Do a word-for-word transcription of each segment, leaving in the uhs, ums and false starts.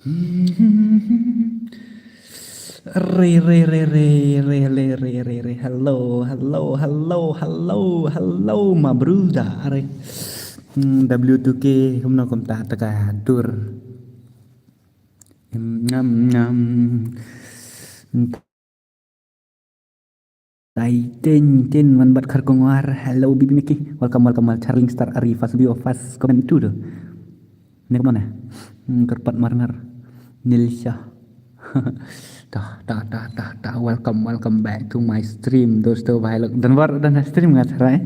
Re, re, re, re, re, re, re, re, re. Hello, hello, hello, hello, hello, my brother. Are. Hmm, W two K, kumno kumta ta ka dur. Em, ngam, ngam. Tai tin tin man bat khar kongwar. Hello, Bibi Mickey. Welcome, welcome, wel Charling Star Ari. First view, first comment tu tu. Ni kumno na? Hmm, kerpat marngar. Nilsha. Tah, tah, tah, tah, tah. Welcome, welcome back to my stream. Dosto, bhai lok. Dan war, dan stream ngat rai.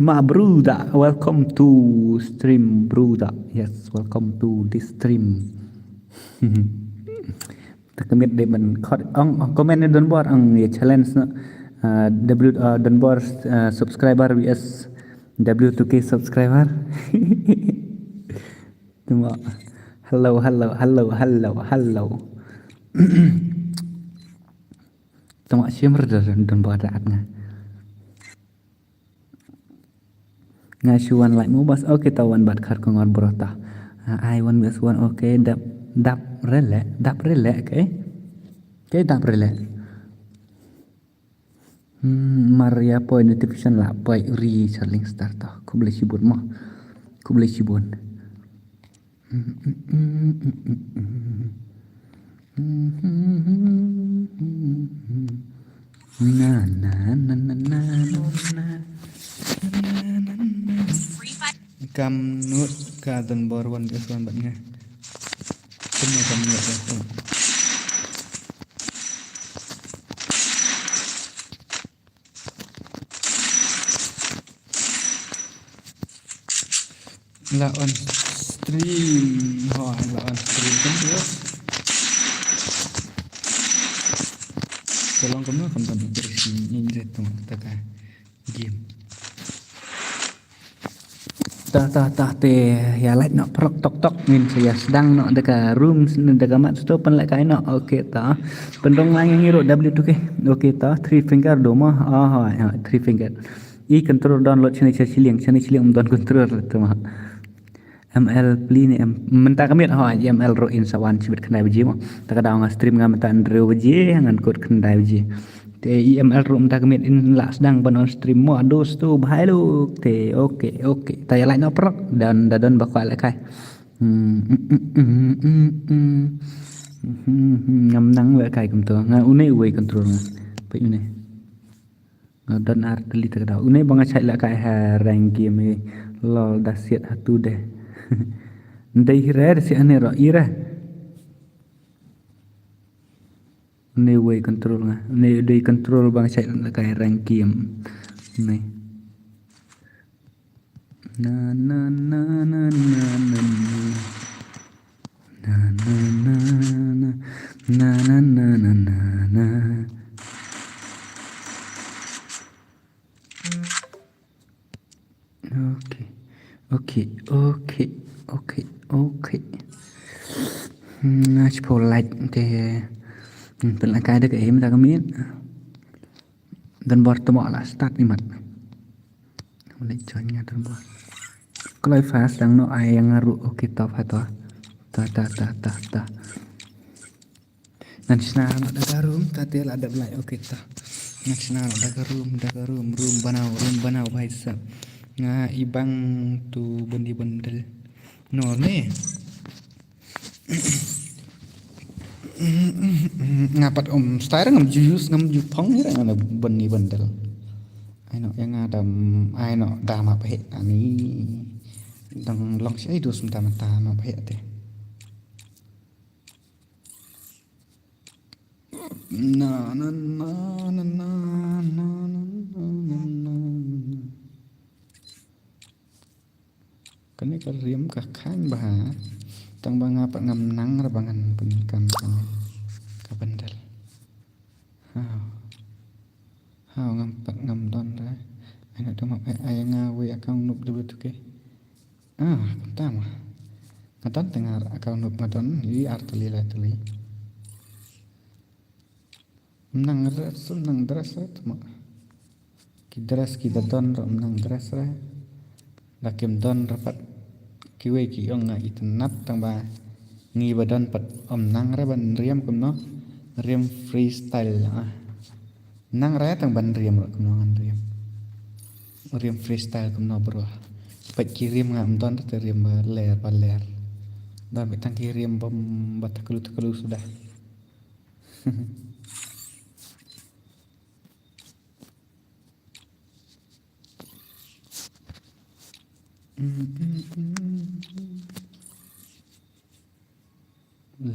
Ma Bruda, welcome to stream, Bruda. Yes, welcome to this stream. Ta commit dei ban khot ong, ong comment ni Donbor ong ye challenge no. Ah, W, ah, Donbor, ah, subscriber V S W two K subscriber. Tuma. Hello, hello, hello, hello, hello. Tuma shimr Donbor da at nga. Nga shu wan like mo bas, okay, ta wan bat khar kongor bro ta. Ah, ai wan bas wan, okay, dap, dap rele, dap rele, okay. Okay, dap rele. Hmm, Maria poi notification la poi ri Charling Star ta. Khublei shibun mo. Khublei shibun. Na, na, na, na, na, na, na. Kam nud ka Donbor wan ke suan bat nge. Kena kam nud ka tu. La on stream. Ho, la on stream kan dia. Tolong kamu kan kan interesting ni je tu taka game. Tah, tah, tah, te ïa like noh prok tok tok, ngin sa ïa sdang noh da ka room, da ka mat sto pynlehkai noh. Okay, tah. Pyndong lang ïa ngi ruh W two K. Okay, tah, three finger do mo. Ah, ha, ha, three finger. I control download shane sha shiliang, shane shiliang um don control tu mo. M L pli ne em, mynta ka miet ho, M L ruh in sa wan shibit khyndai baje mo. Ta ka daw nga stream nga mynta hynriew baje, ngan kut khyndai baje. Te i M L ruh mynta ka miet in lah sdang ban on stream mo, dosto bhai lok. Te, okay, okay. Ta ïa like noh prok, dan da don ba kwah lehkai. Hmm, mm, mm, mm, mm, mm. Hmm, hmm, ngam nang lehkai kumto. Nga une uwei control nga. Peit une. Nga don ar tylli ta ka daw. Une ba nga shait lehkai ha rank game, eh. Lol, da siat ha tu de. Ndei hi re, da siat ha ne ruh, i re. Une uwei control nga. Une dei control ba nga shait lehkai rank game. Une. Na, na, na, na, na, na, na. Na, na, na, na. Na, na, na, na, na, na. Okay. Okay, okay, okay, okay. Hmm, nga shu like te. Hmm, pynlehkai da ka aim da ka miet. Donbor tmo la start imat. Boleh join nga Donbor. Kloi fast dang no ai ïa nga ruh, okay, top ha to. Ta, ta, ta, ta, ta. Ngan shna noh da ka room, ta te la dep lai, okay, ta. Ngan shna noh da ka room, da ka room, room banaw, room banaw, bhai sab. Nga i bang tu bendi bendel. No ne. Nga pat um style ngam ju use, ngam ju phong ni, nga na bendi bendel. Ai noh ïa nga dam, ai noh dam ap heh ani. Dang long shi ai dus mynta mynta ap heh te. Na, na, na. Kane ka rim ka khang bha. Tang ba nga pat ngam nang re ba ngan pyndonkam kane ka bendel. Haw. Haw, ngam pat ngam don re. Ai na dang map ai nga wei account Noob W two K. Ah, kumta ma. Nga don te nga account Noob nga don, i ar tylli lai tylli. Ym nang re, ym nang dress re, tma. Ki dress ki da don re, ym nang dress re. La kim don re pat. Kiwei ki ong nga itynnad tang ba. Ngi ba don pat ym nang re ban riam kumno. Riam freestyle, ah. Nang re tang ban riam re kumno ngan riam. Riam freestyle kumno bro. Pat ki riam nga ym don te riam ba ler ba ler. Don beit tang ki riam bym ba taklu taklu suda.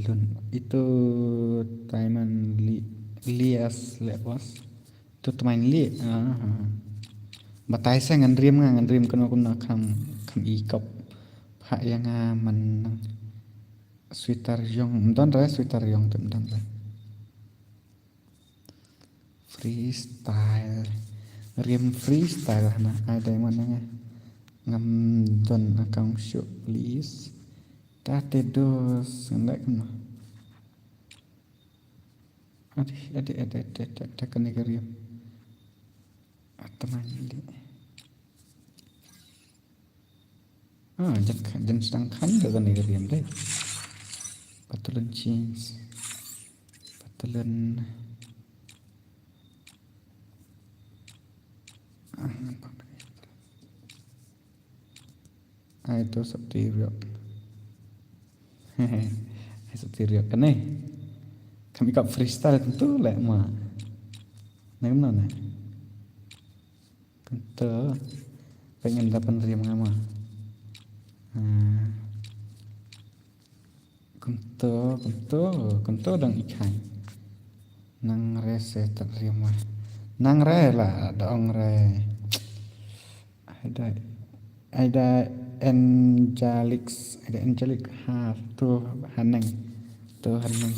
Lun itu taiman li lias le bos. Itu taiman li. Ah. Batai sa ngan riam nga ngan riam kano kumno kham kham i kop. Pha ya nga man sweater yong. Mdon re sweater yong tu mdon re. Freestyle. Riam freestyle hana ai diamond nga. Ngam don account shuh please. Tate dos ngan lek no. Adi adi adi adi adi kane ka riam. Ataman di. Ah, jan jan sdang khan ka kane ka riam dei. Pattern change. Pattern. Ah, nampak. Ai to sap ti riok. Ai sap ti riok kane. Kami ka freestyle tentu leh ma. Nang mana? Kumto. Pyngen da pynriam nga ma. Ah. Kumto, kumto, kumto dang i khain. Nang re se tat riam ma. Nang re la da ong re. Ai da ai da Angelic, ai da Angelic ha tu haneng. Tu haneng.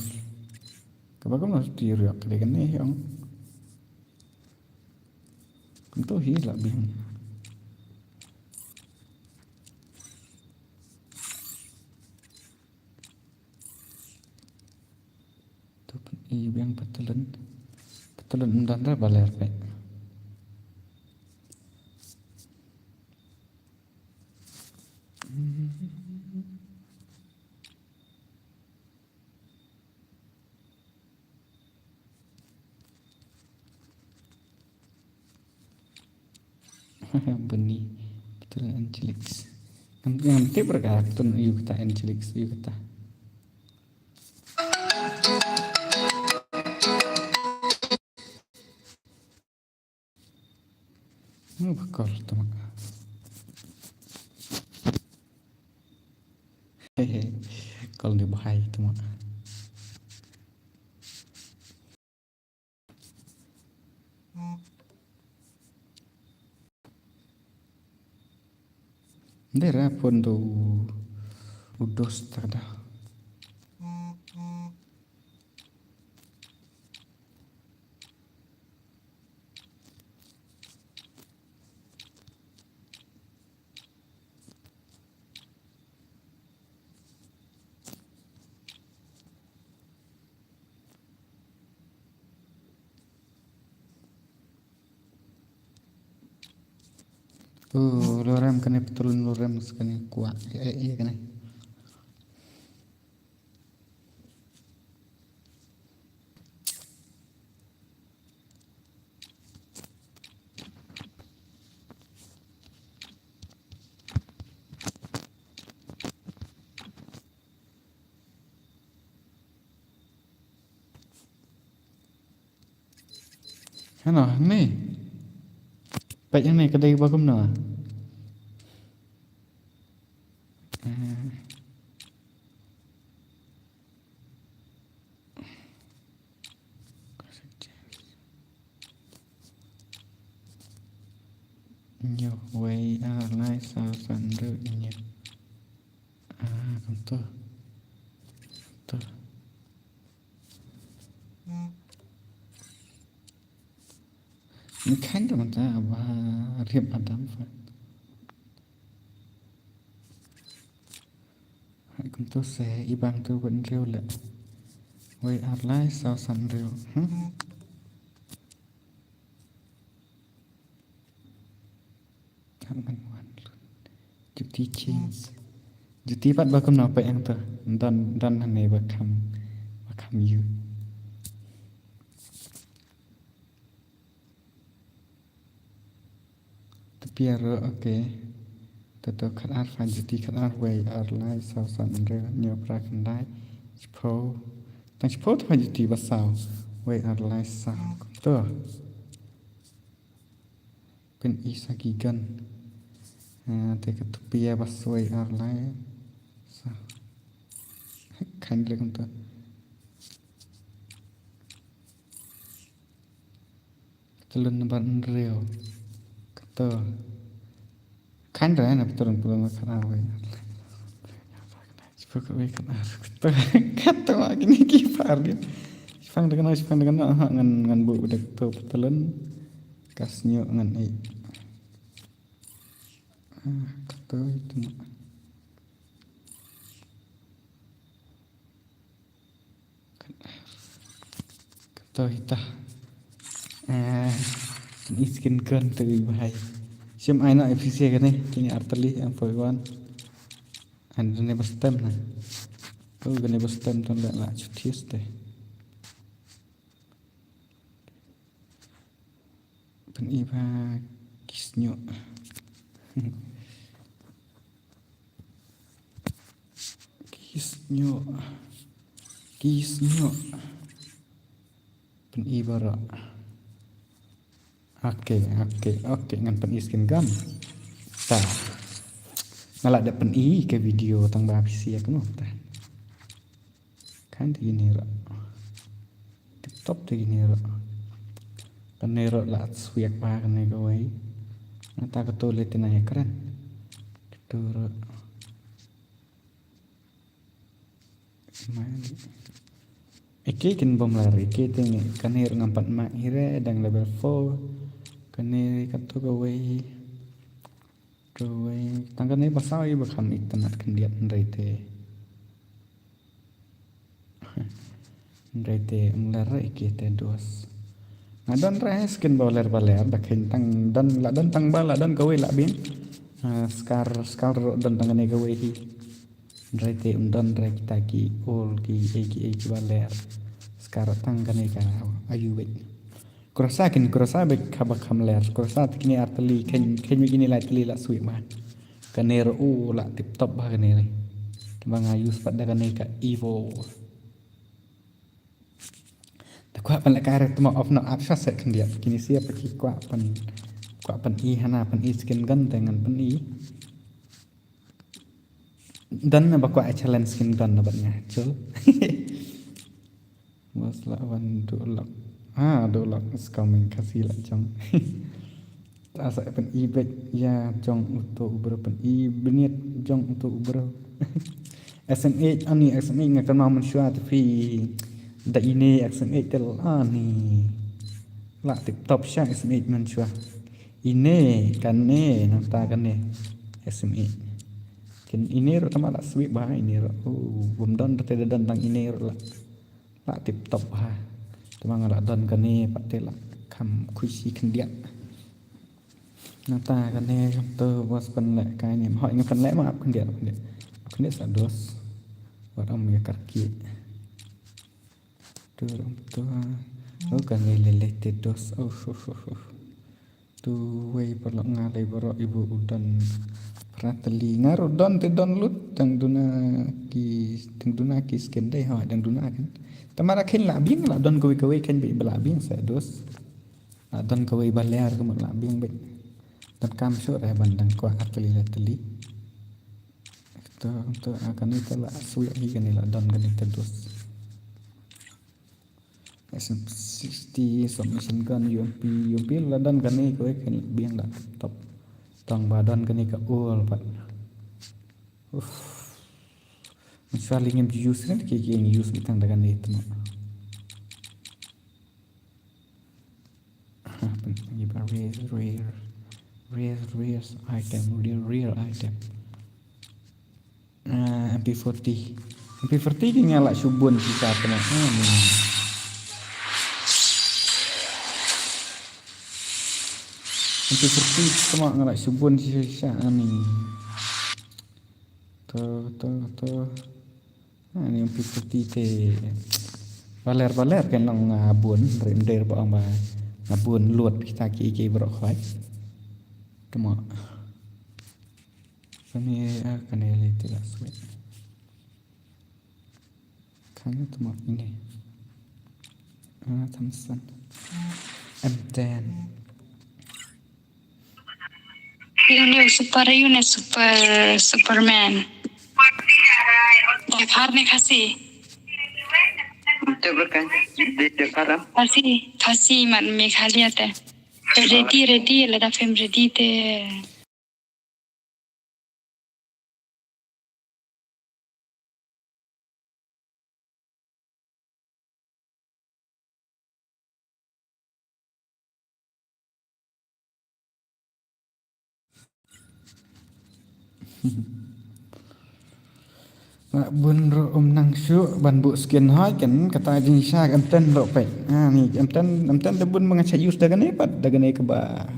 Kaba kumno ti riok de kane ong. Kumto hi la biang. Tu pyn i biang pattern. Pattern ym don re ba ler peit. Bani. Betul Angelix. Ngam ngam tip re ka betul ïa kata Angelix ïa kata. Hmm, bakal tu mak. Hehe. Kol ni bahai tu mak. Dera pun tu udos tada. Oh, lorem kane petrol lorem sekane kuat. Eh, eh, kane. Hano, ni. Peit hangne ka dei ba kumno. Eh. Hynñiew wei ar lai saw san hynriew hynñiew. Ah, kumto. Kumto. Ni khan da mynta ba riam adam fa. Hai kumto se i bang tu ban riu le. Wei ar lai saw san riu. Hmm. Kan man wan. Cuti change. Juti pat ba kumno peit hangto. Don, don hangne ba kham, ba kham ïoh. Te pia ruh, okay. Te to khatar pha juti khatar wei ar lai saw san hynriew hynñiew phra khyndai. Shiphew. Tang shiphew te pha juti ba saw. Wei ar lai saw. To. Pyni sa ki gun. Ah, te ka tupia ba soi ar lai. Sa. Khang le kumta. Patulun number hynriew. Kato. Khang re na patulun patulun khatar wei. Shu ka wei khatar. Kato. Kato ma kine ki par din. Shipang da kano, shipang da kano. Aha, ngan, ngan buh da kato patulun. Ka sñiuh ngan ïeh. Ah, kato ito ma. Kato ita. Eh, ni skin gun tu i bahai. Sim ai na F C kane, kini arteli yang poi wan. An ne ba stem na. Oh, kane ba stem ton la la chutis te. Pyni ba ki sñiuh. Ki sñiuh. Ki sñiuh. Pyni baroh. Okay, okay, okay. Ngan pyni skin gun. Ta. Nga la dep pyni ka video tang ba phi ïa kumno ta. Kan te kine ruh. Tip top te kine ruh. Kane ruh la swiak ba kane kawei. Nangta kato le te na ïa kren. Kato ruh. Eke kin bom lari, eke te ngi, kane ruh ngam pat mad hi re, dang level four. Kane kato kawei. Kawei. Tang kane ba saw ïa ba kham itynnad khyndiat hynrei te. Hynrei te ym ler re eke te dos. Nga don re skin ba ler ba ler, da kheiñ tang don, la don tang ba, la don kawei la biang. Ah, Scar, Scar ruh don tang kane kawei hi. Hynrei te ym don re kita ki ul ki ei ki ei ki ba ler. Scar tang kane ka ayu beit. Crossa kin, Crossa beit kaba kham ler. Crossa te kine arteli kheiñ, kheiñ beit kine lai tylli la swiak ba. Kane ruh u la tip top ba kane re. Te ba nga use pat da kane ka Evo. Te kwah pynlehkai re te ma of no ap sha se khyndiat. Kine sia pa ki kwah pyn, kwah pyni hana pyni skin gun te ngan pyni. Don na ba kwah challenge skin gun na bad nga chul. Bos la wan duh lok. Ah, duh lok is coming Khasi la jong. Ta sa pyni beit ïa jong uto u bro pyni bniat jong uto u bro. S M H ani S M H nga kynmaw mynshuwa te phi da ine S M H te ani. La tip top sha S M H mynshuwa. Ine kane nangta kane S M H. Kin ine ruh tama la swiak ba ine ruh. Oh, bym don te da don tang ine ruh la. La tip top ha. Te ma nga la don kane pat te la kham khushi khyndiat. Nangta kane to bos pynlehkai ne. Hoi nga pynleh ma ap khyndiat khyndiat. Ap khyndiat sa dos. Wat ym ïa kar ki. Tu rum tu. Oh kane lele te dos. Oh, oh, oh, oh. Tu wei paralok nga lei baroh ibu u don prateli. Nga ruh don te don lut dang duna ki, dang duna ki skin dei ha dang duna kan. Te ma la kheiñ la biang la don kawei kawei kheiñ beit ba la biang sa dos. La don kawei ba ler ka mut la biang beit. Don kam shuh re ban dang kwah arteli la teli. To to a kane te la swiak hi kane la don kane te dos. S M sixty, submachine gun, U M P, U M P la don kane kawei kan biang la top. Tang ba don kane ka ul pat. Uff. Mynshuwa lei ngim use ne ki ki use beit tang da kane te ma. Rare, rare, rare, rare item, rare, rare item. Ah, M P forty. M P forty ki nga la shu bun shisha te ma. Ah, ni. M P forty te ma nga la shu bun shisha, shisha, ah, ni. To, to, to. Ah, ni ym pi khuti te. Baler, baler kan long nga bun, rim der ba ong ba nga bun lut kita ki ki bro khwai. Tuma. Kane, ah, kane le te la swe. Kane tuma ini. Ah, Thompson. M ten. Uni super, uni super, Superman. Dekhar ne Khasi. Khasi, Khasi mat Meghalaya te. Ready, ready, lada film ready te. Bun ruh um nang shuh ban buh skin hoi kan kata jingshisha kan ten ruh pek. Ha ni kan ten, kan ten da bun manga cha use da kane pat da kane kaba.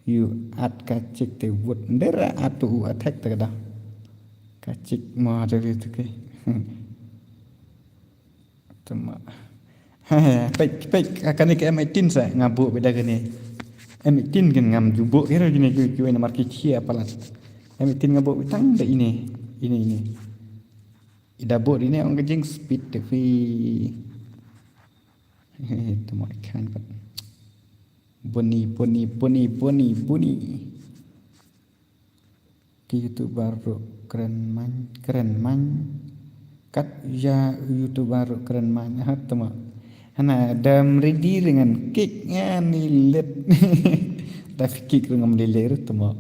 Yu at ka chik te wut ndera at tu u attack ta kada. Ka chik ma jari tu ke. Tama. Pek, pek, kane ka M eighteen sa nga buh beda kane. M eighteen kan ngam ju buh kira jine ju ju ina marki chia palat. M eighteen nga buh tang da ine, ine, ine. Ida buh ine ong ka jing speed te fi. Tama kan pat. Buni, buni, buni, buni, buni. Ki YouTuber ruh kren man, kren man. Kat ya YouTuber ruh kren man. Ha tuma. Hana dam ready dengan kick ngam lilet. Da kick ngam lilet tuma.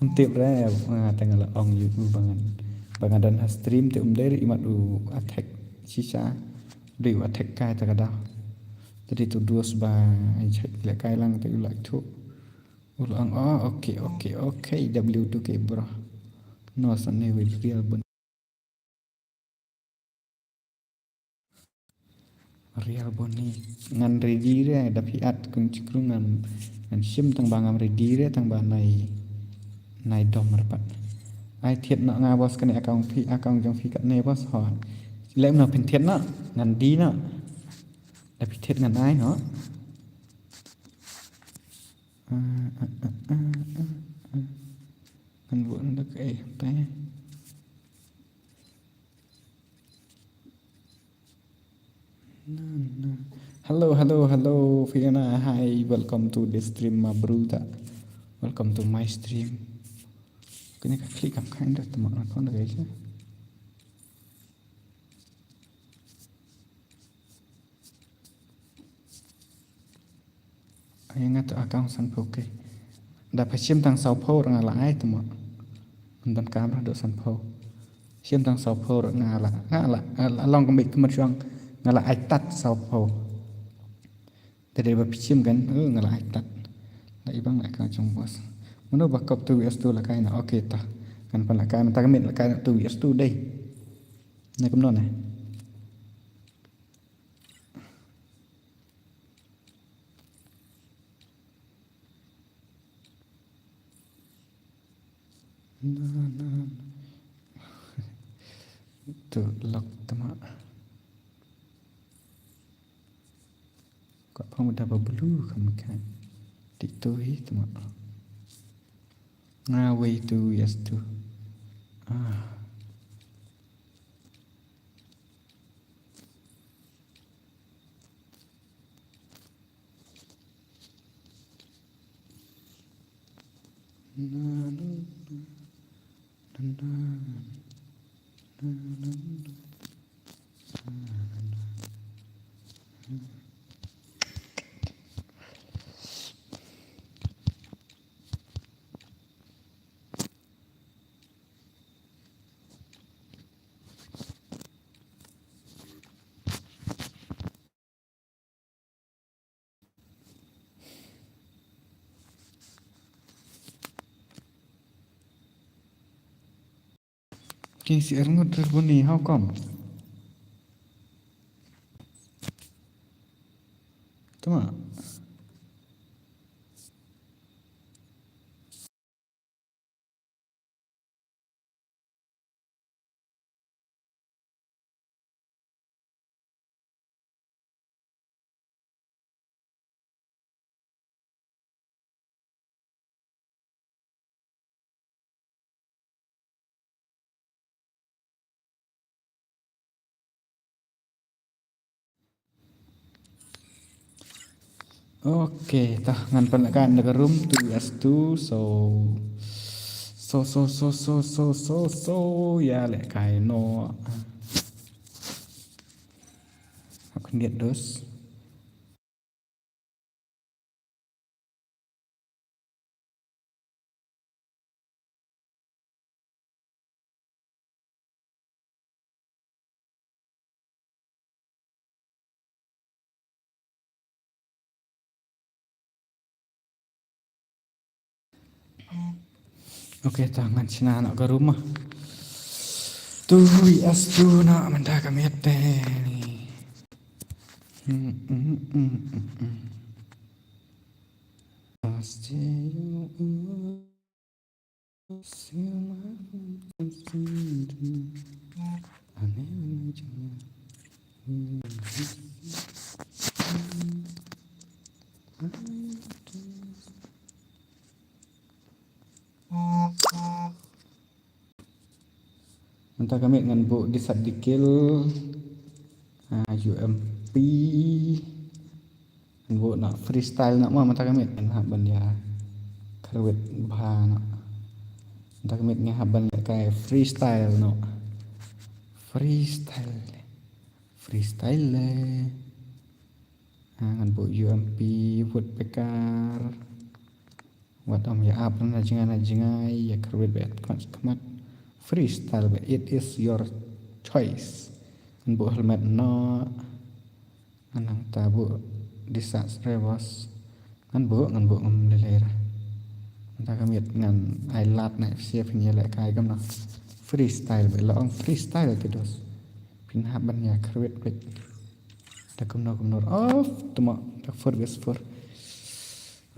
Ym tip re, ah, tang la ong yu u bangan. Bangan dan ha stream te um dei imat u attack shisha. Dei u attack kai ta kada. Jadi tu dus ba ai check le kai lang te u like tu. U la ong, oh, okay, okay, okay, W two K bro. No, sa ne with real bun. Real bun ni ngan ready re da phi at kung chikru ngam ngan shim tang ba ngam ready re tang ba nai nai dom re pat. Ai thied noh nga boss kane account phi account jong phi kat ne boss ho. Lem noh phin thied noh ngan di noh. Da phi thied ngan ai noh. Ah, ah, ah, ah, ah, ah. Ngan buh nda kaei te. Na, na. Hello, hello, hello, Fiona. Hi, welcome to the stream, my brother. Welcome to my stream. Kane ka click kam kind of tama na kon da gaisa. Ai nga tu account sanphew ke. Da pha shim tang sawphew nga la ai tama. Ym don kamra do sanphew. Shim tang sawphew nga la, nga la, nga la long kambit khamar shuang nga la ai tat sawphew. Da dei ba phi shim kan, eh, nga la ai tat. La i bang la account jong boss. Mano ba kop tu wias tu la kai na, okay ta. Kan pan la kai na, ta kamit la kai na tu wias tu dei. Na kumno ne. Na, na, na. Tu lok tama. Ka phong da ba blue kam ka. Ti tu hi tama. Nga wei tu yes tu. Ah. Ki si er ngut ter buni, how come? Tuma. Okay, tah ngan pynlehkai na ka room two vs two, so so so so so so so so ïalehkai noh. Hap khyndiat dos. Okay, tah ngan shna noh ka room. Two vs two noh mynta ka miet te. Mynta ka miet ngan buh Disat Dikil, ah, U M P. Ngan buh noh freestyle noh ma mynta ka miet ngan hap ban ïa kyrwit bha noh. Mynta ka miet ngan hap ban ïa kai freestyle noh. Freestyle. Freestyle le. Ah, ngan buh U M P, Woodpecker. Wat ym ïa ap na jngai na jngai, ïa kyrwit ba khmat khmat. Freestyle ba, it is your choice. Ngan buh helmet noh. Ngan nangta buh Disat Rebos. Ngan buh, ngan buh ngam lele ra. Mynta ka miet ngan ai lad na F C F ïa lehkai kumno. Freestyle ba la ong freestyle te dos. Phin hap ban ïa kyrwit beit. Da kumno kumno. Of, tuma da four vs four.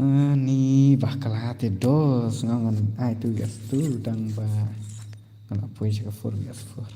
Ani bakla te dos nga ngan ai two vs two dang ba ngan apoi sha ka four vs four.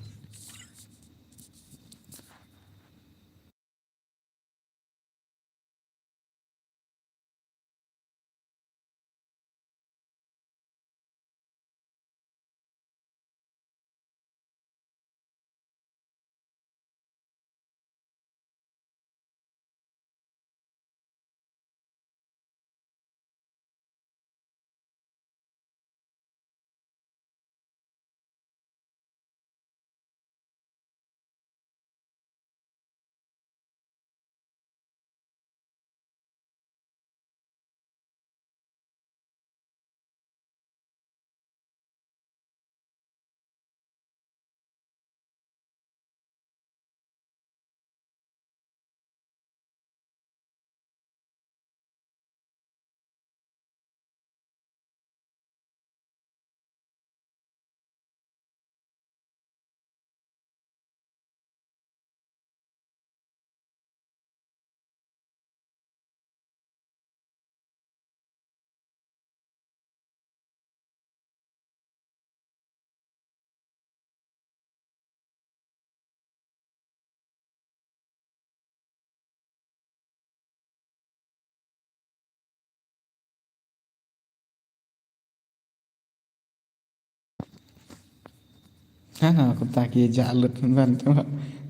Hana kumta ki jah lut ban tu.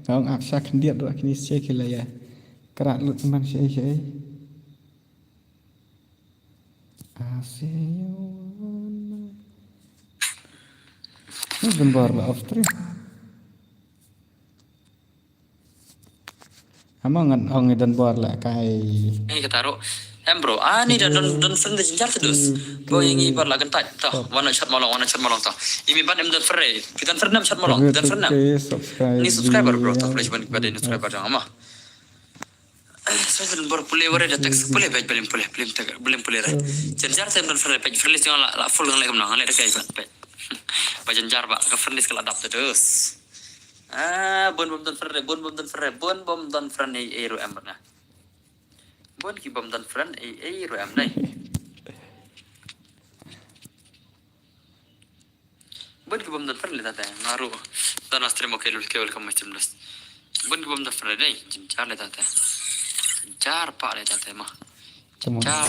Kong ap sha khyndiat ruh kini se ki la ïa kra lut ban se se. Ase ïa wan. Ni jembor la off tree. Ama ngan ong i don bor la kai. Ni kata ruh. Em bro, ani da don don friend da jinjar terus. Bro yang i bor la gentai. Toh, wana chat molong, wana chat molong toh. Imi ban em don friend. Kita friend em chat molong, don friend em. Ni subscriber bro, toh boleh cuman kepada ni subscriber jangan ama. Sa don bor pule ware da text pule page belum pule belum tag belum pule re. Janjar tem don friend page friend list la la full ngan le kam nang le da kai ban page. Ba janjar ba ka friend list ka la dap terus. Ah, bun bom don friend, bun bom don friend, bun bom don friend ei ei ru em na. Bun ki bom don friend ei ei ru em nai. Bun ki bom don friend le tate ngaru. Don stream okay lul ke welcome my stream list. Bun ki bom don friend dei jinjar le tate. Jinjar pa le tate ma. Jinjar.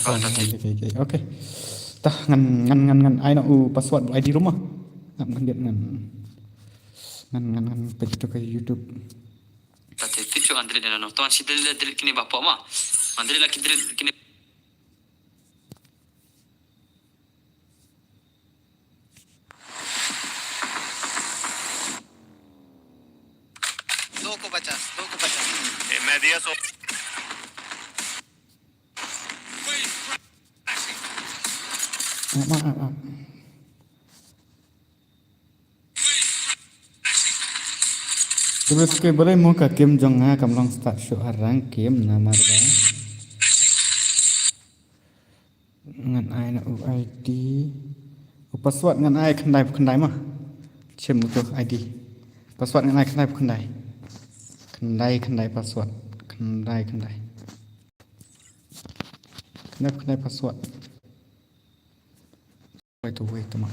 Okay, okay, okay. Tah ngan ngan ngan ngan ai na u password I D room ah. Ngan ngan ngan ngan ngan ngan page to ke YouTube. Tate tip Shu ngan delete ïa no. To ngan shu delete, delete kine ba pop ma. Ngan delete la ki delete kine. Doko bacha, doko bacha. Eh, media so. Ap, ap, ap, ap. Terus ke boleh mo ka game jong nga kam long start shuh arang game namar ba. Ngan ai na u I D. U password ngan ai khyndai khyndai ma. Shim uto I D. Password ngan ai khyndai khyndai. Khyndai khyndai password. Khyndai khyndai. Khyndai khyndai password. Wait, wait, ma.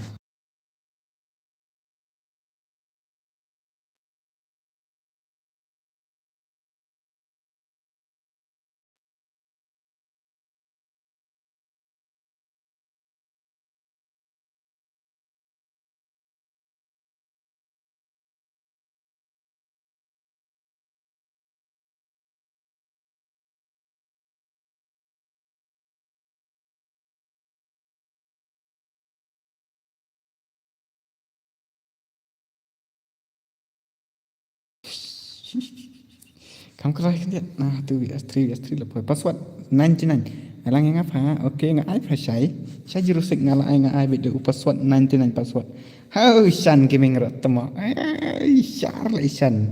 Kam krai khyndiat. Nah, tu V S three, V S three la poi. Password ninety nine. Alang nga pha. Okay, nga ai pha shai. Shai zero six nga la ai, nga ai bit u password ninety nine password. Hau shan gaming rot tamo. Ai, shar la shan.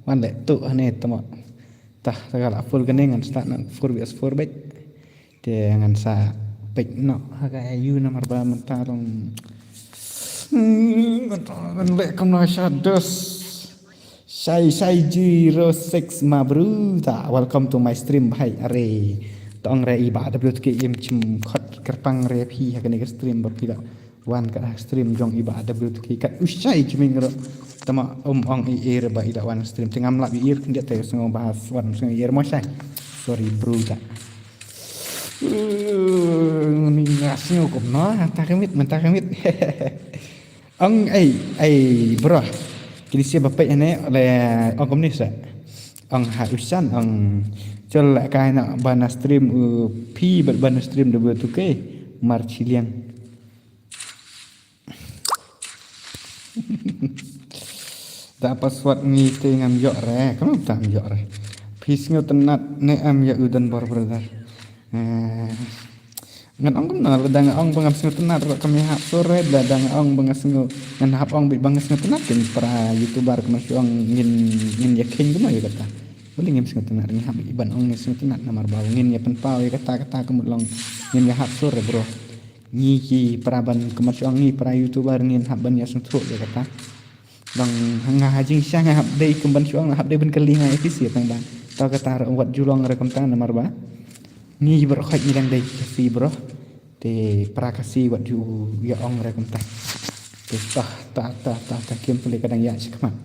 Wan le tu hane tamo. Tah, ta ka la full kane ngan start na four V S four bit. Te ngan sa peit noh ha ka ayu namar ba mynta long. Hmm, ngan leh kumno sha dos. Shai shai zero six ma bru ta. Welcome to my stream bhai. Are. Tong re i ba W T K im chim khot kyrpang re phi ha kane ka stream ba phi la wan kat ha stream jong i ba W T K kat u shai jming ro. Tama um ong i ir ba i la wan stream te ngam lap i ir khyndiat te sngew ba wan sngew i ir mo shai. Sorry bru ta. Ni nga sngew kumno, mynta ka miet, mynta ka miet. Ong ei, ei bro. Kini sia ba peit ne le ong kumne sa. Ong ha u shan ong chol la kai na ba na stream u phi ba na stream W T K mar chiliang. Da password ngi te ngam ïoh re, kam tam ïoh re. Phi sngewtynnat ne em ïa u Don Bor brother. Eh, ngan ong kumno lada nga ong ba ngam sngewtynnat ruh kam ïahap sur re, lada nga ong ba nga sngew ngan hap ong beit ba nga sngewtynnat kin para YouTuber kumno shu ong ngin ngin ïa kheiñ kumno ïa kata. Balei ngim sngewtynnat, ngi hap ban ong ngin sngewtynnat namar ba ngin ïa pynpaw ïa kata kata ka mut long ngin ïahap sur re bro. Ngi ki para ban kumno shu ong ngi para YouTuber ngin hap ban ïa sngewthuh ïa kata. Dang nga ha jingshisha nga hap dei kum ban shu ong hap dei ban kylli nga ïa phi sha tang ba. To kata ruh wat ju long re kumta namar ba ngi baroh khoit ngi dang dei Khasi bro. Te para Khasi wat ju ïa ong re kumta. Te tah tah tah tah tah kim pule ka dang ïa shikmat.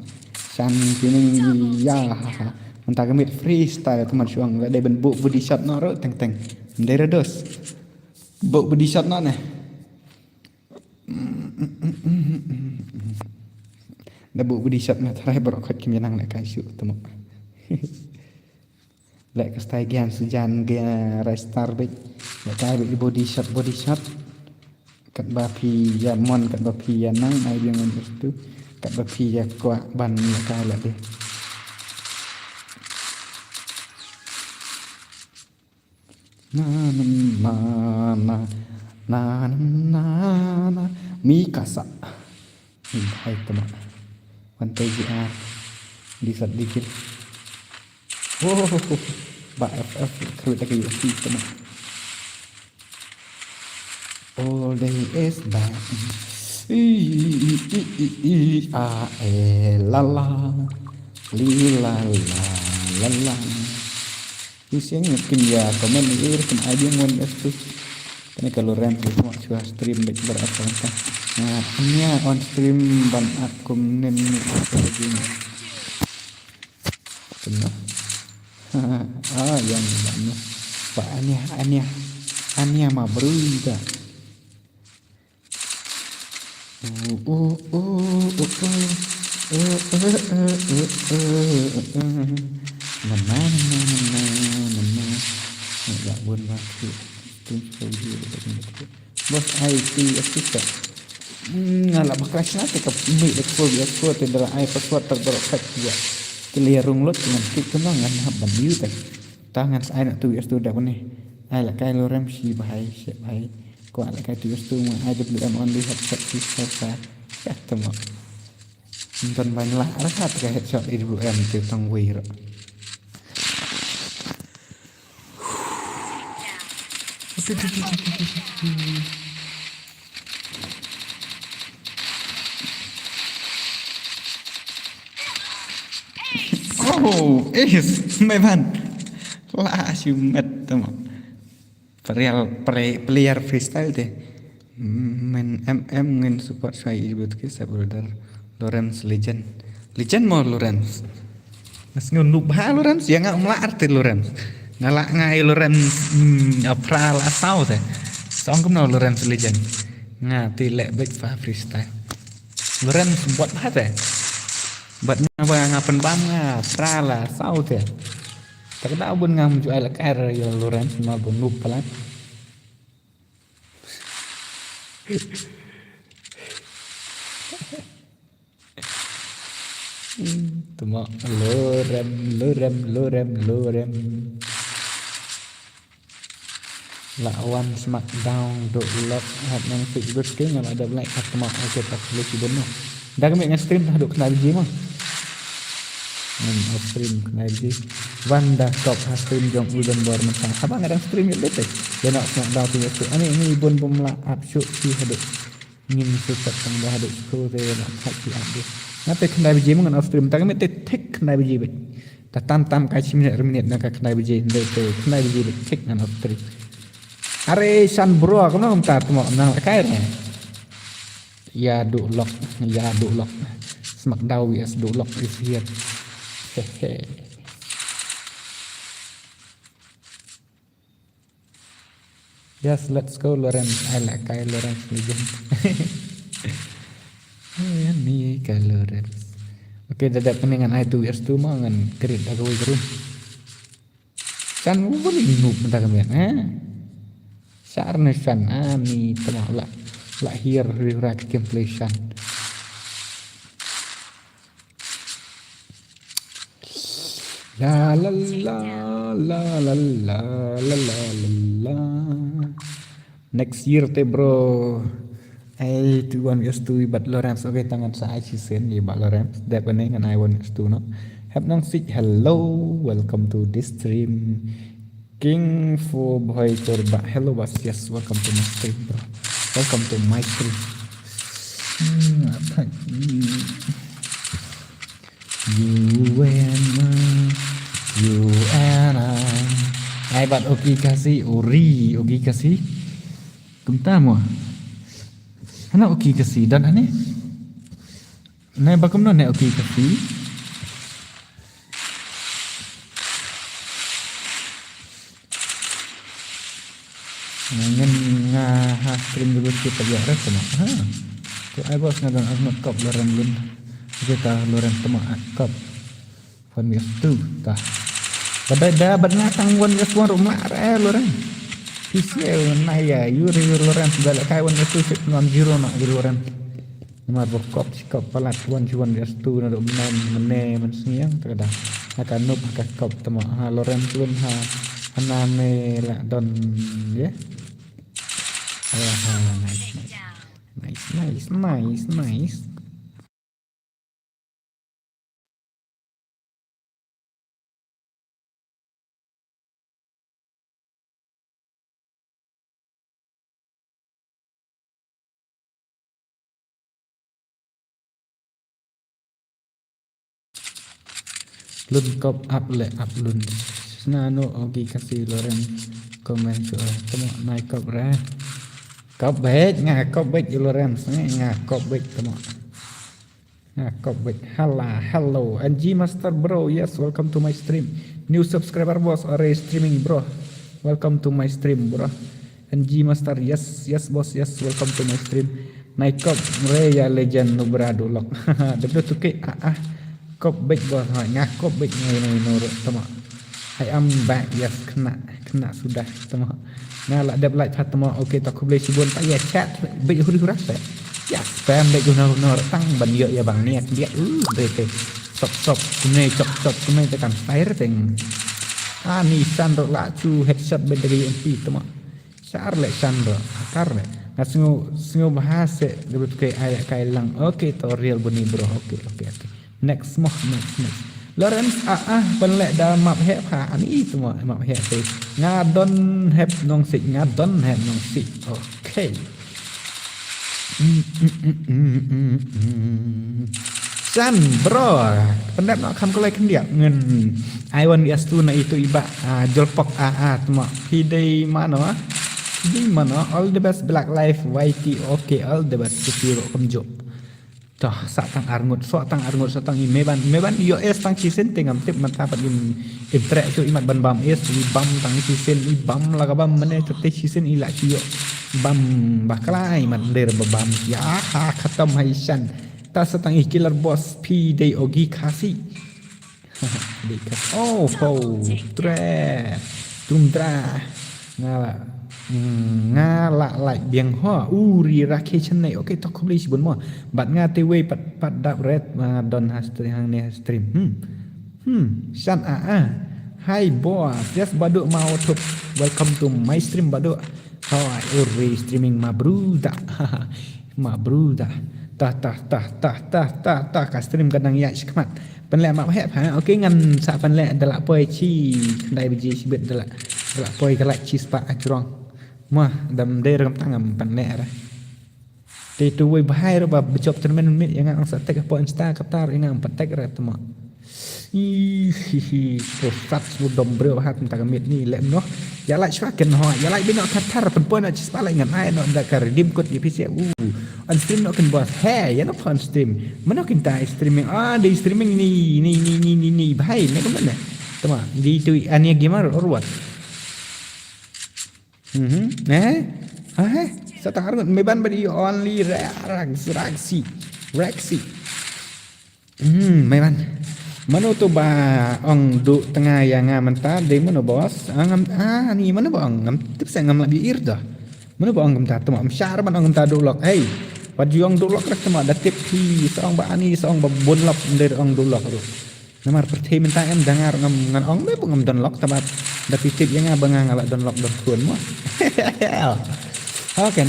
Shan ki nang ïa ha ha. Mynta ka miet freestyle kumno shu ong la dei ban buh body shot noh ruh teng teng. Ndei ra dos. Buh body shot noh ne. Da buh body shot ma tharai baroh khoit kim ïa nang leh kai shuh tamo. Leh ka style gyan sujan gyan rai star bit. Leh kai bit body shot body shot. Katba phi ïa mon katba phi ïa nang ai biang ngan tu. Katba phi ïa kwah ban leh kai leh deh. Na na na na na na na na. Mi kasa. Hai tama. Wan tai ji ar. Di sat di kil. Oh, ba F F kru ta ke U F C tama. All day is back. I i i i i a e la la. Li la la la la. Yu siang yu pyn ïa comment ïa ïa kum ai biang wan ïa tu. Kane ka Lorenz yu mo chwa stream bit bar apa ta. Na ania on stream ban ap kum nen ni ka jin. Kena. Ah yang ban ni. Ba ania ania ania ma bru da. Uh, uh, uh, uh, uh. Uh, uh, uh, uh, uh, uh, uh. Nana, nana, nana, nana. Nggak bun ba ki. Tim sepuluh video. Bos, ai ti assist. Hmm, nga la bakla shna te ka mih da kpur biang kpur te da la ai password ter baroh phet ïa. Te la rung lut ngan klik tu ngan hap ban view te. Ta ngan sa ai na tu ïa stu da bani. Ai la kai Lorem shi bhai, shi bhai. Ko ai la kai tu ïa stu ma ai W M only headshot shi sa sa. Ya tama. Nton ban la ra ka ta headshot A W M te tang wei ro. Oh, ace, my man. La shi met tama. Player, play-, player freestyle te. Men M M ngin support shwa i but ke sa brother. Lawrence legend. Legend mo Lawrence. Mas ngun nuk bha Lawrence, ïa nga um lah arti Lawrence. Nga lah ngai Lawrence, hmm, apra la saw te. Song kumno Lawrence legend. Nga ti leh bek fa freestyle. Lawrence bot bha te. Bot nga ba nga pynbam nga apra la saw te. Tak da bun ngam ju ai la kai ra ïa Lawrence ma bun nuk palat. Tuma Lorem, Lorem, Lorem, Lorem. La wan Smackdown duk lok hat nang Facebook ke ngam ada like hat tuma oke tak boleh sibun no. Dah kami ngan stream dah duk kena biji mah. Ngan off stream kena biji. Wan dah top ha stream jong Uldan Bor mentang. Haba ngadang stream yuk letek. Dia nak Smackdown tu yuk tu. Ani ni bun bum la ap syuk si haduk. Ngin su tak tang dah haduk tu te la thak si ap deh. Ngate kena biji mah ngan off stream. Tak kami te tek kena biji bej. Ta tam tam ka chim ne minit na ka kena biji. Nde te kena biji bej tek ngan off stream. Are san bro kumno kumta tuma nang kai ne. Ïa duk lok, ïa duk lok. Smackdown V S duk lok is here. Hehe. Yes, let's go Lawrence. Ai la kai Lawrence legend. Ni kai Lawrence. Okay, da dep ni ngan ai tu V S tu ma ngan create da kawei ka room. Shan wani noob mynta ka miet, eh? Shar ne shan, ani tama la, la hiar riwra ka gameplay shan. La la la, la la la, la la la la. Next year te bro. Ai tu wan gas tu bat Lawrence. Okay, tangan sa ai si sen i bat Lawrence. Dep ne ngan ai wan gas tu no. Hep nang sik hello. Welcome to this stream. King for boy korba. Hello bas. Yes, welcome to my stream bro. Welcome to my stream. Hmm, apa? Hmm. You and I, you and I. Ai bat Oki Kasi, uri Oki Kasi. Kumta mo. Hana Oki Kasi dan ane. Nai bakum no ne Oki Kasi. Ngan nga ha stream dulu sikit lagi arah sama. Ha. Tu ai bos nga don arnot kop Loren lun. Kita Loren tema kop. One vs two ta. Badai da bad nga tang one vs one rum lah re Loren. P C L na ya yuri Loren sudah lekai one vs two sip non zero nak Loren. Namar ba kop shi kop palat wan shi wan vs two na dok mene mene men sngiang ta ka da. Ha ka noob ha ka kop tama ha Loren lun ha. Hana me la don ye. Alah ha nice nice. Nice nice nice nice. Lun kop ap le ap lun. Sna no Oki Kasi Loren comment shu tama nai kop re. Kop bek nga kop bek Loren sngi nga kop bek tama. Nga kop bek hala hello N G Master bro, yes, welcome to my stream. New subscriber boss, are streaming bro. Welcome to my stream bro. N G Master, yes, yes boss, yes, welcome to my stream. Nai kop re ya legend nubra dulok. Debdo tuke ah ah. Kop bek boss ha nga kop bek ngai nai nuru tama. Hai am back, yes, kena, kena sudah, temo. Nga lah dep like pat, temo. Okay, to khublei shibun, pat ïa chat beit huri hura te. Ïa spam beit guna guna tang ban ïoh ïa bang niat biat. Uh, beit te. Sop sop kumne, chop chop kumne te kan fire teng. Ah, ni san rok lah chu headshot beit da ka U M P, temo. Shar leh san rok. Akar leh. Nga sngew, sngew bha se, debut kai ai kai lang. Okay, to real buni bro. Okay, okay, okay. Next mo, next, next. Lawrence, ah, ah, pynleh da map heh pha, ani itu mo, map heh te. Nga don hep nong sik, nga don hep nong sik. Okay. Mm, mm, mm, mm, mm, mm. San, bro. Pyndep noh kham kulai khyndiat. Ngen. I want yes tu na itu iba. Ah, jolpok, ah, ah, tmo. Phi dei mano, ah? Phi dei mano. All the best, Black Life Y T. Okay, all the best. Kita ro kumjuh. Toh, sa tang arngut, so tang arngut, so tang i meban, meban ïoh es tang shisien te ngam tip mynta pat im, im trek shu imat ban bam es, i bam tang shisien, i bam la ka bam mane te shisien i la shu ïoh bam bakla imat der ba bam. Ya ha khatam hai san. Ta sa tang i killer boss phi dei ogi khasi. Dei ka. Oh, ho, tre. Tundra. Nga la, mm, nga la like biang ho. Uri rakhe chennai. Okay, to khublei shibun mo. Bad nga te wei pat, pat dap red, ah, don ha stream, hangne ha stream. Hmm. Hmm. San a a. Hi boss. Yes, Badu mau thup. Welcome to my stream, Badu. Hi, uri streaming, ma bruda. Ma bruda. Tah, tah, tah, tah, tah, tah, tah. Ka stream ka dang ïaid shakhmat. Pynleh map heh pha. Okay, ngan sa pynleh da la poi chi khyndai baje shibit da la, da la poi ka la chi spah a jrong. Mah, dam dei ram tang ngam pynleh ra. Te tu wei bahai ra ba job termen mit ïa nga ong sa tek hapoh Insta katar ïa nga ong pyntek ra tmo. Ih, hi, hi, ko sat sbu dom briew hat mynta ka miet ni leh noh. Ïa like shwa ken ho, ïa like bino katar pynpoi noh chi spah like ngan ai noh da ka redeem code ïa phi se. Uh, on stream noh ken boss. He, ïa noh on stream. Mano ken ta streaming. Ah, dei streaming ni, ni, ni, ni, ni, ni. Bhai, ne kumno ne? Tama, di tu Ania Gamer or what? Mhm. Eh? Ah, eh? Sa tang arngut meban ba di only Ra-, Rax-, Raxi. Raxi. Hmm, meban. Mano tu ba ong du tnga ïa nga mynta, dei mano boss? Ah, ngam, ah, ni mano ba ong, ngam tip sa ngam lah bi ir dah. Mano ba ong kumta, tama, am shar ban ong kumta du lok. Hey, wat ju ong du lok rek tama, da tip phi, sa ong ba ani, sa ong ba bun lok, dei ong du lok ruh. Namar pyrthei mynta em dangar ngam ngan ong me ngam don lok, tama, da phi tip ïa nga ba nga nga lah don lok don khun mo. Okay.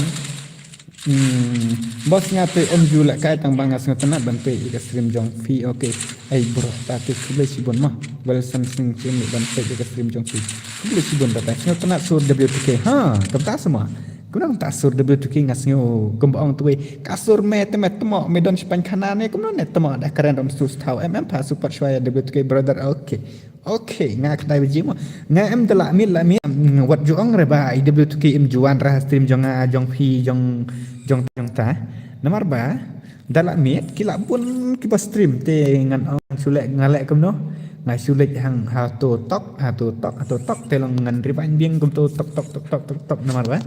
Hmm, boss nga te um ju leh kai tang ba nga sngewtynnat ban peit ïa ka stream jong phi. Okay. Ai bro, ta te khublei shibun mo. Well, something chin ban peit ïa ka stream jong phi. Khublei shibun, ta te sngewtynnat sur W two K. Ha, kumta sa mo. Kumno kumta sur W two K nga sngew kumba ong tuwei. Ka sur me te me tmo me don shipan khana ne kumno ne tmo da karen ram sur stau. Em em pha support shwa ïa W two K brother. Okay. Okay, nga kdai baji mo. Nga em da la miet la miet, mm, wat ju ong re ba i W two K im ju wan ra stream jong nga, jong phi, jong, jong, jong ta. Namar ba da la miet ki la bun ki ba stream te ngan ong shu leh nga leh kumno. Nga shu leh hang ha to tok, ha to tok, ha to tok te long ngan rewind biang kum to tok tok tok tok tok tok namar ba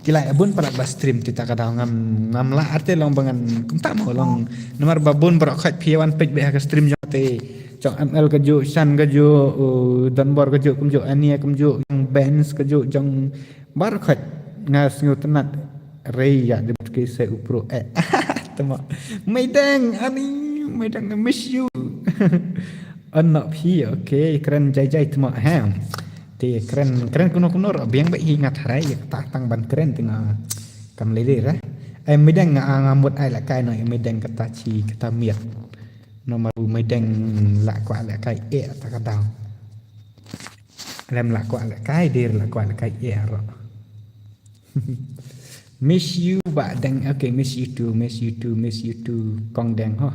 ki la bun palat ba stream te ta ka daw ngam, ngam lah arte long ba ngan kumta mo long namar ba bun baroh khoit phi wan peit beit ha ka stream jong te. Jong M L ka ju, Shan ka ju, uh, Donbor ka ju, kumjuh Ania kumjuh, jong Benz ka ju, jong baroh khoit nga sngewtynnat. Rei ïa dei bad ki se u pro eh. Tama. Meideng ani, Meideng, I miss you. Anak phi, okay, kren jai jai tama ha. Te kren, kren kuno kuno ro biang ba hi nga tharai ïa kata tang ban kren te nga kam lele ra. Ai Meideng nga nga mut ai la kai no Meideng kata chi kata miat. Nomor Meideng la kwah la kai eh ta ka daw. Lem la kwah la kai dir la kwah la kai eh ro. Miss you ba deng, okay, miss you too, miss you too, miss you too. Kong deng ho.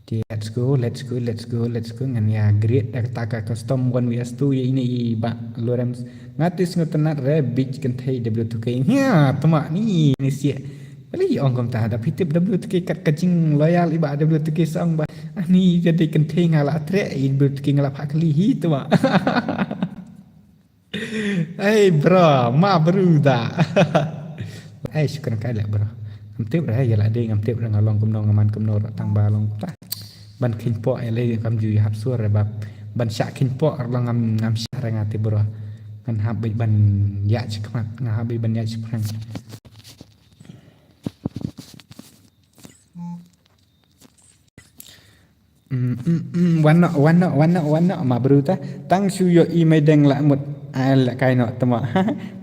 Ti, let's go, let's go, let's go, let's go. Ngan ïa great da kata ka custom one vs two ïa ine i ba Lorem. Nga te sngewtynnat re bit kynthei W two K. Nya, tama ni ni sia. Bali ong kumta da phi tip W two K kat ka jing loyal i ba W two K song ba. Ah, ni jadi kynthei nga la trek i W two K nga la phak kali hi tama. Hey bro, ma bro da. Ai shukran kai leh bro. Ngam tip re ïa la dei ngam tip re nga long kumno nga man kumno ra tang ba long ta. Ban khin po ai leh kam ju hap sur re bap. Ban shah khynpoh ruh la ngam, ngam shah re nga te bro. Ngan hap beit ban ïaid shakhmat, nga hap beit ban ïaid shaphrang. Mm, mm, mm, wan noh, wan noh, wan noh, wan noh, ma bru ta. Tang shu ïohi Meideng lah mut ai lehkai noh tymmen.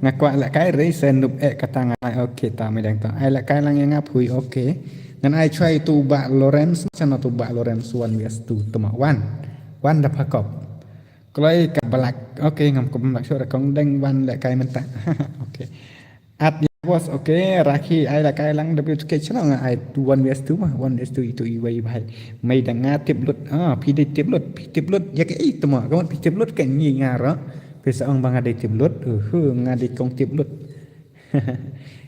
Nga kwah lehkai re se Noob eh kata nga ai, okay ta Meideng ta. Ai lehkai lang ïa nga phui, okay. Ngan ai chwa ïa utu u Bah Lawrence, shano utu u Bah Lawrence, one vs two tymmen. Wan. Wan da pha kop. Kloi ka black. Okay, ngam kop black shuh re kong deng wan lehkai mynta. Okay. At ya boss, okay, Rakhi ai lehkai lang W two K channel nga ai one vs two ma, one vs two itu iwei bhai. Meideng nga tip lut, ah, phi dei tip lut, phi tip lut, ya ke itu ma, kawan phi tip lut kan ngi nga ro. Phi sa ong ba nga dei tip lut, uh, nga dei kong tip lut.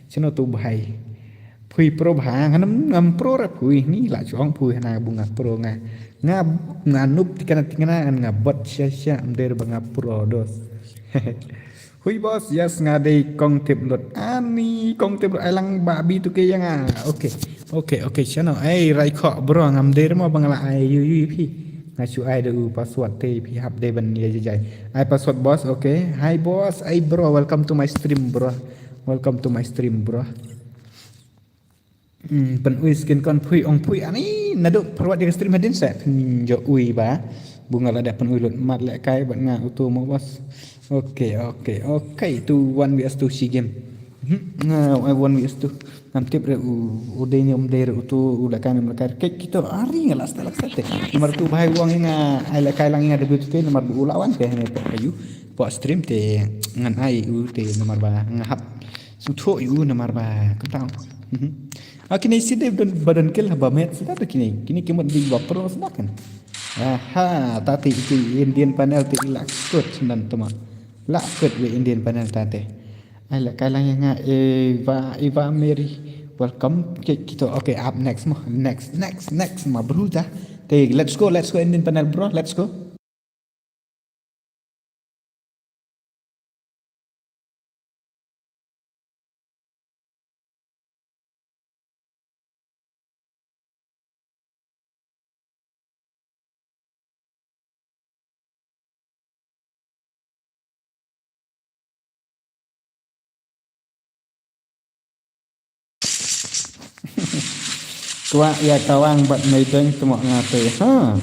Chano tu bhai. Phui pro bha, ngam, ngam pro ra phui, ni la chuong phui na bunga pro nga. Nga, nga noob tikana tikana, nga bot sha sha, mder ba nga pro dos. Hui boss, yes nga dei kong tip lut. Ani kong tip lut ai lang ba bi tu ke ïa nga. Okay. Okay, okay, chano. Ai rai kho bro ngam dei mo ba nga la ai yu yu phi. Nga shu ai da u password te phi hap dei ban ïa jai. Ai password boss, okay. Hi boss, ai bro, welcome to my stream bro. Welcome to my stream bro. Hmm, pynui skin kon phui ong phui ani naduh pyrwat ïa ka stream hadien sa pynjot ui ba. Bunga la dep pynui lut mat lehkai bad nga utu mo boss. Okay, okay, okay. Tu one vs two shi game. Hmm, nga ai one vs two. Ngam tip re u u dei ne um dei re utu u lehkai ne um lehkai. Kek kito ari nga la step la step te. Namar tu bhai wang nga ai lehkai lang nga debut te namar u la wan te ne pok ayu. Pok stream te ngan ai u te namar ba nga hap. Sngewthuh ïa u namar ba kumta. Mhm. Ah, kine side ba don, ba don kill haba met sida te kine. Kine ki mut dei ba pro sida kan. Aha, ta te ki Indian panel te i la kut nan tuma. La kut we Indian panel ta te. Ai lehkai lang ïa nga Eva, Eva Mary. Welcome. Ki-, kito, okay, up next mo. Next, next, next ma bro ta. Te, let's go, let's go Indian panel bro, let's go. Kwah ïa kawang bad Meideng tymok nga te. Ha.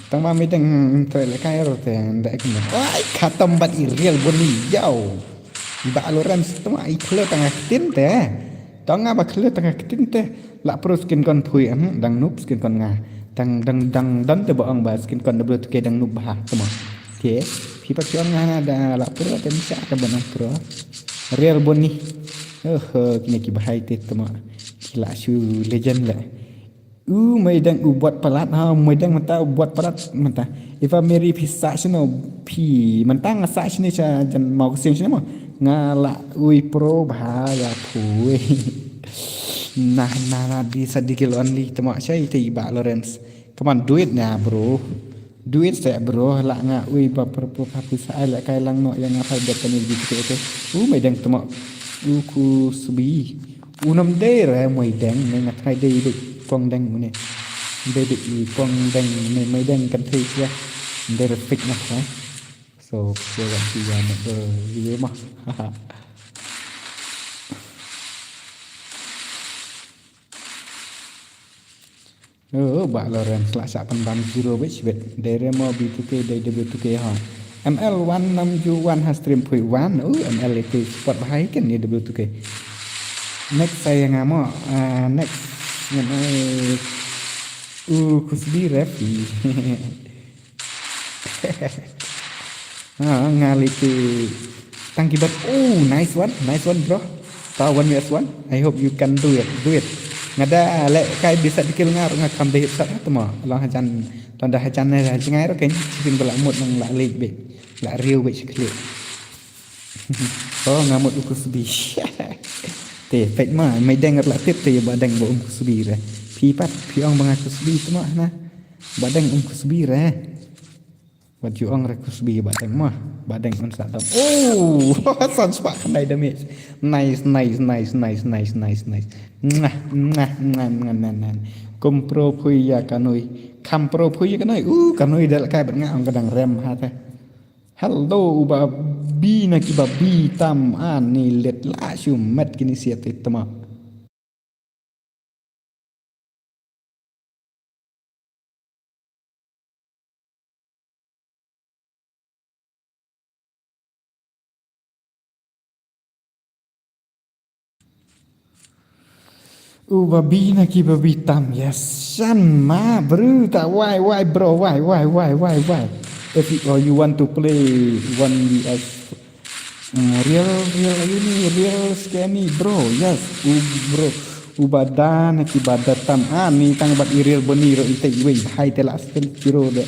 Tang ba Meideng, hmm, te lehkai ro te nda ek mo. Wai, khatam bad i real boni yaw. Ba Lawrence tymok i khleh tang ka ktien te. Tang nga ba khleh tang ka ktien te. La pro skin kon phui, hmm, dang noob skin kon nga. Dang, dang, dang, dang te ba ong ba skin kon da bro te ke dang noob bha tymok. Te, phi pat phi ong nga na da la pro te misa ka ban ong pro. Real boni. Oh, oh, kine ki bahai te tymok. Ki la shu legend la. U Meideng u bot palat ha, Meideng mynta u bot palat mynta. Eva Mary phi sah shano phi mynta nga sah shane sha jan mau ksiang shane mo. Nga la ui pro bha ïa phui. Nah, nah, nah, di sa di kill only tymok shai te i ba Lawrence. Come on, do it na bro. Do it seh bro, la nga ui ba pyrpok ha pisa ai lehkai lang noh ïa nga phai bad tani bit te te. U Meideng tymok. U Kusbi. U nam dei re Meideng ne nga trai dei bit pong deng ne. Dei bit i pong deng ne Meideng kan thei sia. Dei re fake noh ha. So, so wan ti ya ne dei ye mah. Oh, ba Lawrence lah sah pynban zero bad shibit. Dei re mo B two K, dei W two K ha. M L wan nam ju wan ha stream phui wan. Oh, M L itu support bahai kan ni W two K. Next saya nga mo. Ah, next. Ngan ai. Uh, Kusbi Refi. Ha, nga liti tang ki bat. Oh, nice one, nice one, bro. Ta one vs one. I hope you can do it, do it. Nga da lehkai bisa dikil nga, nga kam dei sat tu mo. Long hajan, long da hajan ne hajan ngai ro ken. Chicken bala mut nang la lek be, la riu be chikli. Oh, nga mut u Kusbi. Te, pet ma, Meideng la tip te ba deng ba um Kusbi re. Phi pat, phi ong ba nga Kusbi tu mo na. Ba deng um Kusbi re. Wat ju ong re Kusbi ba deng mah. Ba deng un sa dam. Oh, san spah khnai damage. Nice, nice, nice, nice, nice, nice, nice. Nah, nah, nah, nah, nah, nah. Kum pro phui ïa ka nui. Kham pro phui ïa ka nui. U ka nui da la kai bad nga ong ka dang rem ha te. Hello u ba bi na ki ba bi tam ani let la shu met kini siat te tama. U babi na ki babi tam, yes. Shan ma bru ta wai wai bro wai wai wai wai wai. If you, oh, you want to play one V S, mm, real real ini real scammy bro, yes. U bro u bada na ki bada tam ani tang bat i real boni ro i te wei hai te la stel kiro de.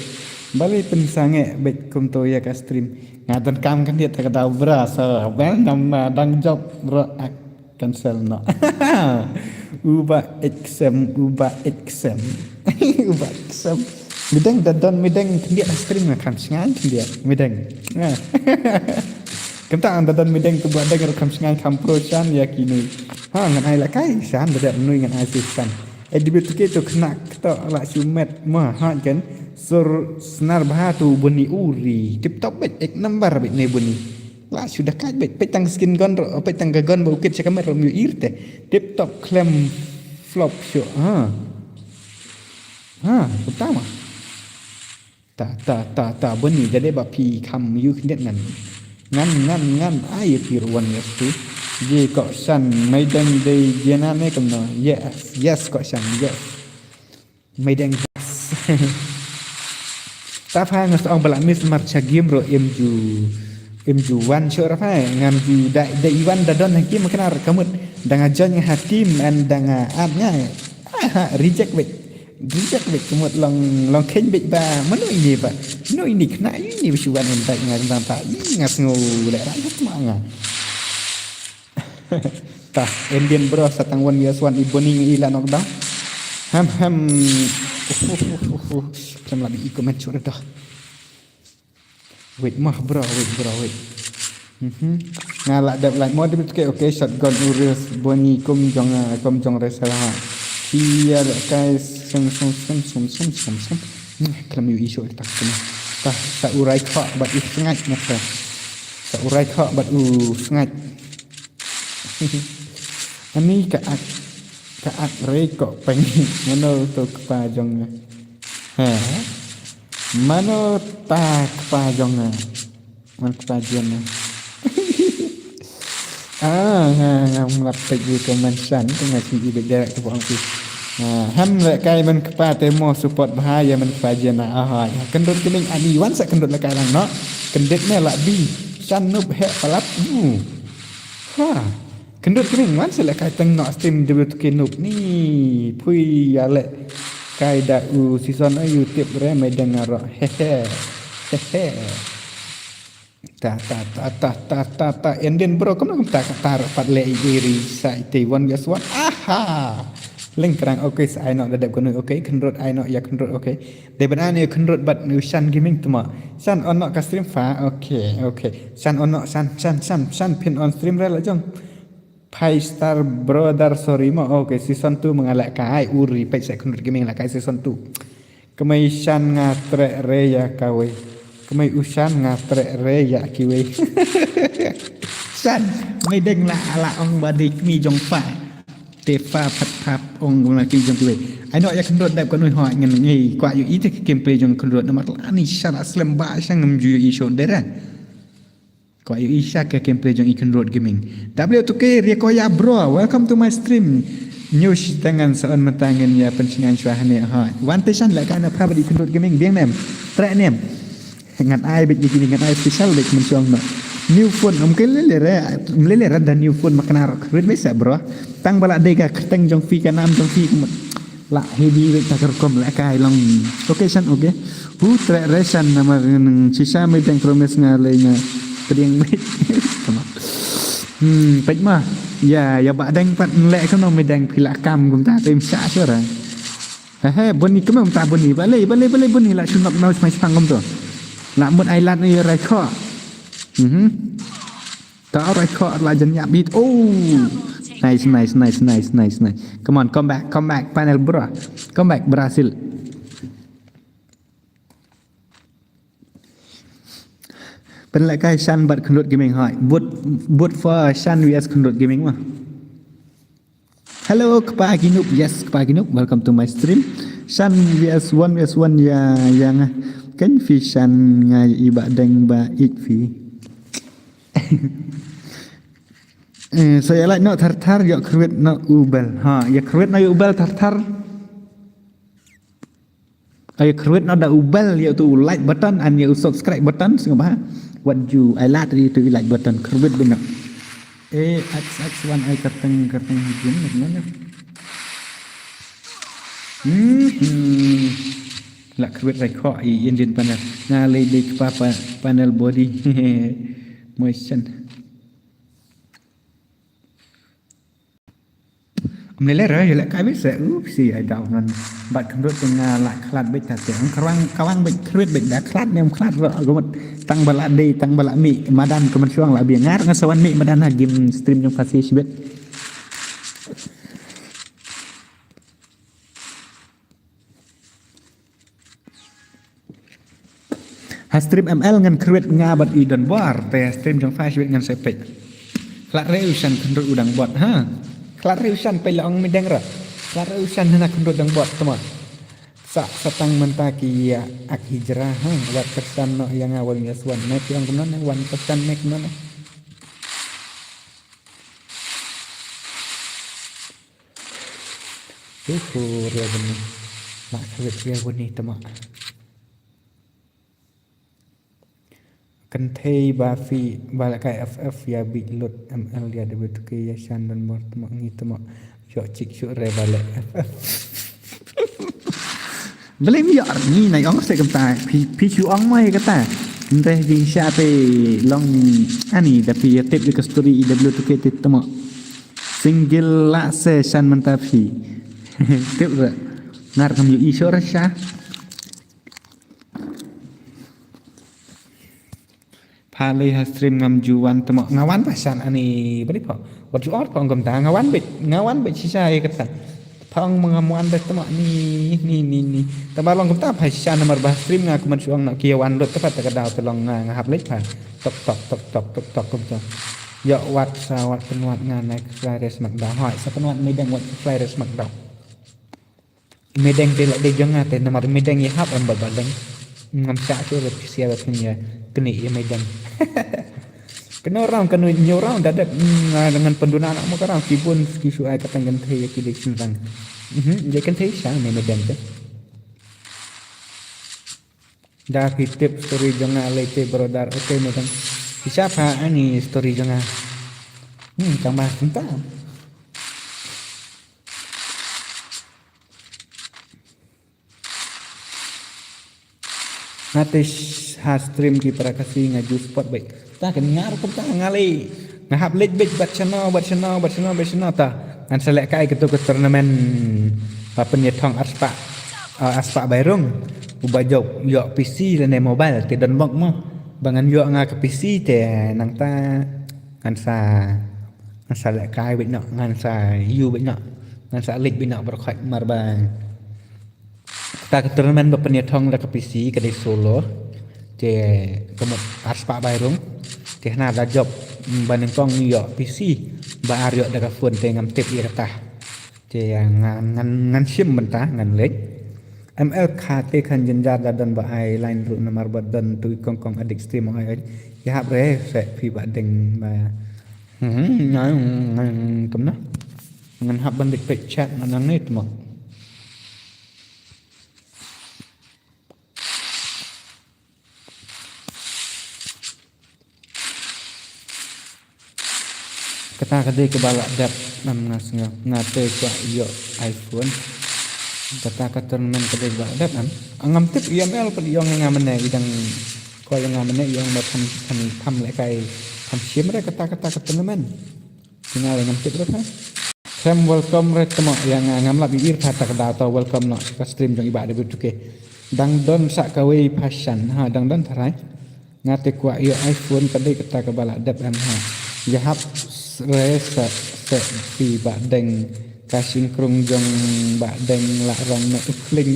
Bali pensange bet kum to ya ka stream. Nga donkam kan dia tak da bra so bel nam dang job bro ak. Cancel no. Uba exam, uba exam. Uba exam. Mideng da don mideng khyndiat ha stream nga kham shngain khyndiat mideng. Kumta ang da don mideng tu ba deng ruh kham shngain kham pro shan ïa kine. Ha ngan ai la kai shan da dep nui ngan ai sih shan. Eh dibi tu ke tu kena ketok la shu met ma ha kan. Sur snar bha tu buni uri. Tip top bet ek number bet ne buni. La shu da kat bet peit tang skin gun ro peit tang ka gun ba u kit sha ka met ro myu ir te. Tip top klem flop shu ha. Ha utama. Ta ta ta ta bani jadi ba phi kham yu khyndiat ngan. Ngan ngan ngan ai phi ruan yes tu. Ye ko shan mai dang dei jena ne kam no. Yes yes ko shan yes. Mai deng bas. Ta pha ngas ong bala mis mar cha game ro im ju im ju wan sho ra pha ngam ju da da iwan da don ha game kena ra kamut da nga join ha team and da nga at nga. Aha, reject bet reject bet kamut long long khen bet ba mano ini ba mano ini kena ini bisu wan em ba nga tang ta i nga sngo le ra ma nga. Ta Indian bro sa tang wan yes wan i boni i la knock down. Ham ham. Klem la bi i comment chura dah. Wait mah bro wait bro wait. Mhm. Nga la dep like more debit ke okay shotgun uris boni kum jong ah, kum jong resela. Iya guys sem sem sem sem sem sem sem. Hmm, klem yu isu tak kena. Ta sa urai kha bat i sngat mata. Sa urai kha bat u sngat. Ani ka ak ka ak rei ko peng mano to kpa jong nga. Ha? Mano ta kpa jong nga. Man kpa jong nga. Ah, nga nga mlap pek di ko man san ko nga si ibe derek ko pong si. Ha, ham le kai man kpa te mo support bha ya man kpa jong nga. Ah, ya kendut kening ani wan sa kendut le kai lang no. Kendut ne la bi. San nup he palat. Ha. Kendut kring wan sila kai teng nok stream debut ke nup ni pui ya le kai da u season a u tip re mai deng aro hehe hehe. Ta ta ta ta ta ta ta endin bro kum kum ta ta pat le iri sa ite wan bias wan aha. Leng krang okay sa ai nok da dep kunu okay kendut ai nok ya kendut okay. Dei ban ani khynrut bad u Shan Gaming tma. Shan on nok ka stream fa. Okay, okay. Shan on nok Shan Shan Shan Shan pin on stream re la jong. Five star brother sorry mo. Okay, season two mengalak kai uri pek sa khynrut gaming la kai season two. Kemai Shan nga trek re ya kawei. Kemai u Shan nga trek re ya kiwei. Shan, mai deng la ala ong ba dei kmi jong fa. Te fa phat phat ong guna ki jong kiwei. Ai no ya khynrut dep ka nui hoi ngan ngi kwa yu i te ka gameplay jong khynrut namar la ni sha la slem ba sha ngam ju yu i shon dera. Kwa yu i sha ka gameplay jong i khynrut gaming. W two K ria ko ya bro. Welcome to my stream. Nyu shi tangan sa on mata ngan ya pen shingan shwa hane hoi. Wan te shan la ka na pha ba di khynrut gaming biang nem. Trek nem. Ngan ai bit ni ngan ai special bit mun shong no. New phone um ke lele re um lele re da new phone makna rok rit bit sa bro. Tang bala de ka khteng jong fi ka nam jong fi kum. La heavy bit ta kerkom la kai long. Okay shan okay. Hu trek re shan nama nang shisha me deng promise nga le nga pediang bit. Hmm pet ma. Ya ya ba deng pat le ka no me deng pila kam gum ta tem sha sura. He he buni kemem ta buni balei balei balei buni la shunok nau mai pangom tu. La mut ai lat ni rai kho. Mhm. Ta rai kho la jan yap bit. Oh. Nice, nice, nice, nice, nice, nice. Come on, come back, come back, panel bro. Come back, Brazil. Pynlehkai Shan bad Khynrut Gaming, hoi. Vote, vote for Shan V S Khynrut Gaming ma. Hello, Kpa Ginup. Yes, Kpa Ginup. Welcome to my stream. Shan V S one V S one ya, ya nga. Kan fi Shan nga i ba deng ba ik fi. Eh, so ya lait no thar thar ya khrwit no u bell. Ha, ya khrwit no ya u bell thar thar. Ay khrwit no da u bell ya tu u like button and ya u subscribe button sngewbha. Wat ju ai lad ya tu u like button khrwit bynno. Eh, X X one ai kyrteng kyrteng hijin na. Hmm, hmm. La khrwit rai kho i Indian panel. Nga lei dei kpa pa-, panel body. Motion. Ym lei lei re, ïa lehkai beit se, u phi si ai daw ngan. Bad khynrut te nga la khlad beit ta te. Ong kawang, kawang beit khrwit beit da khlad ne ym khlad re, agumut tang ba la dei, tang ba la mih madan ka mynshuwa la biang. Nga ruh nga sa wan mih madan ha game stream jong pha shi bit. Ha stream M L ngan khrwit nga bad i don bor, te ha stream jong pha shi bit ngan sa peit. Khlad re u Shan khynrut u dang bot, ha. Khlad re u Shan peit la ong mideng ra. Khlad re u Shan hana khynrut dang bot, tama. Sa, sa tang mynta ki ïa ak hijra, ha. Wat ka Shan noh ïa nga wan ïa swan. Ne ki ong kumno ne, wan ka Shan ne kumno ne. Uhu, ria bani. Nak kawit ria bani tama. Kynthei ba phi, ba la kai F F ïa bit lut M L ïa W two K ïa Shan don bor tama ngi tama. Ïoh chik shu re ba la F F. Blame ïoh ni na ong se kumta. Phi, phi shu ong mai kata. Nte jingsha te long ani da phi ïa tip ïa ka story i W two K te tama. Single la se Shan mynta phi. Tip re. Ngar kam yu isor sha. Pha lei ha stream ngam ju wan tama nga wan ba Shan ani bari pha. Wat ju or pha ngam ta nga wan bit nga wan bit shisha ai kata. Pha ong ma ngam wan bit tama ni ni ni ni. Tama long kumta pha Shan namar ba stream nga kuman shu ong na ki wan lut ta pha ta ka daw ta long nga nga hap leit pha. Tok tok tok tok tok tok kumta. Ïa wat sa wat pynwat nga na ka fly race mak daw. Hoi sa pynwat mideng wat ka fly race mak daw. Mideng te la dei jong nga te namar mideng ïa hap em ba ba deng. Ngam sha tu re pisia ba phin ïa kni ïa mideng. Kano round kano ñiew round da dep nga dengan penduna nak mo ka round ki bun ki shu ai ka tang kynthei ïa ki dei shin rang. Mhm, dei kynthei sha ne mideng te. Da phi tip story jong nga lei te brother, okay, madam. Phi sha pha ani story jong nga. Hmm, tang ba kumta. Nga te sh-, ha stream ki para Khasi nga ju spot beit. Ta kan nga rukom ta nga lei. Nga hap leit beit bad shano, bad shano, bad shano, bad shano ta. Ngan sa leh kai katu ka tournament. Ba pynïathong arspah. Ah, arspah bairung. Uba jop ïoh P C lane mobile te don bok mo. Ba ngan ïoh nga ka P C te nangta ngan sa, ngan sa leh kai beit noh, ngan sa ïu beit noh. Ngan sa leit beit noh barkhot mar ba. Kata ka tournament ba pynïathong da ka P C ka dei solo. Te ka mut arspah bairung. Te hana da jop, mm, ba nyngkong ïoh P C. Ba ar ïoh da ka phone te ngam tip ïa kata. Te ngan, ngan, ngan shim bynta ngan leit. M L kha te khan jynjar da don ba ai line ruh namar ba don tu kong kong adik stream ai ai. Ïa hap re se phi ba deng ba. Hmm, ngan, ngan, kumno. Ngan hap ban dik pek chat ngan nang nit mo. Kata ka dei kaba la dep nam nga sngew. Nga te kwah ïoh iPhone. Kata ka tournament ka dei kaba la dep nam. Ngam tip ïa M L pat ïong ïa nga mane i dang kwah ïa nga mane ïong ba tham tham tham lehkai tham shim re kata kata ka tournament. Nga le ngam tip re ka. Sem welcome re tama ïa nga ngam lap ïa ir pha ta ka daw ta welcome noh ka stream jong i Bah W two K. Dang don sa kawei pha Shan ha dang don tharai. Nga te kwah ïa iPhone ka dei kata kaba la dep em ha. Ïa hap re sa, sa Phi Bah Deng, ka shynkrung jong Bah Deng la rong na u khling.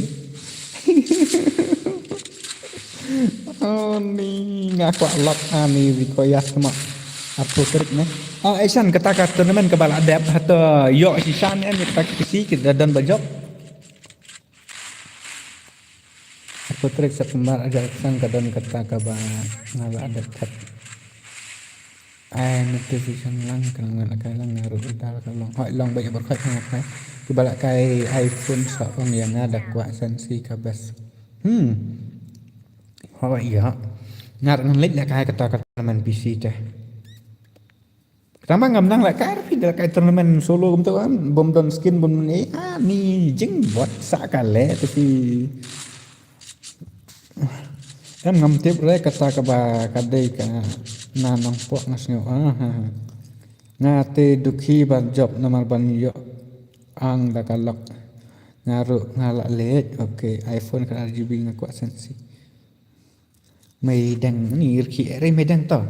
Oh, ni nga kwah lok ani wi ko yas ma. Arphew tarik ne. Oh, Asian kata ka tournament kaba la dep hato ïoh shisha ne, ni kata ka kisi ki da don ba jop. Arphew tarik September, aja Asian ka don kata kaba nga la dep thet. Ai notification lang ka ngan akai lang nga ruh dal ka long. Hoi long ba ïa bar khoi ka ngat kai. Kiba la kai iPhone sa ong ïa nga da kwah sensi ka best. Hmm. Hoi ïa. Ngar ngan leit la kai kata ka tournament P C te. Tama ngam nang la kai, phi da la kai tournament solo kumta kan. Bom don skin bom ni. Ah, ni jing bot sa ka le te phi. Em ngam tip re kata kaba ka dei ka na nongpok nga sngew. Ah, ha, ha. Nga te dukhi ban jop namar ban ïoh ang da ka lok. Nga ruh nga la leit. Okay, iPhone ka R G B nga kwah sensi. Mei dang ni rkhi re mei dang to.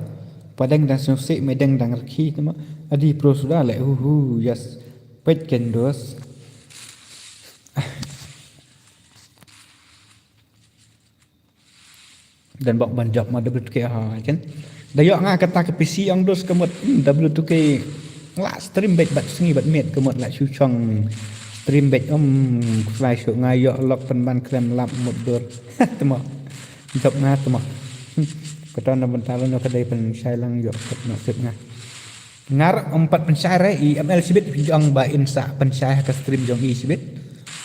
Padang dang sngewsih mei dang dang rkhi tama. Adi pro suda le hu hu, yes. Peit ken dos. Dan bok ban jop ma W two K ha kan. Da ïoh nga kata ka P C ong dos ka mut, hmm, W two K la stream beit bad sngi bad miet ka mut la shu chong stream beit, um, khlai shu nga ïoh lok pynban khlem lap mut dur. Tama. Jop nga tama. Hmm. Kata na bynta lo no ka dei pynshai lang ïoh kat no sip nga. Ngar em pat pynshai re i M L sibit jong ba in sa pynshai ha ka stream jong i sibit.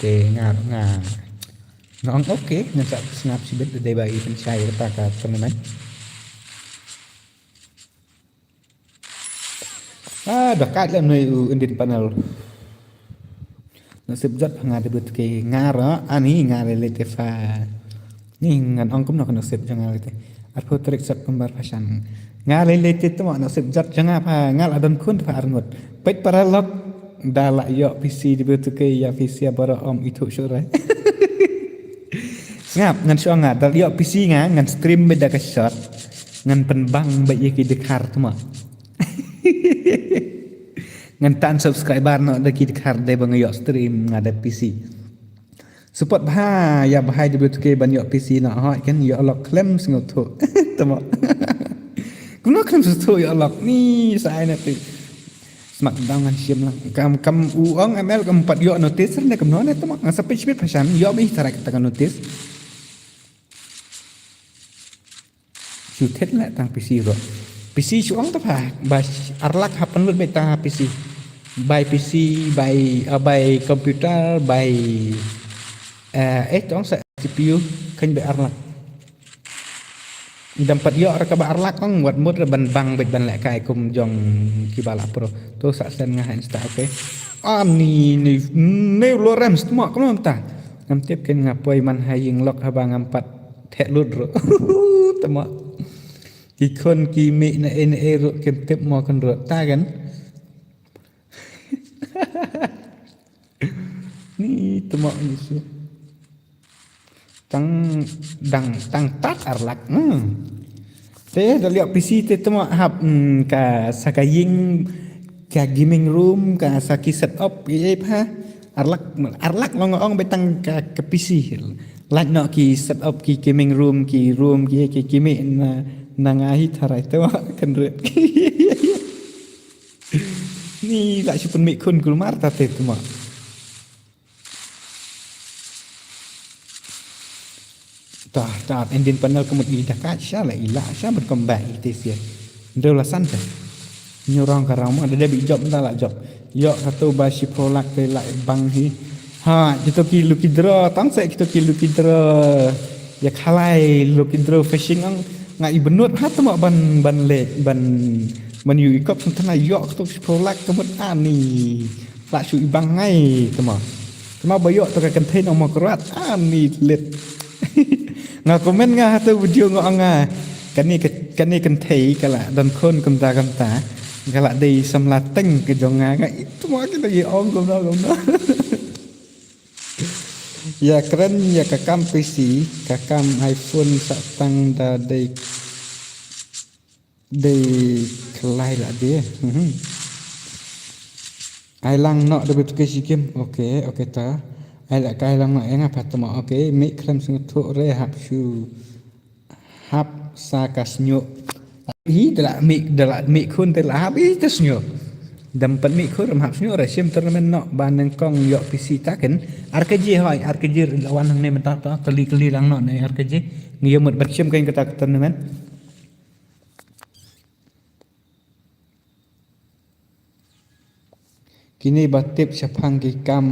Te ngar nga. Nga ong okay, ngan sa sngap sibit da dei ba i pynshai kata ka tournament. Ah, da kat lem noi u Indian panel. Nasib jot nga debut ke ngar ani ngar le te fa. Ni ngan ong kumno ka nasib jong nga le te. Arphew tarik September pha shan. Nga le le te tama nasib jot jong nga pha nga la don khun pha arngut. Peit para lok da la ïoh P C debut ke ïa P C baroh om ithuh shuh re. Sngap ngan shu ong nga da la ïoh P C nga ngan stream beit da ka shot. Ngan pynbang beit ïa ki dkhar tama. Ngan tan subscriber noh da ki dkhar dei ba nga ïoh stream nga da P C. Support bha ïa bha ïa W two K ban ïoh P C noh hoi kan ïoh lok khlem sngewthuh. Tama. Kumno khlem sngewthuh ïoh lok ni sa ai na te. Smackdown ngan shim lang. Kam kam u ong M L kam pat ïoh notice ne kumno ne tama. Nga sa peit shibit pha shan ïoh beit tharai kata ka notice. Shu thet la tang P C ruh. P C shu ong ta pha ba ar lak ha pynlut beit tang ha P C. Bai P C, bai, ah, bai computer, bai, eh, eh, tong sa C P U kan bai ar lak. Dam pat ïoh ra kaba ar lak ong wat mut ra ban bang beit ban lehkai kum jong kiba la pro. To sa send nga ha Insta, okay. Ani ni ni lo rem stma kumno ta. Ngam tip ken nga poi man ha ïing lok haba ngam pat theh lut ruh. Tama. Ki khun ki mih na ei na ei ruh kim tip mo kan ruh ta kan. Ni tama ni si. Tang dang tang tat ar lak. Hmm. Te da liak P C te tama hap, hmm, ka sa ka ïing ka gaming room ka sa ki set up ïa pha. Ar lak ar lak long ong beit tang ka ka P C. Lak noh ki set up ki gaming room ki room ki ki ki mih na na nga hi tharai te wa kan ret. Ni la shu pynmih khun kulmar ta te tama. Ta ta endin panel ka mut i da ka sha la i la sha ban kamba i te sia. Ndo la san te. Nyu rong ka rong ma da dei bi jop da la jop. Ïoh ka tu ba shiphew lak te la bang hi. Ha, kito ki lucky draw, tang se kito ki lucky draw. Ïa khalai lucky draw fishing ang nga i benut ha tama ban ban le ban ban yu i kop sentana ïoh ka tu shiphew lak ka mut ani. La shu i bang ngai tama. Tama ba ïoh to ka kynthei nong mo krat ani lit. Nga komen nga ha tu video nga ong nga. Kane ka kane kynthei ka la don khun kumta kumta. Ka la dei samla teng ka jong nga nga itu ma kita ki ong kumno kumno. Ïa kren ïa ka kam P C ka kam iPhone sa tang da dei dei khlai la dei. Mhm. Ai lang noh da bit ke sikim. Okay, okay ta. Ai la kai lang noh ïa nga pat mo. Okay, mih khlem sngewthuh re hap shu. Hap sa ka sñiuh. Hi da la mih, da la mih khun te la hap i te sñiuh. Dam pat mih khun ram hap sñiuh re sim tournament noh ba nyngkong ïoh P C ta ken. Ar ka ji hoi, ar ka ji la wan hangne mynta ta, kali kali lang noh ne ar ka ji. Ngi ïa mut bat sim ka ïa kata ka tournament. Kine ba tip shaphang ki kam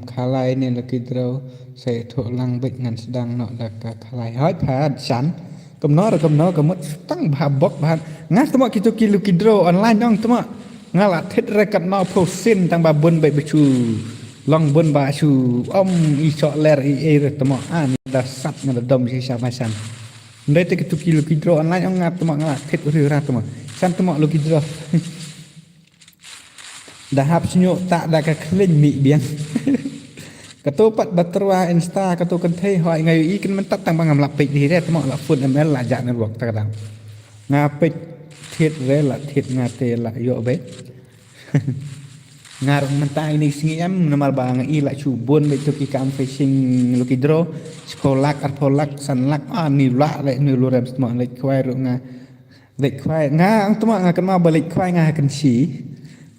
khalai ne lucky draw, sa ïathuh lang beit ngan sdang noh da ka khalai. Hooid pat shan. Kumno re kumno ka mut tang bha bok bha. Nga tmo kito ki lucky draw online ong tmo. Nga la thied re katno phew sien tang ba bun beit ba shu long bun ba shu ym i shoh ler i ei re tmo. Ah, ni da sat nga da dom shisha ba shan. Ndai te kito ki lucky draw online ong nga tmo nga la thied uri ura tmo. Shan tmo lucky draw. Da hap sñiuh ta da ka khliñ mih biang. Kato pat ba tyrwa Insta kato kynthei hoi nga ïohi kan mynta tang ba ngam lah peit hi re tmo la phone M L la jah network ta ka dang. Nga peit thied re la thied nga te la ïoh beit. Nga rung mynta ini sngi em namar ba nga i la shu bun beit to ki kam fishing lucky draw. Shiphew lak, arphew lak, san lak, ah, ni lah re ni lurem tmo leit khwai ruh nga. Leit khwai nga ang tma nga kynmaw ba leit khwai nga ha Kynshi.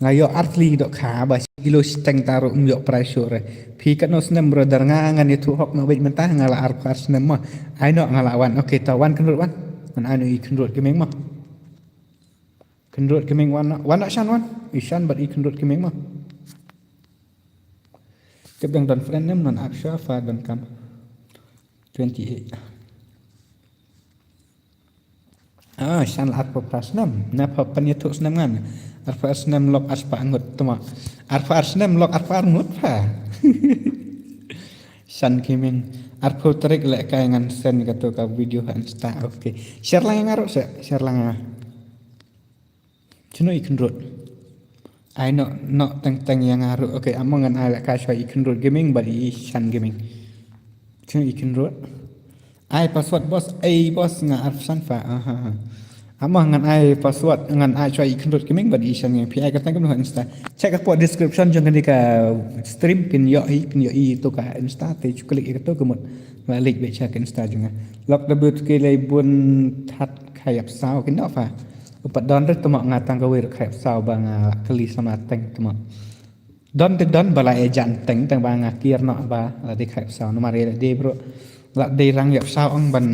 Nga ïoh artylli dohkha ba shi kilo shiteng ta ruh ym ïoh prize shuh re. Phi katno snem brother nga ngan ïathuh hok noh beit mynta nga la arphew ar snem mo. Ai noh nga la wan. Okay ta wan Khynrut wan. Ngan ai noh i Khynrut Gaming mo. Khynrut Gaming wan noh. Wan noh shan wan. I shan bad i Khynrut Gaming mo. Tip dang don friend nem non app sha fa don kam. Twenty eight. Ah, shan la arphew phra snem. Na pha pynïathuh snem ngan. Arphew ar snem lok arspah ngut tma. Arphew ar snem lok arphew ar ngut pha. Shan Gaming. Arphew tarik leh kai ngan send kato ka video ha Insta. Okay. Share lang ïa nga ruh se. Share lang ïa nga. Chino i Khynrut. Ai noh, noh teng teng ïa nga ruh. Okay, amo ngan ai leh kai shuwa i Khynrut Gaming bad i Shan Gaming. Chino i Khynrut. Ai password boss, ai boss nga arphew san pha. Aha. Amo ngan ai password ngan ai shuwa i Khynrut Gaming bad i Shan Gaming. Phi ai ka teng kumno Insta. Check hapoh description jong kane ka stream phin ïoh hi, phin ïoh i to ka Insta te shu click ïa kato ka mut. La link beit sha ka Insta jong nga. Lok da bit ki lei bun that khayap saw ki noh pha. U pat don re tmo nga tang kawei ruh khayap saw ba nga kylli sama teng tmo. Don te don ba la ïa jan teng teng ba nga kiar noh ba la dei khayap saw namar ïa la dei bro. La dei rang ïap saw ong ban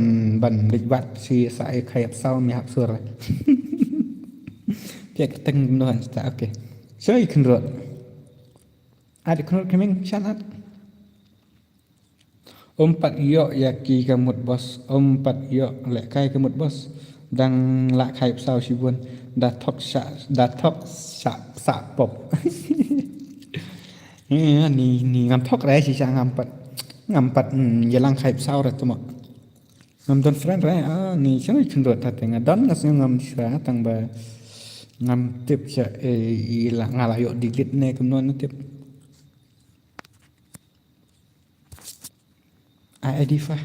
ban leit wad shi sa ïa khayap saw mi hap sur. Pia ka teng noh Insta okay. So i Khynrut. At i Khynrut Gaming shan at. Um pat ïoh ïa ki ka mut boss, um pat ïoh leh kai ka mut boss. Dang lah khayap saw shibun. Da thok sha, da thok sha, sa pop. Eh, ni, ni ngam thok re shisha ngam pat. Ngam pat, mm, ïalang khayap saw re tmo. Ngam don friend re, ah, ni shano i Khynrut ta te nga don nga sngew ngam sha tang ba ngam tip sha, eh, i la, nga la ïoh delete ne kumno ne tip. Ai, ai, difa.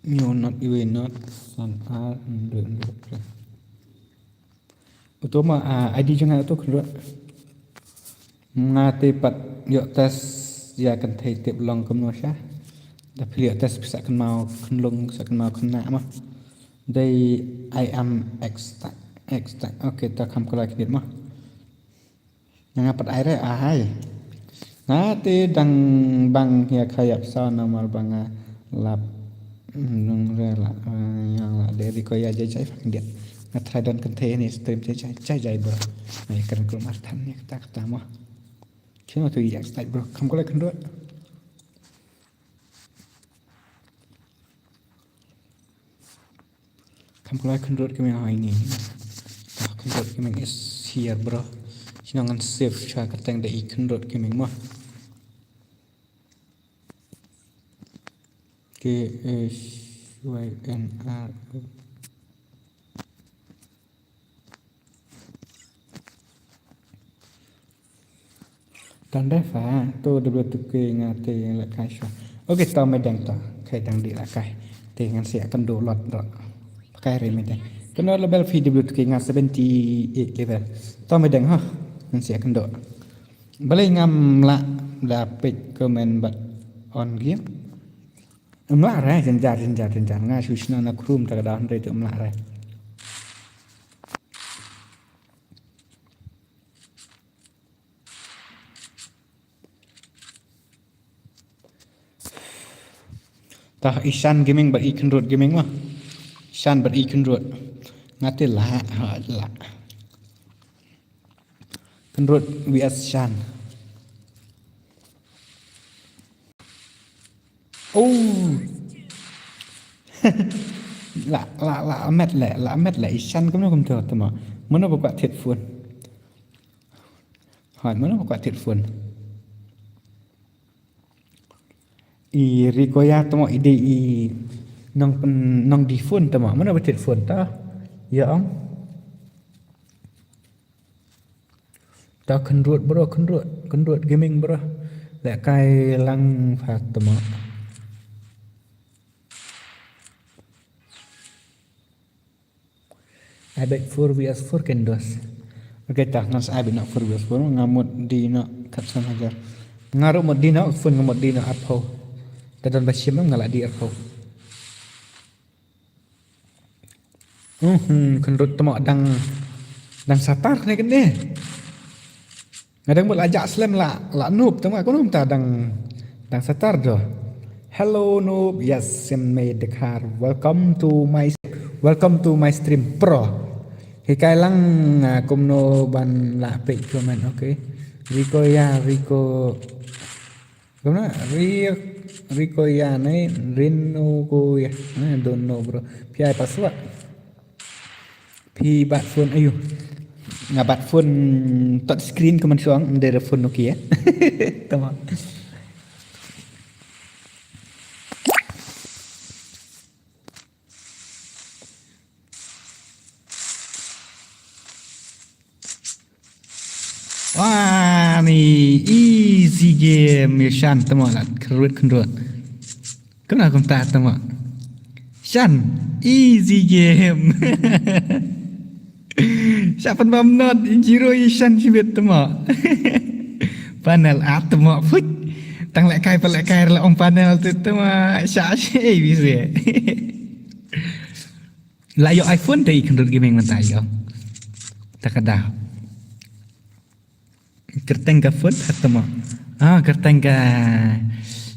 Nyo not iwe not san ar ndo ndo pre. Uto ma, ah, I D jong nga uto Khynrut. Nga te pat ïoh test ïa kynthei tip long kumno sha. Da phi ïoh test phi sa kynmaw khynlung sa kynmaw khynnah ma. Dei I am extra extra. Okay, ta kham kala kidit ma. Nga pat ai re ai. Nga te dang bang ïa khayap saw namar ba nga lap nung re la yang la de ri ko ïa jai jai fucking diat. Nga try don kynthei ni stream jai jai jai jai bro. Nga ïa kren krum ar than ni kata kata mo. Kino tu ïa style bro. Kam ko le kendor. Kam ko le kendor kemeng hai ni. Ah, kendor kemeng is here bro. Sino ngan save sha kateng da i kendor kemeng mo. K H Y N R O. Don re fa, to W two K nga te lehkai shuwa. Okay, to me dang to. Kai dang di lehkai. Te ngan sia kan do lot do. Pakai re me dang. Kano level phi W two K? Nga seventy eight level. To me deng ha. Ngan siah kyndoh. Balei ngam lah da peit comment bad on game? Em lah re, jynjar, jynjar, jynjar. Nga shu shna na Chrome ta ka daw hynrei tu em lah re. Tah, i Shan Gaming bad i Kynrut Gaming ma. Shan bad i Kynrut. Nga te lah, ha, lah. Kynrut V S Shan. Oh. Lah, lah, lah, met le, lah, met le. I Shan kumno kumto, tama. Mano ba kwah thied phone? Hoi, mano ba kwah thied phone? I Rikoya tama i dei i nong pen, nong dih phone tama. Mano ba thied phone ta? Ya ong. Ta Kynrut bro, Kynrut, Kynrut Gaming bro. Leh kai lang pha tama. Ai beit four V S four kyndos. Okay, tah ngan sa ai beit na four V S four, nga mut dih na khatsan hajar. Nga ruh mut dih na phone, nga mut dih na arphew. Ka don ba shim nga lah dih arphew. Mhm, Kynrut tama dang, dang satar ne kane. Nga dang mut la jah slem la, la noob tang ma kumno mynta dang, dang satar doh. Hello noob, yes, Sim May Dkhar. Welcome to my, welcome to my stream, bro. Hikai lang, ah, kumno ban lah peit comment, okay. Riko ya, Riko. Kumno? Ri-, Riko ya ne, Rino ko ya. I don't know, bro. Phi ai password. Phi bat phone, ayu. Nga bat phone touch screen kumne shuh, ym dei re phone Nokia. Tama. Wah, ni easy game ya Shan, tama lah, Kynrut, Kynrut. Kumno kumta tama. Shan, easy game. Sha pynbam not zero i Shan shibit tama. Panel ah tama, phuit. Tang lehkai pa lehkai la ong panel tu tama. Sha shi ei bise. La ïoh iPhone te i Kynrut Gaming mynta ïoh. Ta ka da. Kyrteng ka phone ha tama. Ah, kyrteng ka,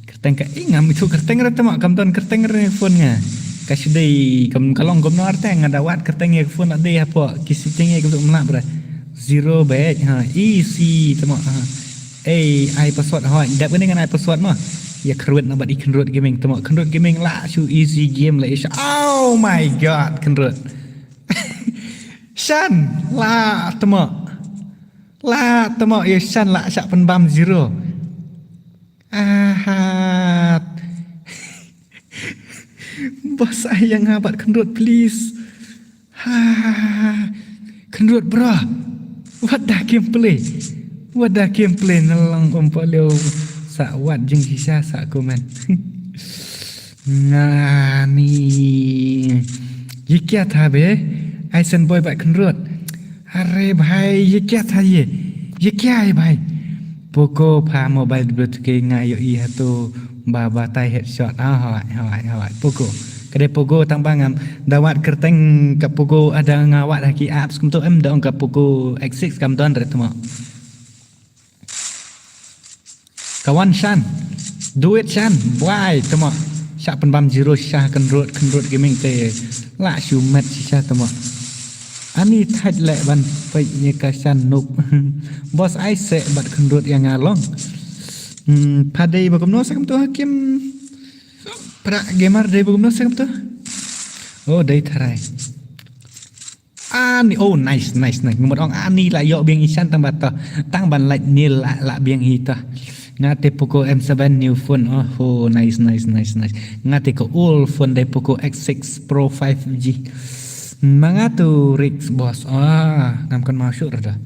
kyrteng ka, eh, ngam ithuh kyrteng re tama, kam don kyrteng re phone nga. Ka shu dei kam, ka long kumno arteng, nga da wad kyrteng ïa ka phone la dei hapoh ki setting ïa ka phone, ym lah bre. Zero bad, ha, easy tama, ha. Ei, ai password, hoi, dep kane ngan ai password ma. Ïa Kynrut na bad i Kynrut Gaming tama, Kynrut Gaming lah shu easy game lah, ish. Oh my God, Kynrut. Shan, lah tama. Lah tama, ya Shan lah sha pynbam zero. Ahat. Boss, ai ïa nga bad Kynrut, please. Ha. Kynrut bro. What the gameplay? What the gameplay? Nalong um paleo sa wat jing shisha sa comment. Ngani. Ye kya tha be? Aisen boy bad Kynrut. अरे भाई, ये क्या था ये? ये क्या है भाई? Poco pha mobile debut ke nga ïohi hato ba batai headshot. Ah, hoi, hoi, hoi. Poco. Ka dei Poco tang ba ngam da wad kyrteng ka Poco, ada nga wad ha ki apps kumto, em da ong ka Poco X six kam don re tama. Ka wan Shan. Do it Shan. Bwai tama. Sha pynbam zero sha Kynrut, Kynrut Gaming te. Lah shu met shisha tama. Ani thait leh ban peit ïa ka Shan noob. Boss ai se bad Kynrut ïa nga long. Hmm, pha dei ba kumno sa kumto ha kim. Pra gamer dei ba kumno sa kumto. Oh, dei tharai. Ani, oh, nice, nice, nice. Nga mut ong ani lah ïoh biang i Shan tang ba to. Tang ban lait ni lah, lah biang hi to. Nga te Poco M seven new phone. Oh, oh, nice, nice, nice, nice. Nga te ka old phone dei Poco X six Pro five G. Ma nga tu Rix boss. Ah, ngam kan masuk rada.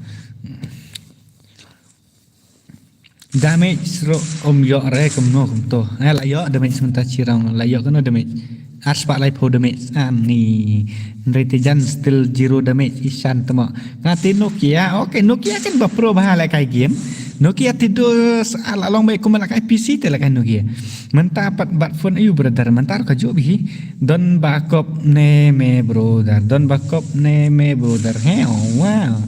Damage ruh um ïoh re kumno kumto. Eh, la ïoh damage mynta shirong, la ïoh kano damage. Arspah laiphew damage. Ani. Hynrei te jan still zero damage. Ishan te mo. Nga te Nokia. Okay, Nokia kan ba pro bha lehkai game. Nokia te dos ala long ba kum lehkai P C te lehkai Nokia. Mynta pat bat phone ayu brother. Mynta ka juh bhi. Don ba kop ne me brother. Don ba kop ne me brother. He, oh, wow.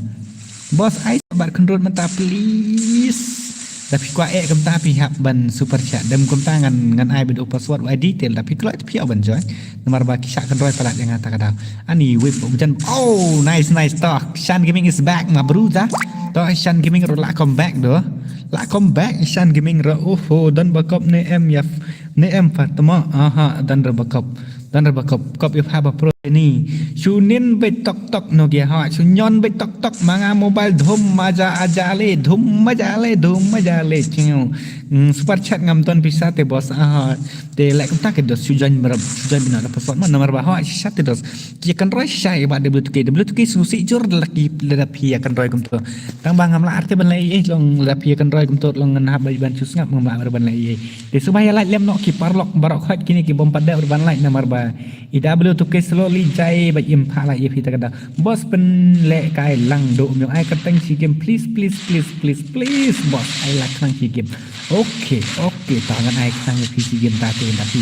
Boss, ai bat khynrut mynta please. Da phi kwah eh kumta phi hap ban super chat. Dem kumta ngan, ngan ai bad u password wa detail da phi kloi phi ban join. Namar ba ki shah kynroi palat ïa nga ta ka daw. Ani whip u jan. Oh, nice, nice. Toh, Shan Gaming is back, my brother. Toh, Shan Gaming ruh lah come back doh. Lah come back Shan Gaming ruh. Oho, don ba kop ne em ïa f-, ne em Fatima. Aha, don ruh ba kop. Don ruh ba kop, kop ïa pha ba pro ni. Shu nin beit tok tok Nokia ha. Shu nyon beit tok tok ma nga mobile dhum maja aja le, dhum maja le, dhum maja le. Chiu. Mm, super chat ngam don pisa te boss. Aha. Te leh kumta ki dos shu join bra, shu join bina da password ma namar ba ha shisha te dos. Ki kynroi shisha ïa ba W two K, W two K sngewsih jur lada ki lada phi ïa kynroi kumto. Tang ba ngam lah arti ban leh ei long lada phi ïa kynroi kumto long ngan hap ba ban shu sngap ngam lah ban leh ei. Te sngewbha ïa like lem noh ki paralok baroh khoit kine ki bym pat dei ban like namar ba i W two K slowly jai ba im pha la ïa phi ta ka daw. Boss pynlehkai lang doh, ym ïoh ai kyrteng shi game please, please, please, please, please boss, ai la khnang shi game. Okay, okay, ta ngan ai khnang ïa phi shi game ta te da phi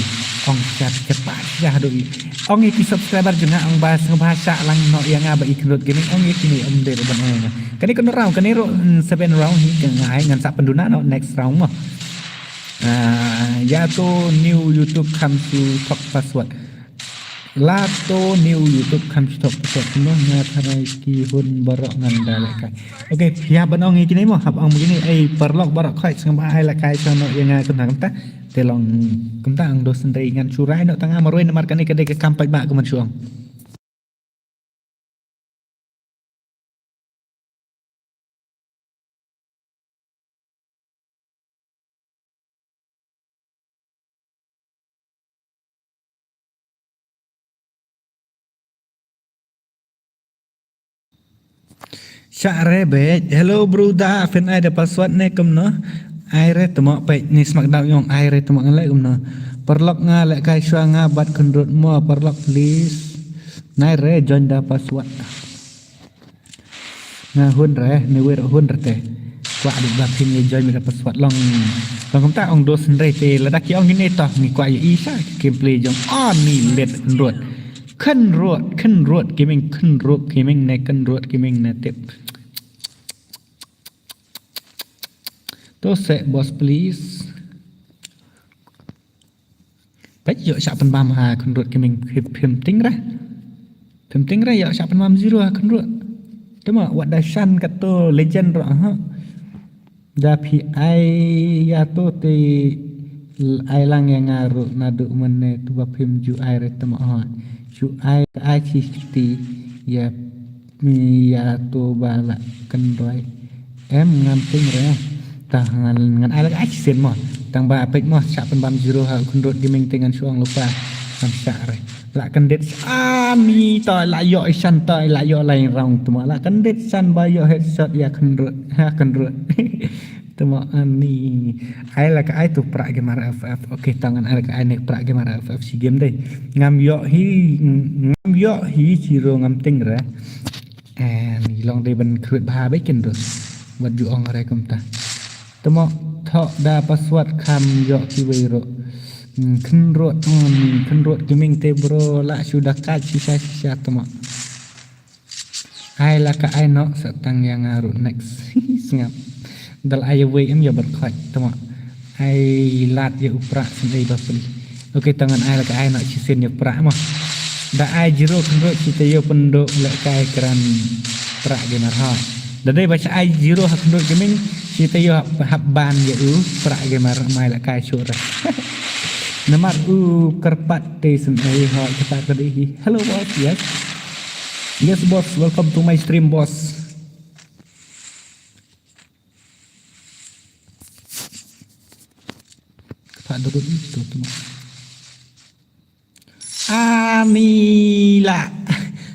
ong sha chepa sha doh i. Ong ïa ki subscriber jong nga ong ba sngewbha shah lang noh ïa nga ba i Khynrut Gaming ong ïa kine ym dei ban ong ïa nga. Kane kano round, kane ruh, mm, seven round hi ka nga ai ngan sa pynduna noh next round mo. Ah, ïa to new YouTube kham shu thok password. La to new YouTube kham shu thok password. Kumno nga tharai ki hun baroh ngan da lehkai. Okay, ïa ban ong ïa kine mo, hap ong kine ei paralok baroh khoit sngewbha ai lehkai sha no ïa nga kumta kumta. Te long kumta ang dos hynrei ngan shu rai noh tang nga marwei namar kane ka dei ka kam paidbah kumno shu ong. Shah re beit. Hello brother, phin ai da password ne kumno? Ai re tmo peit ni smak dau yong ai re tmo ngan leh kumno? Paralok nga lehkai shuwa nga bat Khynrut mo paralok please. Nai re join da password. Nga hun re, ne wer hun re te. Kwah dei ba phin ïa join da password long. Long kumta ong dos hynrei te lada ki ong kine toh ngi kwah ïa i sha gameplay jong ani let Khynrut. Khynrut, Khynrut Gaming, Khynrut Gaming ne, Khynrut Gaming ne tip. To seh boss please. Peit ïoh shah pynbam ha Khynrut Gaming phim, phim ting re. Phim ting re ïoh shah pynbam zero ha Khynrut. Te ma wat da shan kato legend ruh ha. Da phi ai ïa to te ai lang ïa nga ruh naduh mynne tu ba phim ju ai re te ma ha. Ju ai ai chi kti ïa Ïa to ba la kynroi. Em ngam ting re. Tang ngan ngan ai la ai sien mo. Tang ba peit mo shah pynbam zero ha Khynrut Gaming te ngan shu ong lypa. Ngam shah re. La kyndit ani to la ïoh i shan to la ïoh lai rong to mo la kyndit shan ba ïoh headshot ïa Khynrut. Ha Khynrut. Te mo ani. Ai la ka ai tu pra gamer F F. Okay tang ngan ai la ka ai ne pra gamer F F shi game dei. Ngam ïoh hi ngam ïoh hi zero ngam ting re. Ani long dei ban khrut bha beit kin dus. Wat ju ong re kumta. Te mo thoh da password kham ïoh kiwei ruh. Hmm, Khynrut, hmm, Khynrut Gaming te bro la shu da ka shisha shisha te mo. Ai la ka ai noh sa tang ïa nga ruh next. Sngap. Dal ai wei em ïa bar khoit te mo. Ai lad ïa u pra sngap ba pli. Okay tang ngan ai la ka ai noh shisien ïa pra mo. Da ai zero Khynrut shi taïew pynduh lehkai kran pra gamer ha. Da dei ba sha ai zero ha Khynrut Gaming shi taïew hap, hap ban ïa u pra gamer mai lehkai shuh re. Namar u kyrpad te sngap ai ha kata ka dei hi. Hello boss, yes. Yes boss, welcome to my stream boss. Kata dudut ni tu tu. Ani la.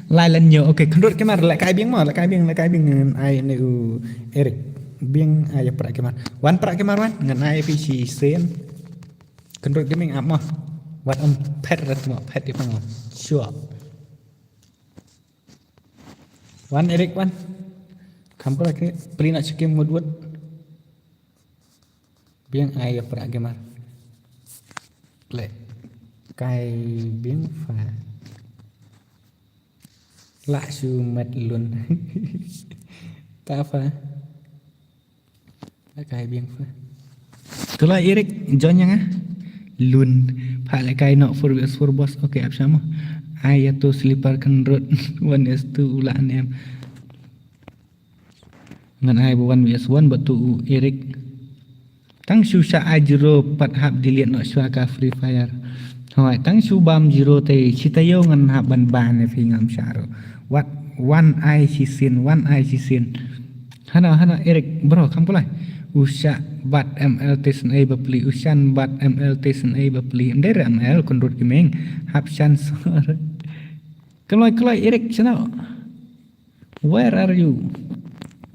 Lai lan nyo. Okay, Khynrut Gamer lehkai biang mo, lehkai biang, lehkai biang ngan ai ne u Eric. Biang ai pra gamer. Wan pra gamer wan, ngan ai phi shisien. Khynrut Gaming ap mo. Wat um phet rat mo phet ipang. Sure. Wan Eric wan. Kam ko lagi pli na chikim mut wut. Biang ai ya pra gemar. Le. Kai biang fa. La shu met lun. Ta fa. La kai biang fa. Kala Eric join yang ah. Lun. Pha la kai nok four vs four boss. Okay, ap sama. Ai ya tu sleeper kendrut. One is two ula nem. Ngan ai ba one vs one ba tu u Eric. Tang shu sha ai zero pat hap delete noh shuwa ka Free Fire. Hoi, tang shu bam zero te shi taïew ngan hap ban ban ne phi ngam sha ro. Wat wan ai shi sin, wan ai shi sin. Hana, hana, Eric, bro, kam kulai. U sha bat M L te sn ai ba pli, u shan bat M L te sn ai ba pli. Em dei re M L, kundrut ki meng. Hap shan sor. Kulai, kulai, Eric, shano? Where are you?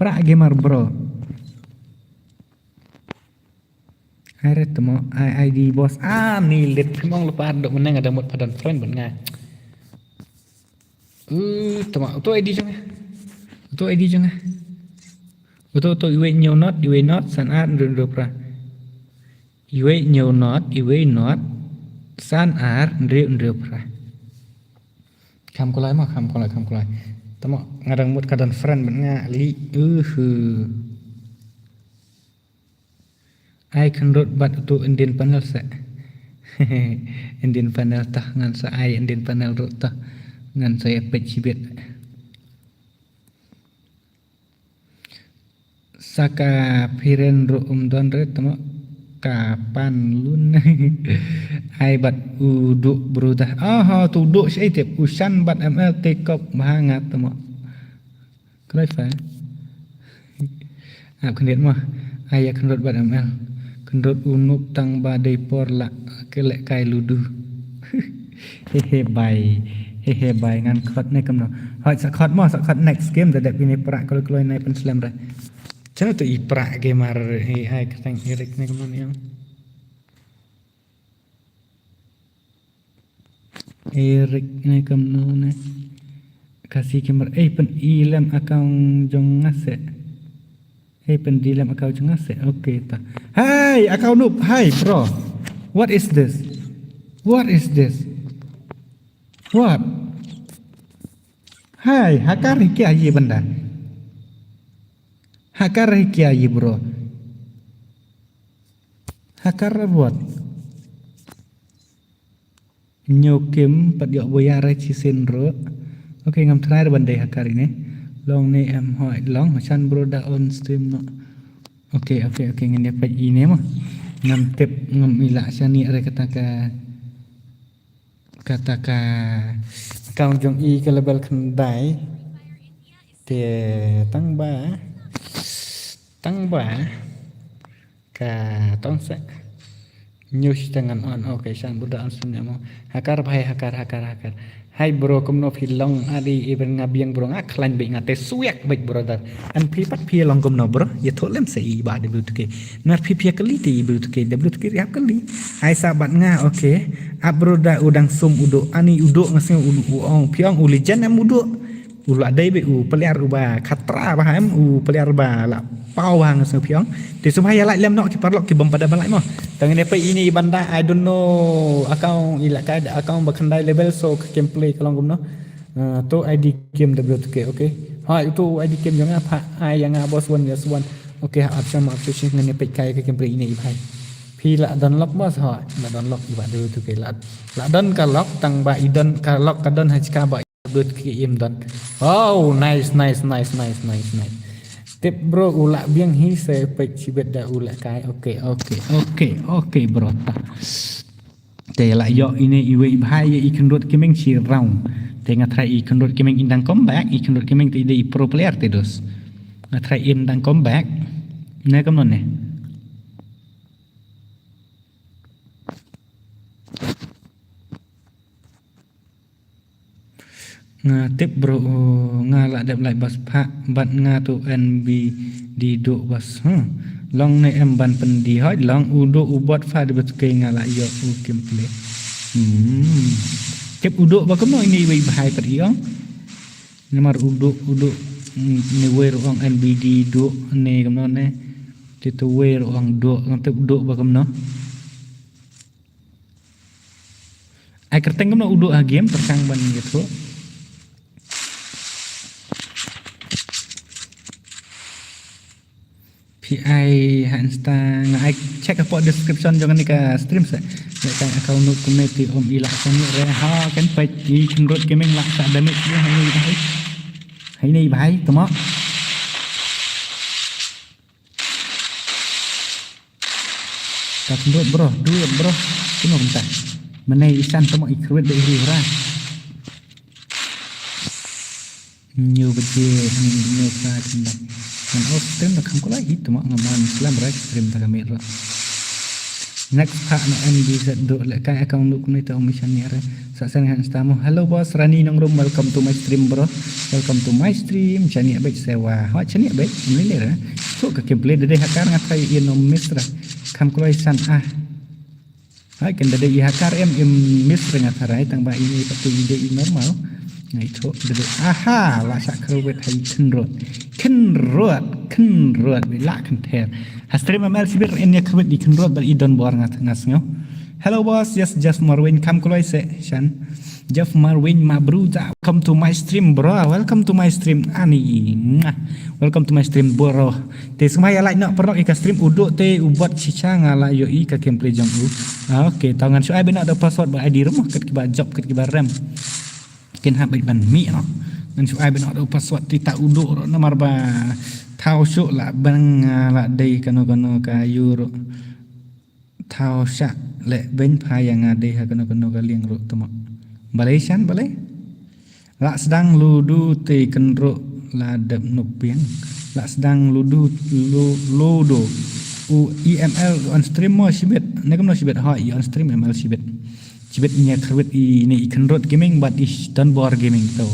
Pra gamer, bro. Hai re temo, ai, ai di boss. Ah, ni lit phim ong lypa dok meneng ada mut padan friend ban nga. Uh, temo, uto I D jong nga. Uto I D jong nga. Uto, uto, iwei hynñiew not, iwei not, san ar, hynriew hynriew phra. Iwei hynñiew not, iwei not, san ar, hynriew hynriew phra. Kham kulai mo, kham kulai, kham kulai. Temo, nga dang mut ka don friend ban nga li, uhu. Ai khynrut bad utu Indian panel se. Indian panel tah ngan sa ai Indian panel rut tah ngan sa ya peit shibit. Saka phiren rut um don re temo ka pan lun. Ai bad u duk brudah. Aha, tu duk shi ai tip. U shan bad M L te kop bha nga temo. Kloi fa. Ap khyndiat mo. Ai ya khynrut bad M L. Khynrut u nup tang ba dei por la ke leh kai ludu. Hehe bai. Hehe bai ngan khot ne kumno. Hoi sa khot mo sa khot next game da dep ini pra kloi kloi nai pynslem re. Chano tu i pra gamer ai ai kyrteng Eric ne kumno ni. Eric ne kumno ne. Kasi gamer. Eh, pyn i lem account jong nga se. Eh, pyn di lem account jong nga se. Okay, ta. Hai, account noob. Hai, bro. What is this? What is this? What? Hai, hacker hi kya ye banda? Hacker hi kya ye, bro? Hacker what? Nyo kim pat yok boya re chi sin ro. Okay, ngam try ban dei hacker ine. Long ne em hoi long chan bro da on stream no. Okay, okay, okay, ngin ya pat ine mo. Ngam tip ngam ila shani re kata ka kata ka account jong i ka level khyndai. Te tang ba tang ba ka tong se. News te ngan on. Okay, shan buda on sun mo. Hacker bhai, hacker, hacker, hacker. Hai bro, kumno phi long? Adi even nga biang bro, nga khlaiñ beit, nga te swiak beit brother. An phi pat phi long kumno bro? Ya thoh lem se i ba W two K. Nar phi phi kali te i W two K, W two K riap kali. Hai sa bat nga, okay. Ap bro da u dang sum u duk, ani u duk nga sngew u duk u ong. Phi ong u legend em u duk. U la dei beit u player uba khatra ba em u player ba la paw ba nga sngew phi ong. Te sum hai ya lait lem noh ki paralok ki bym pat da ba lait mo. Tang ne pa ini i banda I don't know account i la kai da account ba khyndai level so ka gameplay ka long kumno. Uh, to I D game W two K, okay. Hai to I D game jong nga pha ai ya nga boss one yes one. Okay, ha option ma option ngan ne peit kai ka gameplay ini i bhai. Phi la don lock boss ha, la don lock i ba W two K la. La don ka lock tang ba i don ka lock ka don ha chika ba Blut ki im don. Oh, nice, nice, nice, nice, nice, nice. Tip bro, u la biang hi se pek chibet da u la kai. Okay, okay, okay, okay, bro. Ta. Te la yo ine iwe i bhai i khynrut kimeng chi round. Te nga try i khynrut kimeng in dang comeback, i khynrut kimeng te i dei pro player te dos. Nga try in dang comeback. Ne kam non ne. Nga tip bro, nga la dep like bas pha, bat nga tu N B di duk bas. Huh. Long ne em ban pendi hoi, long u duk u bot pha di bas kei nga la yok u gameplay. Hmm. Tip u Duh ba kumno ine iwei i bhai pat i ong. Namar u Duh, u Duh, mm, ne wei ruh ong N B D Duh ne kumno ne. Te tu wei ruh ong Duh, ngam tip u Duh ba kumno. Ai kyrteng kumno u Duh ha game, tyrkang ban ïathuh. Phi ai ha Insta, nga ai check hapoh description jong kane ka stream se. Lehkai account Noob kumne te ym i lah shaniah re. Ha, kan peit i Khynrut Gaming lah shah damage ïa ha ine i bhai. Ha ine i bhai, tuma. Ta Khynrut bro, do it bro. Kumno kumta. Mynne i Shan tuma i Khynrut da i ri hra. Ñu baje, ñu ka tynda. Ngan off stream da kham kulai hi tuma, nga mon slem rek stream ta ka miet ruh. Next part na M D Z Duh, lehkai account Noob kumne te ym i shaniah re. Sa send ha Insta mo. Hello boss, Rani Nongrum, welcome to my stream bro. Welcome to my stream. Shaniah beit sewa. Hooid shaniah beit. Ym lei lei re. Suk ka gameplay da dei ha car nga tharai ïa ym miss re. Kham kloi san ah. Hai, kan da dei i ha car em, em miss re nga tharai, tang ba ine pat i dei i normal. Nga ithuh da dei. Aha, la shah kyrwit ha i Khynrut. Khynrut, Khynrut, wi la kynther. Ha stream M L shibit, in ïa kyrwit i Khynrut bad i donbor nga, nga sngew. Hello boss, yes, Jeff Marwin, kham kloi se, Shan. Jeff Marwin, ma bro, da, welcome to my stream bro. Welcome to my stream, Ani. Mwah. Welcome to my stream bro. Te sngewbha ïa like noh paralok ïa ka stream, u Duh te u bot shisha nga la ïohi ka gameplay jong u. Ah, okay, tang ngan shu ai beit noh da u password bad I D ruh mo, kat kiba jop kat kiba rem. Kin hap beit ban mih noh. Ngan shu ai beit noh da u password te ta u Duh ruh namar ba thaw shuh lah bang, ah, lah dei kano kano ka ïu ruh. Thaw shah leh beiñ pha ïa nga dei ha kano kano ka liang ruh tuma. Balei Shan balei? La sdang ludu te Khynrut la dep nuk biang. La sdang ludu lu-, ludu. U E M L on stream mo shibit. Ne kumno shibit ha i on stream M L shibit. Shibit ine kyrwit ine i Khynrut Gaming bad i donbor gaming to.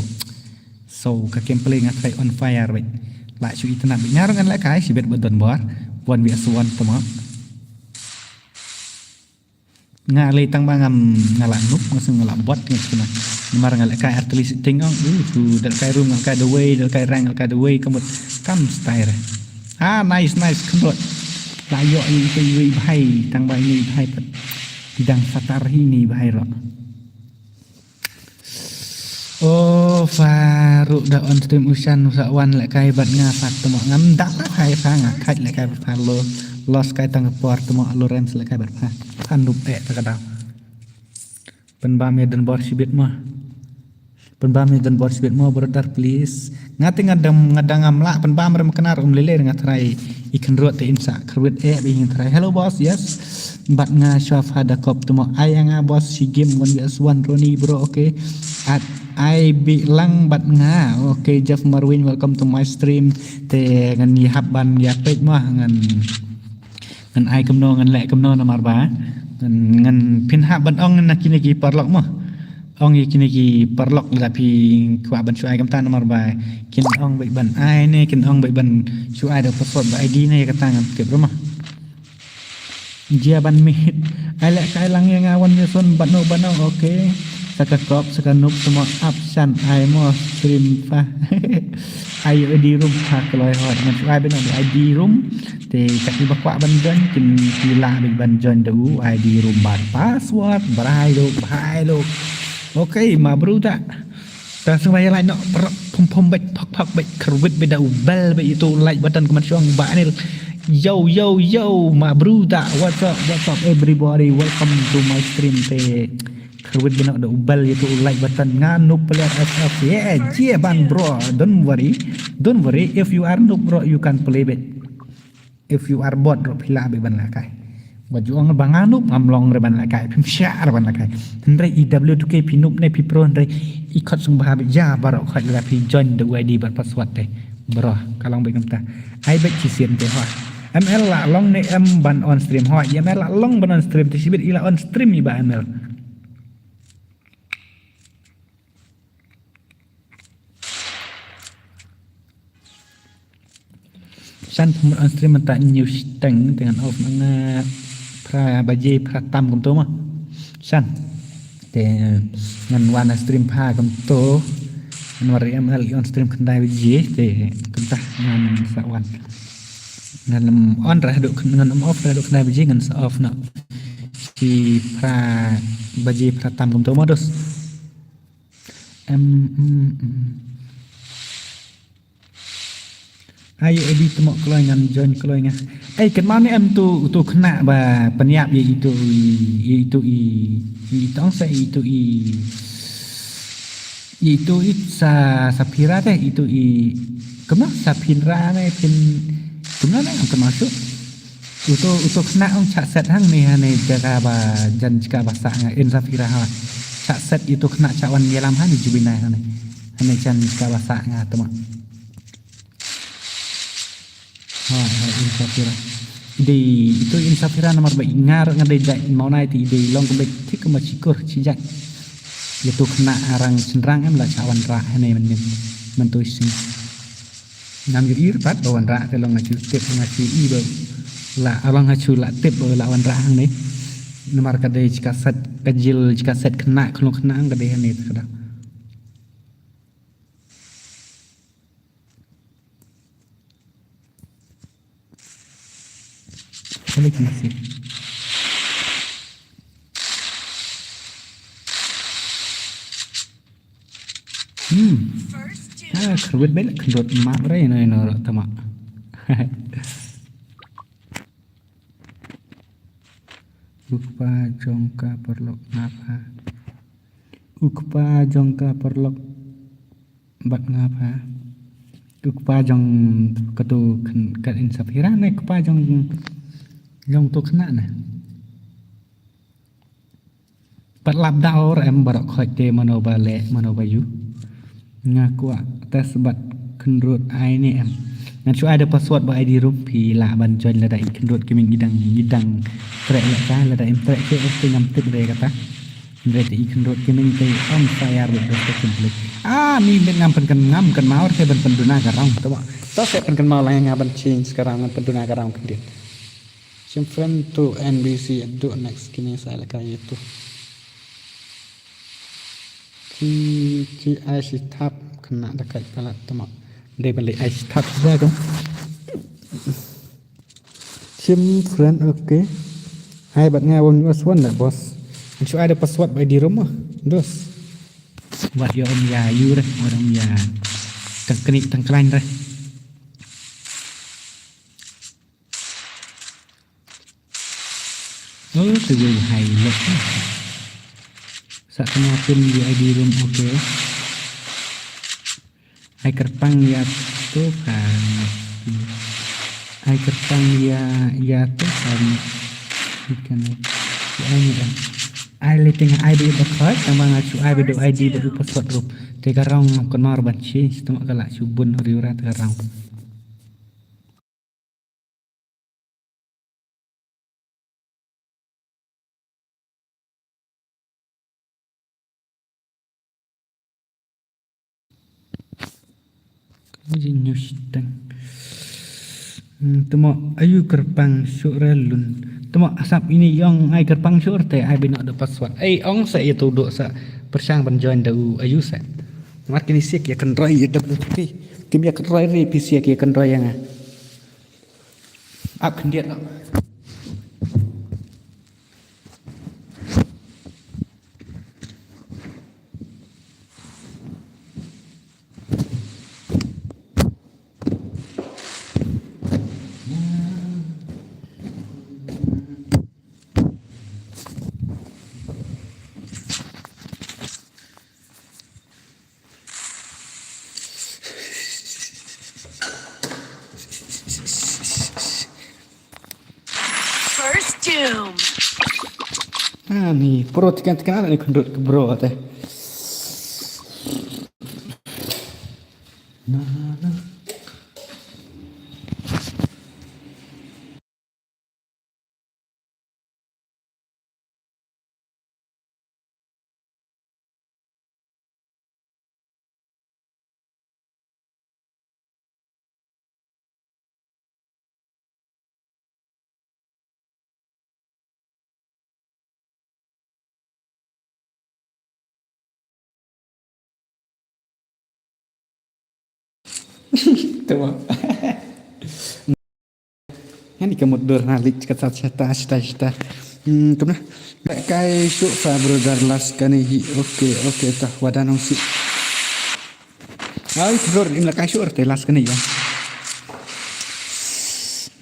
So ka gameplay nga tharai on fire beit. La shu itynnad beit nga ruh ngan lehkai shibit bad donbor. One versus one tuma. Nga lei tang ba ngam, nga la noob, nga sngew nga la bot nga kena. Namar nga lehkai artylli setting ong, uh, tu da lehkai room nga lehkai da wei, da lehkai rank nga lehkai da wei, ka mut kam style. Ah, nice, nice, Khynrut. La ïoh ïa i bhai, tang ba ine i bhai pat. Ki dang satar hi ine i bhai ruh. Oh, Farouk da on stream u Shan u sa wan lehkai bad nga pat tuma ngam da lehkai pha nga khait lehkai bad pha lo. Los kai tang por tuma Lawrence lehkai bad pha. Pha noob eh ta ka daw. Pynbam ïa donbor shibit mo. Pynbam ïa donbor shibit mo brother please. Nga te nga dang, nga dang ngam lah pynbam rem knar um lele nga tharai i Khynrut te in sa kyrwit eh ba in tharai. Hello boss, yes. Bad nga shuwa pha da kop tuma ai ïa nga boss shi game one versus one Ronnie bro, okay. At ai bi lang bad nga, okay. Jeff Marwin, welcome to my stream. Te ngan ïa hap ban ïa peit mo ngan, ngan ai kumno ngan leh kumno namar ba ngan, ngan pynhap ban ong na kine ki paralok mo. Ong ïa kine ki paralok lada phi kwah ban shu ai kumta namar ba kin ong beit ban ai ne kin ong beit ban shu ai da password ba I D ne kata ngam tip ruh mo. Jia ban mih. Ai lehkai lang ïa nga wan ïa sun bad no bad no, okay. Sa ka kop sa ka noob tuma ap Shan ai mo stream pha. Ai ïa I D room pha kloi hot ngan shu ai beit no I D room. Te kat kiba kwah ban join kin ki lah beit ban join da u I D room bad password brai lok brai lok. Okay ma bro ta. Ta sngewbha ïa like noh pyrok pom pom beit phok phok beit kyrwit beit da u bell beit ïa uto u like button kumne shong ba anil. Yo yo yo ma bro ta. What's up, what's up everybody, welcome to my stream te. Kyrwit beit noh da u bell ïa uto u like button nga noob player S F. Yeah, jia ban bro, don't worry. Don't worry if you are noob bro you can play beit. If you are bot ruh phi lah beit ban lehkai. Wat ju ong ba nga noob ngam long re ban lehkai, phim shah re ban lehkai. Hynrei i W two K phi noob ne phi pro hynrei i khot sngewbha beit ïa baroh khoit lada phi join da u I D bad password te. Bro, ka long beit kumta. Ai beit shisien te ho. M L la long ne em ban on stream ho. I M L la long ban on stream te shibit i la on stream i ba M L. Shan pynmut on stream mynta hynñiew shiteng te ngan off nga phra baje phra tam kumto mo. Shan. Te ngan wan na stream pha kumto. Ngan wan re M L on stream khyndai baje. Te kumta ngan sa wan. Ngan ym on rah duk, ngan ym off rah duk khyndai baje, ngan sa off noh shi phra baje phra tam kumto mo dos. Em, em, em. Ai, ai, di tmok kloi ngan join kloi nga. Ai, kynmaw ne em tu, tu khynnah ba pynïap ïa itu i, ïa itu i, i tong sa itu i, itu i sa, Saphira te, itu i, kumno Saphira ne phin, kumno ne em kynmaw shuh. Uto, uto khynnah ong chah set hangne, hangne jaka ba jan jaka ba sah nga in Saphira ha. Chah set uto khynnah chah wan ïalam hangne Jubinai hangne. Hangne jan jaka ba sah nga tama. Ha, ha, in Saphira. Dei, uto in Saphira namar ba nga ruh nga dei jait Mawlai te dei long kumba thik kumba chikur chijat. Uto khynnah arang chynrang em la chah wanrah hangne mynnin. Mynta u sing. Ngam ju ir pat ba wanrah te long nga shu tip nga shu i ba la abang nga shu la tip ba la wanrah hangne. Namar ka dei jaka set ka jil jaka set khynnah khlung khynnah ka dei hangne te ka dei. Kali kena sih. Hmm. Ah, khruit bel khruit mak re no no tama. U kpa jong ka paralok ngap ha. U kpa jong ka paralok bad ngap ha. U kpa jong katu khynnah in Saphira ne kpa jong jong tu khynnah ne. Pat lap da or em baroh khoit te mano ba leh mano ba ïoh. Nga kwah test bad khynrut ai ne em. Ngan shu ai da password ba I D room phi lah ban join lada i khynrut ki ming i dang i dang treh leh ka lada im treh ke em te ngam tip re kata. Hynrei te i khynrut ki ming te on fire with the second play. Ah mi met ngam pynkan ngam kan maur te ban pynduna ka round. Tama. Ta se pynkan maur la nga ban change ka round ngan pynduna ka round khyndiat. Shim friend to N B C do next kini sa laka itu. Ki ki ai shi thap kena da kai palat tama. Dei bali ai shi thap sa ko. Shim friend okay. Ai bat nga wong was one da boss. An shu ai da password bai di rumah. Dos. Wat yo om ya yur, wat om ya. Tang keni tang klein re. Oh, tu wei hai lok. Sa kena pin di I D room, okay. Ai kyrpang ya tu kan. Ai kyrpang ya ya tu kan. Ikan ai ni kan. Ai leting ai bi ba khoi tang ba nga shu ai bi do I D ba u password rup. Te ka rong kena ban change tu ka la shu bun riura te ka rong. Ka jingñiuh shiteng. Hmm, temo ayu kyrpang shuh re lun. Temo asap ini yong ai kyrpang shuh te ai bino da password. Ai ong sa ïa tu duk sa pyrshang ban join da u ayu sa. Mat kini sik ïa kynroi ïa W T P. Kim ïa kynroi re phi sik ïa kynroi ïa nga. Ap khyndiat noh. First Doom. Ah, ni pro tekan tekan ni kendut ke bro te. Nah, nah. Te mo. Ngan ïa ka mut dur na lik kata shata shata shata. Hmm, kumno? Ba kai shu fa brother last kane hi. Okay, okay, ta wada nong si. Ai, brother, im la kai shu te last kane ïa.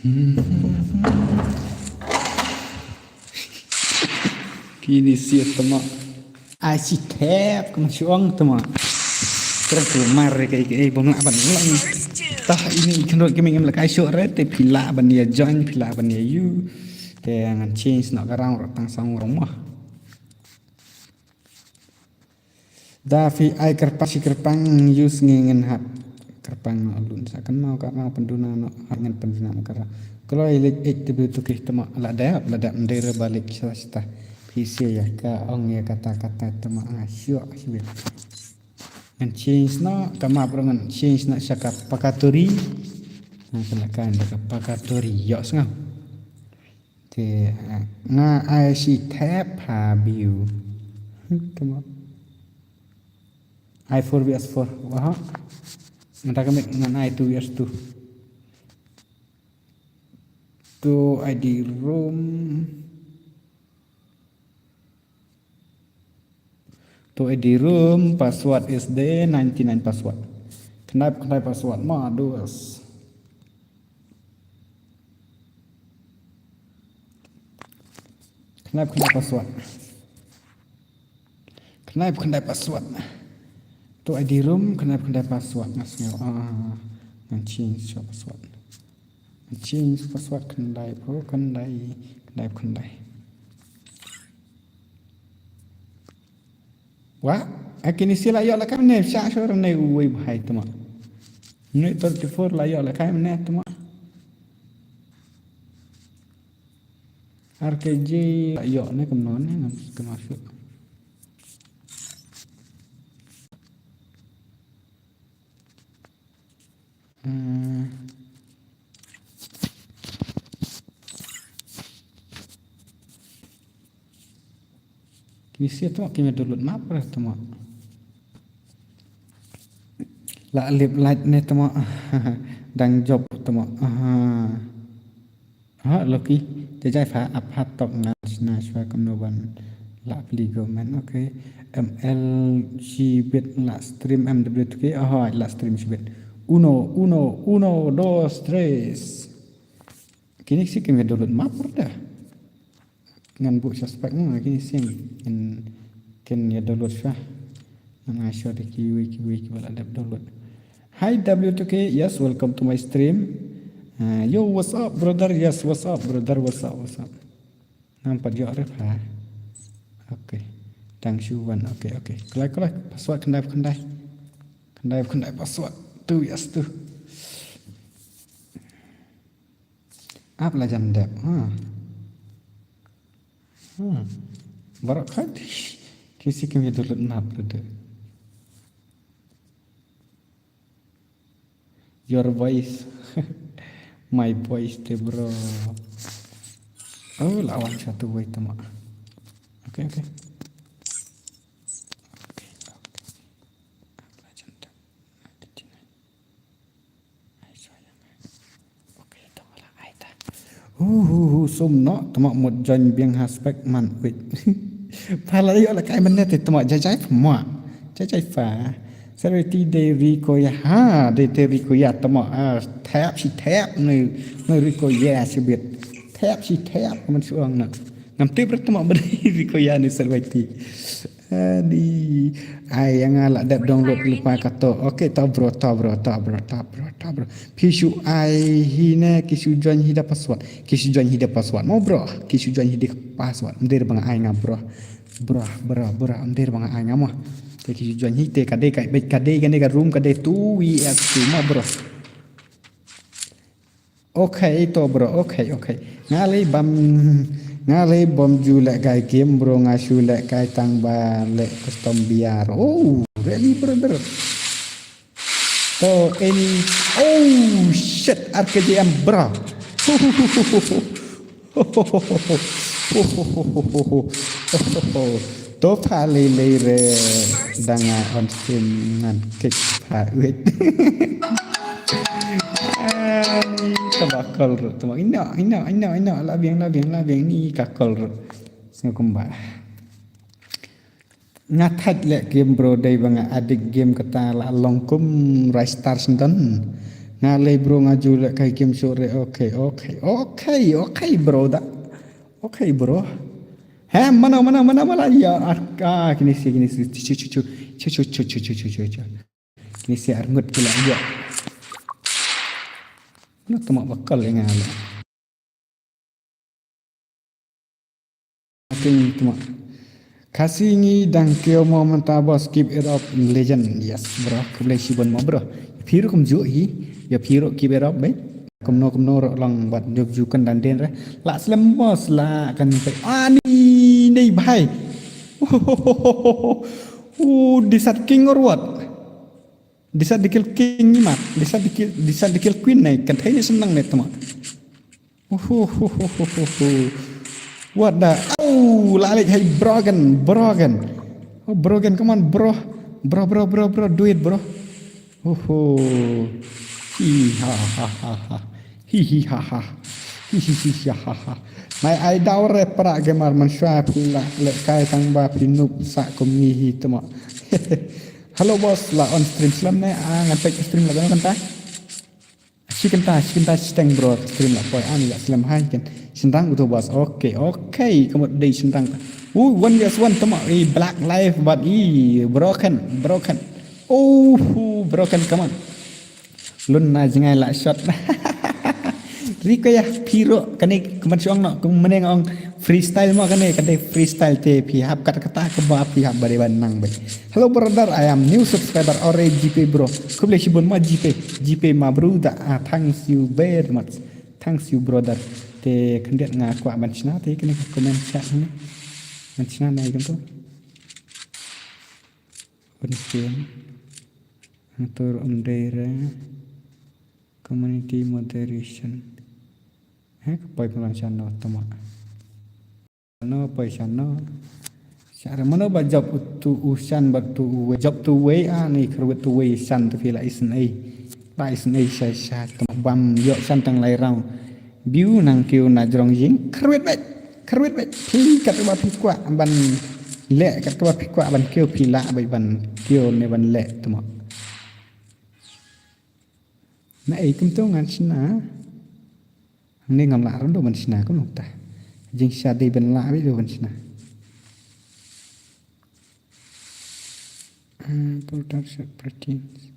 Hmm. Kine sia tama. Ai shi thep kum shu ong tama. Terus tu mar kai kai bom lah ban lang. Tah ini kendor kami ngam la kai shu re te phi lah ban ïa join phi lah ban ïa ïoh. Te ngan change noh ka rang rot tang sang rong mah. Da phi ai kyrpang shi kyrpang use ngi ngin hap. Kyrpang noh lun sa kan mau ka mau pynduna noh hap ngin pynduna ma ka ra. Kloi leit eight W two K tama la dep la dep ndai re balik sa sta. Phi sia ïa ka ong ïa kata kata tama nga shuh sibit. Ngan change noh ka map ruh ngan change noh sha ka Pakatori. Ngan ka la kan da ka Pakatori ïoh sngap. Te, eh, nga ai shi thep ha biu. Come on. Ai four V S four. Wah. Ngan ta ka met ngan ai two V S two. To I D room. To I D room, password is the ninety-nine password. Khyndai, khyndai password, ma dos. Khyndai, khyndai password. Khyndai, khyndai password. To I D room, khyndai, khyndai password. Ngan sngew, ah, ngan change shuwa password. Ngan change password khyndai, oh, khyndai, khyndai, khyndai. Wah, a kine sia la ïoh la kam ne, sha shuwa ne uwei bhai tama. Ne thirty-four la ïoh la kam ne tama. R K J la ïoh ne kam non ne, ngam skema shuwa. Hmm. Kine sia tama kine download map re tama. La lip light ne tama. Dang job tama. Aha. Ha, Loki, jajai pha, ap ha tok ngan shna shwa kumno ban la pli government, okay. M L shibit la stream M W two K, aha, la stream shibit. Uno, uno, uno, dos, tres. Kine shi kim download map pyrda. Ngan buh suspect mo, kine shi kin, kin ïa download shwa. Ngan ai shwa de kiwi, kiwi, kiwi la dep download. Hi W two K, yes, welcome to my stream. Uh, yo, what's up, brother? Yes, what's up, brother? What's up, what's up? Nampat yo arif ha. Okay. Tang shuwan. Okay, okay. Kelai, kelai. Password khyndai, khyndai. Khyndai, khyndai password. Tu, yes, tu. Ap la jan dep. Ha. Hmm. Baroh khat. Kisi kami download map tu. Your voice. My voice te bro. Oh, lawan satu wei tama. Okay, okay. Okay, okay. Hu hu hu sum no tama mut join biang ha spek man wit. Pha la yo la kai man ne te tama jai jai pha ma. Jai jai pha. Seriti de ri ko ya ha de te ri ko ya tama ah tap si tap ne ne ri ko ya si bit. Tap si tap man suang na. Ngam tip ri tama man ri ko ya ne seriti. Adi. Ai, nga la dep download lypa kato. Okay, to bro, to bro, to bro, to bro, to bro. Phi shu ai hi ne, ki shu join hi da password. Ki shu join hi da password. Mo bro, ki shu join hi da password. Mder bang ai nga bro. Bro, bro, bro, mder bang ai nga mo. Te ki shu join hi te ka dei ka bej ka dei ka dei ka room ka dei two V S two mo bro. Okay, to bro, okay, okay. Nga lei bam, nga lei bom ju leh kai game bro, nga shu leh kai tang ba leh custom B R. Oh, really brother. To any, oh shit, R K J M bro. To pha lei lei re dang on stream ngan kick pha wait. Ka ba kol ruh tuma. Ina, ina, ina, ina. La biang, la biang, la biang. Ni ka kol ruh. Sngewbha kumba. Nga thait leh game bro, dei ba nga addict game kata, la long kum Rise Star sendon. Nga leh bro, nga ju leh kai game sore. Okay, okay, okay, okay bro da. Okay bro. He, mana, mana, mana, mana ya. Ah, kini si, kini si. Chu, chu, chu. Kini si arngut kila ya. Mana tuma bakal ya nga leh. Ating tuma. Khasi ngi dang kiew mo mynta boss, keep it up legend. Yes bro, khublei shibun mo bro. Phi ruh kumjuh hi. Ya phi ruh keep it up bhai. Kumno kumno ruh long bad nyop ju kan dan den re. La slem boss la kan pe. Ani nei bhai. Oh, disat king or what? Disat dikil king mat. Disat dikil, disat dikil queen nei kan thai ni senang ne tama. Uhuhuhuhuhu. What the? Oh, la lek hai broken, broken. Oh, broken, come on, bro. Bro, bro, bro, bro, do it, bro. Uhu. Hi ha ha ha ha. Hi hi ha ha. Hi hi hi ha ha ha. Mai ai dau re para gemar man shwa pula le kai tang ba pinuk sa kum ngi hi tama. Hello boss, la on stream slem ne? Ah, ngan pek stream la kan ta. Shi kynta, shi kynta, shi teng bro, stream la poi, ani la slem hai ken. Shin dang uto boss. Okay, okay, kamu dei shin dang. Uh, one vs one tama, eh, Black Life but eh, broken, broken. Oh, broken, come on. Lun na jingai la shot. Riko ya, piro, kane, kaman shong no, kumane ong. Freestyle mo kane, kane freestyle te phi hap kata kata kaba phi hap bari ban nang bai. Hello brother, I am new subscriber. Ore GPay bro. Khublei shibun mo GPay. GPay ma bro da. Ah, thanks you very much. Thanks you brother. Te khyndiat nga kwah ban shna te kane ka comment chat ne. Ban shna nai kan tu. Ban shna. Atur um dei re. Community moderation. He ka poi pynban shan no tama. No poi shan no. Share mano ba job utu u shan ba tu u wei. Job tu wei a ni kharwet tu wei shan tu phi la isnei. La isnei sha sha tama bam yo shan tang lai round. Biu nang kiu na jrong jing kharwet bet. Kharwet bet. Phi kat ba phi kwah ban le kat ba phi kwah ban kiu phi la bai ban kiu ne ban le tama. Na ei kumto ngan shna. Hangne ngam lah ruh ban shna kumno ta. Jingshisha dei ban lah beit ban shna. Ah, total short proteins.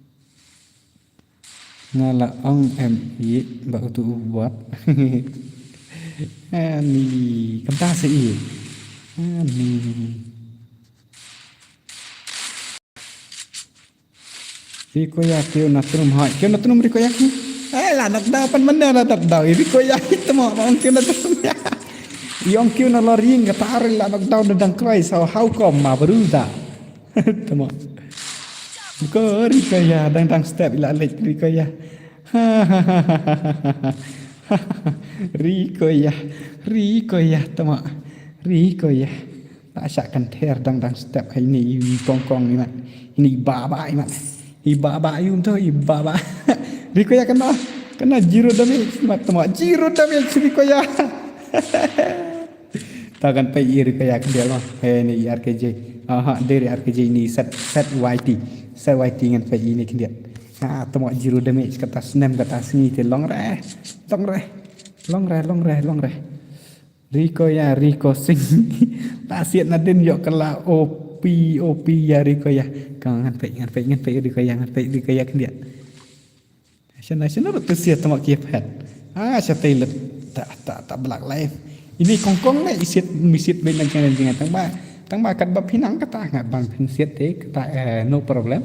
Nga la ong em i ba utu u bot. Ani, kynta sa i. Ani. Riko ya kiew na trum hoi. Kiew na trum riko ya ki. Eh, la knockdown pan mana la knockdown. Riko ya ki tamo ong kiew na trum ya. I ong kiew na loring ka tar la knockdown na dang kroi. So how come ma bru da? Tamo. Ko riko ya dang dang step la lek riko ya. Riko ya. Riko ya tamo. Riko ya. Ta sha kan ther dang dang step hai ni i kong kong ni mat. Ni ba ba i mat. I ba ba i um to i ba ba. Riko ya kena. Kena zero damage mat tama. Zero damage riko ya. Ta kan pai i riko ya kendel ma. He ni R K J. Aha, dari R K J ni set set Y T. Set Y T ngan pai i ni kendel. Ha, tama zero damage kata snem kata sngi te long re. Long re. Long re, long re, long re. Riko ya, Riko Singh. Ta siat na din yok kala O P, O P ya Riko ya. Ka ngan pek, ngan pek, ngan pek Riko ya, ngan pek Riko ya kendia. Shana, shana rut tu siat tama kiep het. Ah, shate let. Ta, ta, ta Black Life. Ini kongkong ne isit misit be nang jangan jangan tang ba. Tang ba kat ba pinang kata ngat bang pin siat te kata eh, no problem.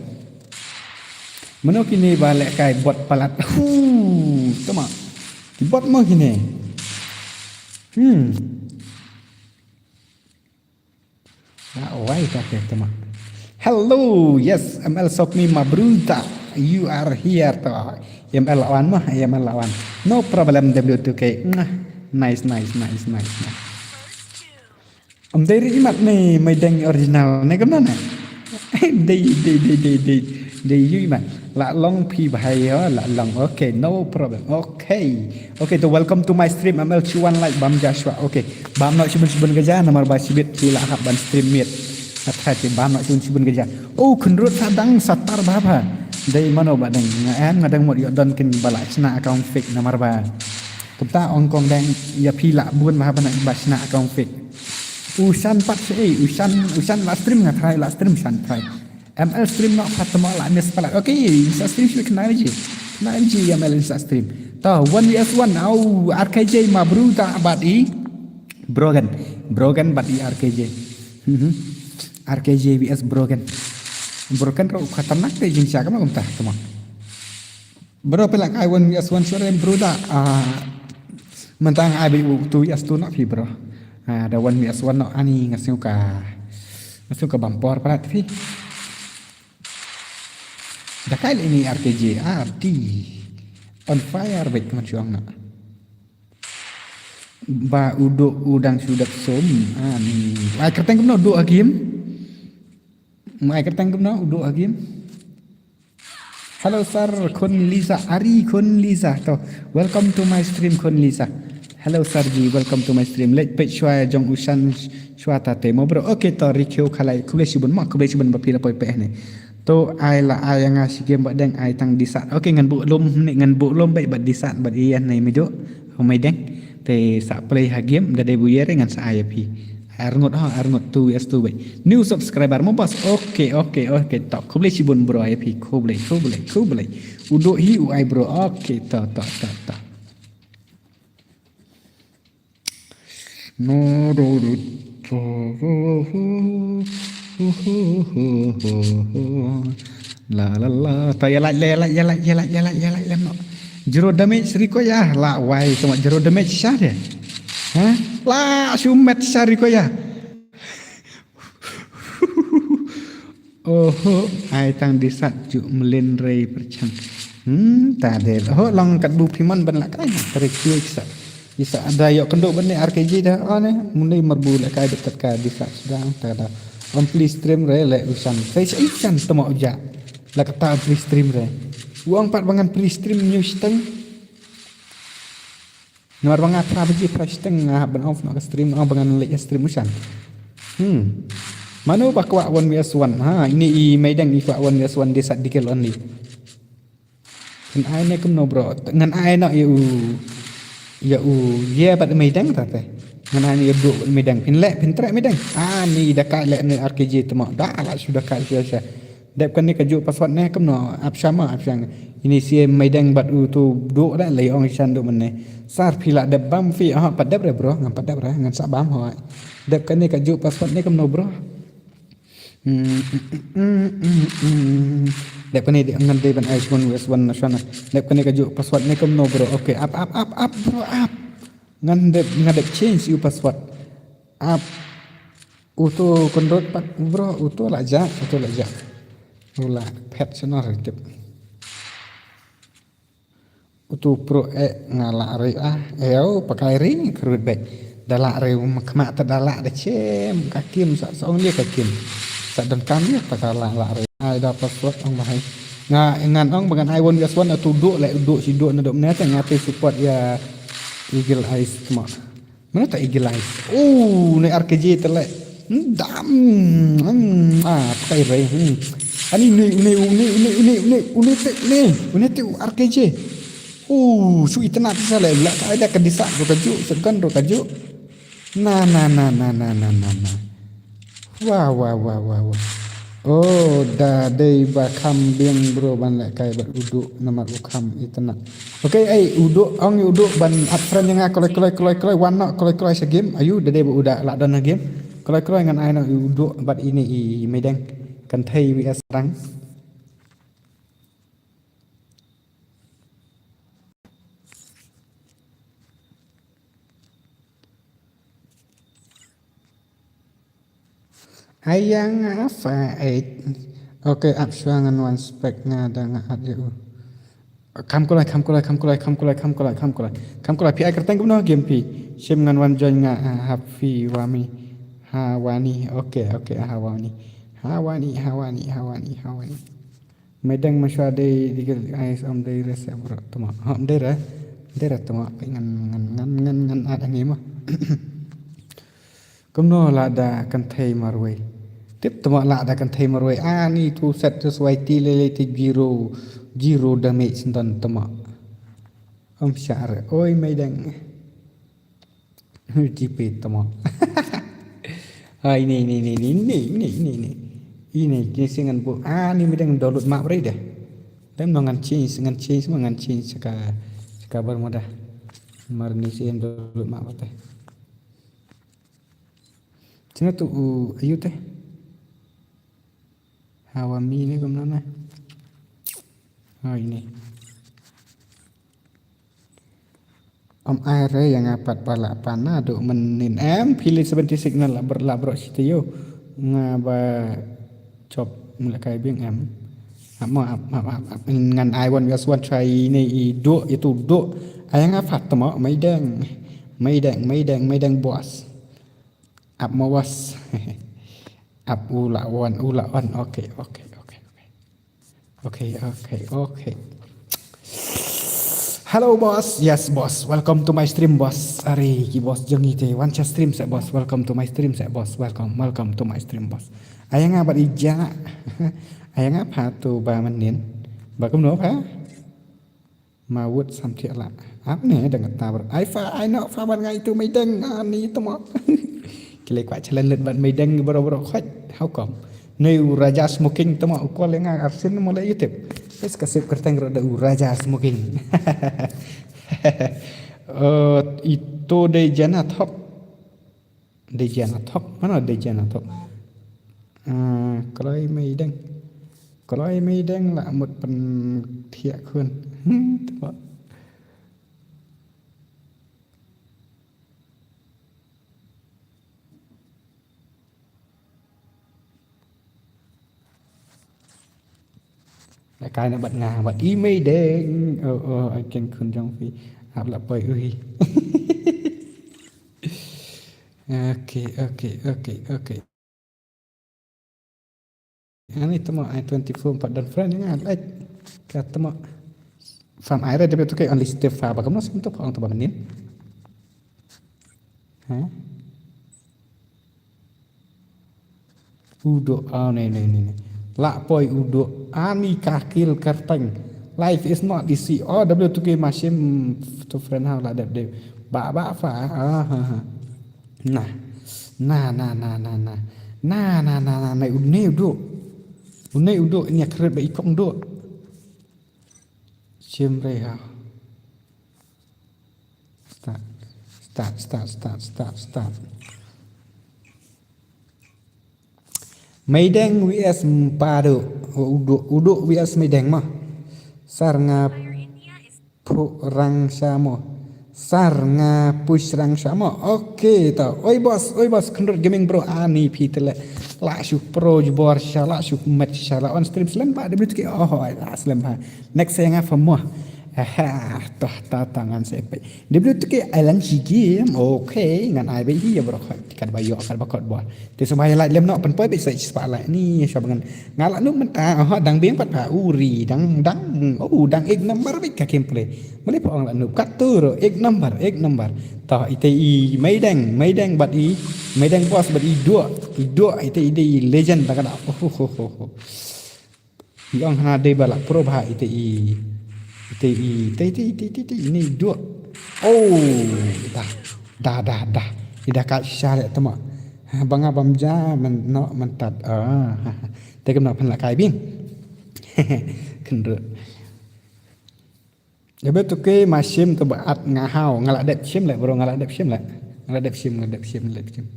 Mano kini ba leh kai bot palat. Hu, tama. Ki bot mo kini. Hmm. Ah, wai ta ke tama. Hello, yes, M L Sokmi Mabruta. You are here to. M L lawan mah, M L lawan. No problem W two K. Nah. Nice, nice, nice, nice, nice. Om dei ri imat ne mai deng original ne kumna ne. Dei dei dei dei dei dei yu imat. La long phi bhai, ha, la long. Okay, no problem. Okay. Okay, to welcome to my stream, M L Chuan, like bam Joshua. Okay. Bam noh shibun shibun ka ja namar ba shibit phi la hap ban stream miet. Athai te bam noh shibun shibun ka ja. Oh, khynrut sa dang sa tar ba ba. Dei mano ba dang nga em nga dang mut ïoh don kin ba la shna account fake namar ba. Kumta ong kong dang ïa phi la bun ba ba na ba shna account fake. U Shan pat shi, eh, u Shan, u Shan la stream nga try, la stream Shan try. M L stream noh pat temo la miss palat. Okay, Insta stream shi kena ji. Kena ji M L Insta stream. Ta one V S one, au, R K J ma bru ta bat i. Brogan. Brogan bat i R K J. Mhm. R K J V S Brogan. Brogan ro khatarnak te jing sha kama kumta, temo. Bro, phi la kai one V S one sure bro da. Ah, mentang ai bi u two V S two noh phi bro. Ah, da one V S one noh ani nga sngew ka, nga sngew ka bam por palat phi. Da kai le ini R K J, ah, di. On fire bait kman shuang noh. Ba u Duh u dang shu dep sum. Ani. Ai kyrteng kumno Duh ha game? Ai kyrteng kumno u Duh ha game? Hello sir, Khun Lisa, Ari Khun Lisa. To, welcome to my stream, Khun Lisa. Hello sir ji, welcome to my stream. Leit peit shuwa jong u Shan shuwa ta te mo bro. Okay to, Rikhiu Khalai, khublei shibun mo, khublei shibun ba phi la poi peit ne. To, ai la ai ïa nga shi game ba dang ai tang disat. Okay, ngan buh lum ne, ngan buh lum beit ba disat ba ïa ne me jo. Ho mai dang. Te sa play ha game da dei bu ïa re ngan sa ai ïa phi. Ar ngut ho, ar ngut two V S two beit. New subscriber mo bas. Okay, okay, okay. To, khublei shibun bro ïa phi. Khublei, khublei, khublei. U Duh hi u ai bro. Okay, to, to, to, to. No, do, do, do. La la la. Ta ïa la, ïa la, ïa la, ïa la, ïa la, ïa la, ïa la, no. Zero damage Rikoya. La wai, tengok zero damage sha de. Ha? La shumet sha Rikoya. Oho, ai tang disat ju mlin rei perchang. Hmm, ta de. Oho, long kat bu phi mon ban la kai. Tarik dua sa. Isa ada yok kenduk bani R K J dah. Oh ne, muni merbu la kai dekat ka disat sedang ta da. Om please stream re le usan. Face ikan temo ja. La kata please stream re. Uang pat bangan please stream news teng. Namar ba nga phra baje phra shiteng nga hap ban off noh ka stream, nga hap ban leit ïa stream u Shan. Hmm. Mano ba kwah one V S one? Ha, ini i Meideng i kwah one V S one, dei sat di kill only. Ngan ai ne kumno bro? Ngan ai noh ïa u, ïa u Ye bad Meideng ta te. Ngan ai ne ïa u Duh Meideng. Phin leh, phin treh Meideng. Ah, ni da kai leh ne R K J temo. Da la shu da kai shu shu. Dep kane ka juh password ne kumno, ap shama ap shang. Ini si Meideng bad u tu Duh da lei ong shan Duh mane. Sar phi la dep bam phi, ah, pat dep re bro, ngam pat dep re, ngan sa bam ho. Dep kane ka juh password ne kumno bro. Hmm, hmm, hmm, hmm, hmm. Dep kane de ngan de ban ai shmon wes wan na shana. Dep kane ka juh password ne kumno bro. Okay, ap ap ap ap bro ap. Ngan dep, ngan dep change ïa u password. Ap. Uto kondot pat bro, uto la ja, uto la ja. Ula pet senor tip. Uto pro e nga la re ah, eo pakai re kruit bek. Da la re um khmat da la da chem ka kim sa song dia ka kim. Sa dan kam dia pakai la la re. Ai da password ong bahai. Nga ngan ong ba ngan ai one V S one atu duk le duk si duk na duk ne te nga te support ïa Eagle Eyes tma. Mana ta Eagle Eyes. Oh, ne R K J te le. Hmm, dam. Hmm, ah, pakai re. Hmm. Ani ne ne ne ne ne ne ne te ne ne te R K J. Oh, su itna pisa le la ka da ka disa ro ka ju, segan ro ka ju. Na na na na na na na na. Wah wah wah wah wah. Oh, da dei ba kham biang bro ban leh kai bad u Duh namar u kham itna. Okay, ai u Duh, ong u Duh ban add friend ïa nga kloi kloi kloi kloi wan noh kloi kloi sha game. Ayu da dei ba u da la don ha game. Kloi kloi ngan ai noh u Duh bad ini i Meideng. Kan thei V S rang. Ayang apa eh? Okay, ap shuwa ngan wan spek nga da nga at ïa u. Kham kulai, kham kulai, kham kulai, kham kulai, kham kulai, kham kulai. Kham kulai, phi ai kyrteng kumno game phi? Shim ngan wan join nga, ah, Happy Wami. Hawani. Okay, okay, Hawani. Hawani, Hawani, Hawani, Hawani. Meideng mynshuwa dei digil ai, ym dei re se bro tmo. Ha, ym dei re. Ym dei re tmo, ngan, ngan, ngan, ngan, ngan add hangne mo. Kumno la da kynthei marwei. Tip tmo la da kynthei marwei. Ani tu set tu swai ti lei lei ti zero, zero damage don tmo. Ym shah re. Oi Meideng. G P tmo. Ai, ine, ine, ine. Ine, ine, ine, ine. Ine, ine, ine, ine, ngan buh. Ah, ni Meideng download map re de. Dem no ngan change, ngan change, ma ngan change sha ka, sha ka bar mo da. Mar ni sien download map te. Sino tu u ayu te. Hawa mi ni kumno na. Oh, ine. Ym ai re ïa nga pat ba la pan naduh mynnin em, phi leit seventy six na la ber-, la bro shi taïew. Nga ba chop mlak kai biang em. Ap mo, ap, ap, ap, ap. Ngan ai wan, just wan try ne i duh, itu duh. Ai nga pat tmo, Meideng. Meideng, Meideng, Meideng boss. Ap mo boss. Ap u la wan, u la wan. Okay, okay, okay, okay. Okay, okay, okay. Hello boss. Yes boss. Welcome to my stream boss. Are ki boss jong ngi te wan sha stream seh boss. Welcome to my stream seh boss. Welcome, welcome to my stream boss. Ai nga bad i ja. Ai nga pat tu ba mynnin. Ba kumno pat? Ma wut sam thiah lah. Ap ne dang ta bar. Ai fa, ai no fa ban ngai tu Meideng ani tu mo. Ki lei kwah challenge lut bad Meideng bro bro khot. How come? Nei u Raja Smoking tu mo u call nga arsin mo le YouTube. Is ka sip kerteng ro da u Raja Smoking. Eh, itu dei jana thok. Dei jana thok, mano dei jana thok. Ah, kloi Meideng. Kloi Meideng la mut pynthiah khun. Hmm, tebak. La kai na bad nga, bad i Meideng. Oh, oh, ai ken khun jong phi. Ap la poi ui. Okay, okay, okay, okay. Ani temo ai twenty four pat don friend nga like. Ka temo. Fam ai re debe tu ke only step fa ba kamno sim tu pha ong tu ba menin. Ha? Udo, ah, ne, ne, ne, ne. La poi udo, ani kakil kerteng. Life is not easy. Oh, W two K machine to friend how la dep dep. Ba, ba, fa, ah, ha, ha. Nah. Nah, nah, nah, nah, nah. Nah, nah, nah, nah, nah, une udo. Une udo, ini akhirat ba ikong do. Chim re ha. Start. Start, start, start, start, start. Meideng V S Mpado. Udo, udo V S Meideng mah. Sar nga phu rang sha mo. Sar nga push rang sha mo. Okay, ta. Oi boss, oi boss, Khynrut Gaming bro, ani phi tele. La shu pro jubor sha, la shu met sha, la on stream slem ba, W T K, oh, la slem ba. Next saya nga fa mo. Aha, toh, ta, ta, ngan se pe. W T K Island Sea Game. Okay, ngan ai ba hi ya bro. Kat ba yo, kat ba kot ba. Te sumai like lem no, pynpoi bit sa spotlight ni sha ba ngan. Nga la nup mynta, oh, dang biang pat pha uri, dang, dang, oh, dang ek number bit ka gameplay. Mali pha ong la nup kat tur, ek number, ek number. Toh ite i Meideng, Meideng bad i, Meideng boss bad i dua, i dua ite i dei legend ta ka da. Oh, oh, oh, oh. I ong hana dei ba la pro bha ite i, ite i, ite, ite, ite, ite, ite, ini dua. Oh, dah, dah, dah, dah. I dah ka sha le tama. Ba nga bam ja men no men tat. Ah, te kem no phan la kai bing. Kendra. Ya betul ke masim tu ba at nga hau, nga la dep sim le bro, nga la dep sim le. Nga la dep sim, nga la dep sim, nga la dep sim.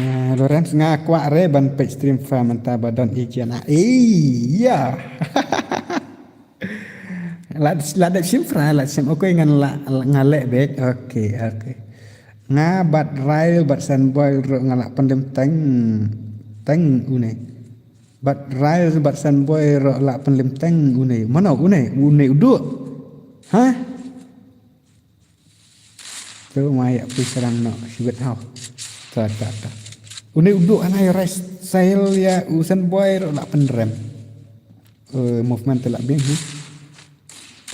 Ah, Lawrence nga kwah re ban peit stream fa mynta ba don i kian a. Iya. La, la dep sim fra, la sim. Okay, ngan la, la, nga leh bek. Okay, okay. Nga bad Rail bad Sunboy ro nga la pyndem teng, teng une. Bad Rail bad Sunboy ro la pyndem teng une. Mano une? Une udu. Ha? Tu ma ïa pui serang no, sibet hau. Ta, ta, ta. Une u Duh ana ïa rai style ïa u Sen Boy ruh la pynrem. Eh, movement te la biang hi.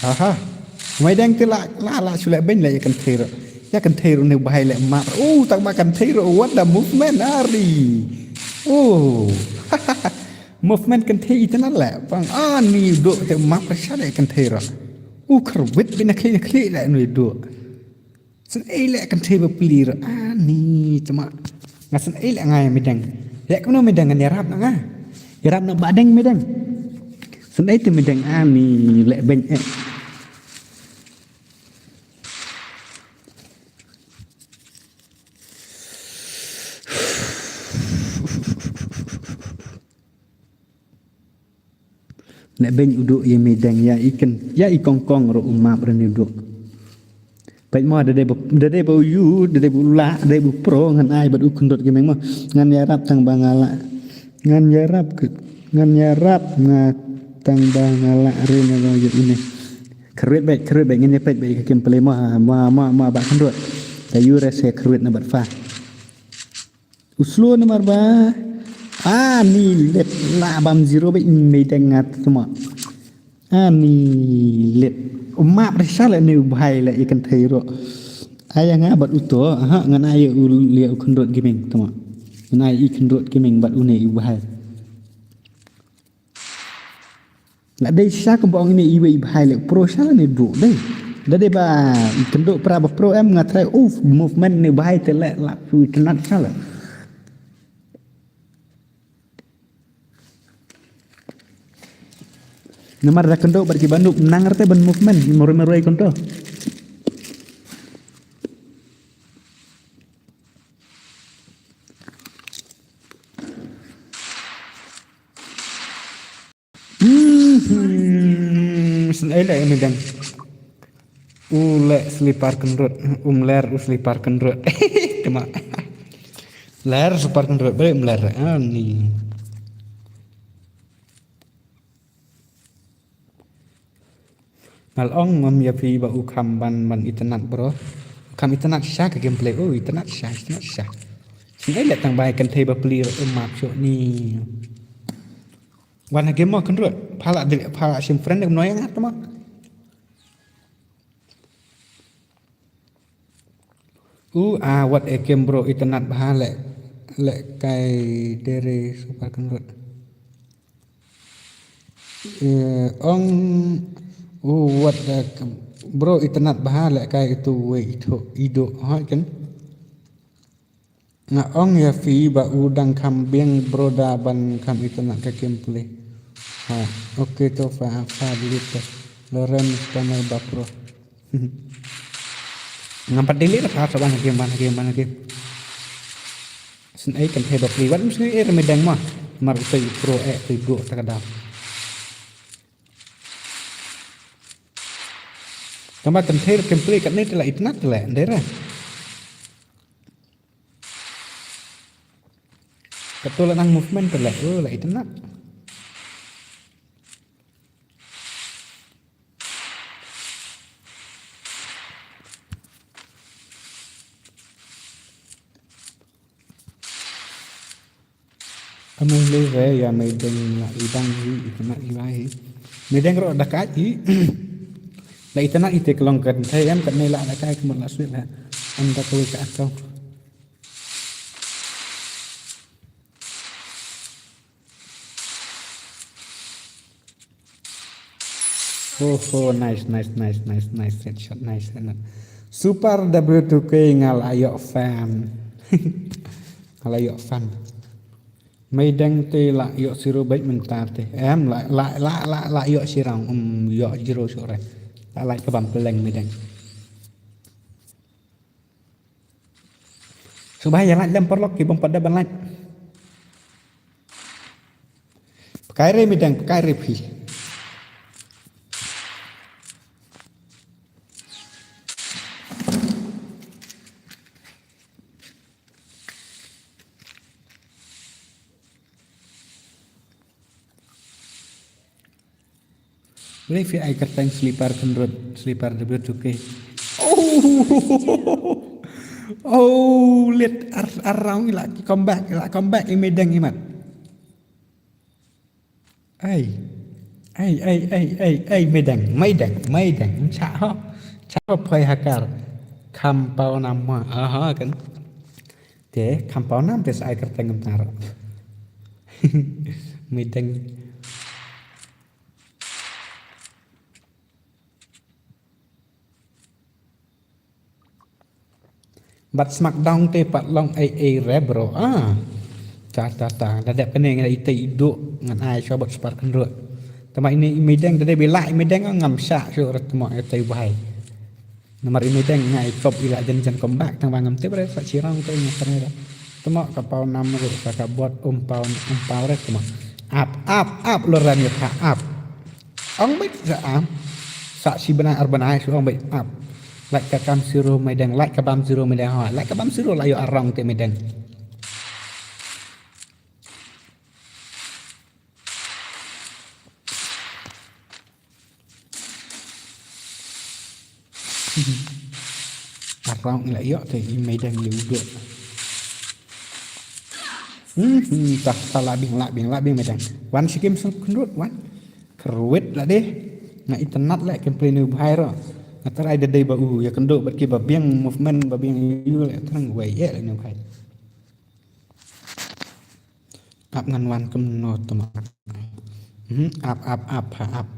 Aha. Meideng te la, la, la shu leh beiñ la ïa kynthei ruh. Ïa kynthei ruh une u Bhai leh map. Oh, tang ba kynthei ruh, what the movement, ari. Oh. Movement kynthei itynnad leh. Bang, ani u Duh te map rasha leh kynthei ruh. Uh, kyrwit beiñ na khlieh na khlieh leh une u Duh. Sngewsih leh kynthei ba pli ruh. Ani, tama. Nga sngewsih leh nga ïa Meideng. Leh kumno Meideng, ngan ïarap na nga. Ïarap na Bahdeng Meideng. Sngewsih te Meideng, ani leh beiñ eh. Leh beiñ u Duh ïa Meideng, ïa i kyn, ïa i Kongkong ruh u map ren u Duh. Peit mo, da dei ba, da dei ba u ïu, da dei ba u lah, da dei ba u pro, ngan ai bad u Khynrut Gaming mo. Ngan ïarap tang ba nga lah. Ngan ïarap ke, ngan ïarap nga tang ba nga lah ren ïa une. Kyrwit beit, kyrwit beit, ngan ïa peit beit ka gameplay mo, mo, mo, mo, Bah Khynrut. Da ïu re se kyrwit na bad fa. U slow namar ba. Ani leh lah bam zero beit, Meideng nga tama. Ani leh. U map rasha leh une u Bhai leh ïa kynthei ruh. Ai ïa nga bad uto, aha, ngan ai ïa u, ïa u Khynrut Gaming tama. Ngan ai i Khynrut Gaming bad une u Bhai. La dei shisha kumba ong ine iwei i Bhai leh pro shisha lane u Duh dei. Da dei ba i kynduh pra ba pro em, nga try, uf, movement ne u Bhai te leh la shu itynnad shisha leh. Namar da kynduh bad ki bynduh nang rte ban movement, marwei marwei kumto. Hmm, sngewsih leh Meideng. U leh slipar Khynrut, um ler u slipar Khynrut. Tama. Ler slipar Khynrut, balik um ler. Ani. Ngal ong ngam ïa phi ba u kham ban, ban itynnad bro. U kham itynnad shisha ka gameplay. Oh, itynnad shisha, itynnad shisha. Sngewsih leh tang ba ïa kynthei ba pli ruh um map shuh ni. Wan ha game mo Khynrut. Pha la dei, pha la shim friend kumno ïa nga tama. U a wat e kem bro itynnad bha leh, leh kai dere super Khynrut. Eh, ong u wat e kem bro itynnad bha leh kai itu wei itu idu hoi kan. Nga ong ïa phi ba u dang kham biang bro da ban kham itynnad ka gameplay. Ha, okay to fa, fa delete to. Loren Stammer ba pro. Ngam pat delete fa, sa ban game, ban game, ban game. Sngewsih kan thei ba pli wat mesti eh Meideng ma. Mar utei pro eh tu duk ta ka dam. Tang ba kan thei gameplay kat ne te la itynnad te la ndera. Kato la nang movement te la, oh, la itynnad. Ka mui lei re ïa Meideng la i bang hi, i kynat i bai hi. Meideng ruh da ka hi. La itynnad ite ka long ka thei em, katne la da ka hi ka mut la sweet la. Em da ka wei ka account. Oh, oh, nice, nice, nice, nice, nice headshot, nice headshot. Super W two K nga la ïoh fan. Nga la ïoh fan. Meideng te la ïoh zero bad mynta te. Em, la, la, la, la, la ïoh zero, um, ïoh zero sore. La, la ka bam peleng Meideng. Sngewbha ïa like lem paralok ki bym pat dep ban like. Pynkai re Meideng, pynkai re phi. Boleh phi ai kyrteng slipar Khynrut, slipar W two K. Oh! Oh, lit ar, ar round i la comeback, i la comeback i Meideng i mat. Ai. Ai, ai, ai, ai, ai, Meideng, Meideng, Meideng. Cha ho. Cha ho phai hakar. Kham paw nam ma. Aha, kan. Te, kham paw nam te sa ai kyrteng ngam tar. Meideng. Bad Smackdown te pat long ei ei re bro. Ah. Ta ta ta. Da dep kane ngan ite idu ngan ai shuwa bad Spark Kynrut. Tama ine i Meideng da dep i la i Meideng ngam sha shu rat tama ite bahai. Namar i Meideng ngai kop i la jen jen comeback tang ba ngam tip re sa chirang te ngai kane re. Tama ka paw nam ru ka ka bot um paw um paw re tama. Ap ap ap lo ran ya tha ap. Ong beit sa am. Sa shi bnai ar bnai shu ong beit ap. Lait ka kam zero Meideng, lait ka bam zero Meideng, ha, lait ka bam zero la ïoh arong te Meideng. Arong la ïoh te i Meideng ïa u duk. Hmm, hmm, tah, tah, la biang, la biang, la biang Meideng. Wan shi kim suk Kynrut, wan. Kyrwit la deh. Nga itynnad la kem play ne u bhai ro. Nga tharai da dei ba u ïa kynduh bad ki ba biang movement ba biang ïa u la thrang wei ïa la ne u bhai. Ap ngan wan kumno tama. Hmm, ap, ap, ap, ha, ap.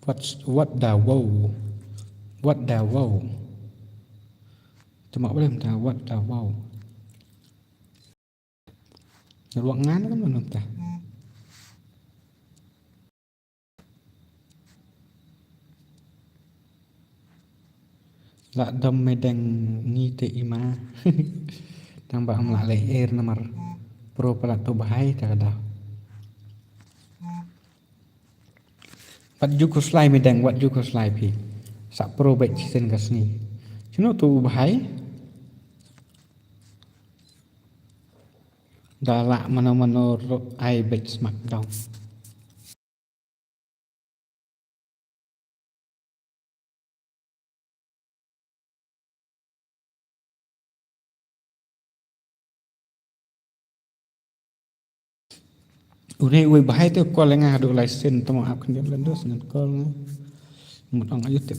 What, what the wow? What the wow? Tama boleh minta what the wow. Ruang ngan kan belum tah. La dom Meideng ngi te ima. Tang ba am la leh er namar pro pala to bahai ta ka daw. Wat ju khuslai Meideng, wat ju khuslai phi. Sa pro bad chisin ka sngi. Chino tu u bahai. Da la mano mano ro ai bad Smackdown. Une uwei bahai te call nga haduh lai sien tamo ap khyndiat la dus ngan call nga. Mut ong ayu tip.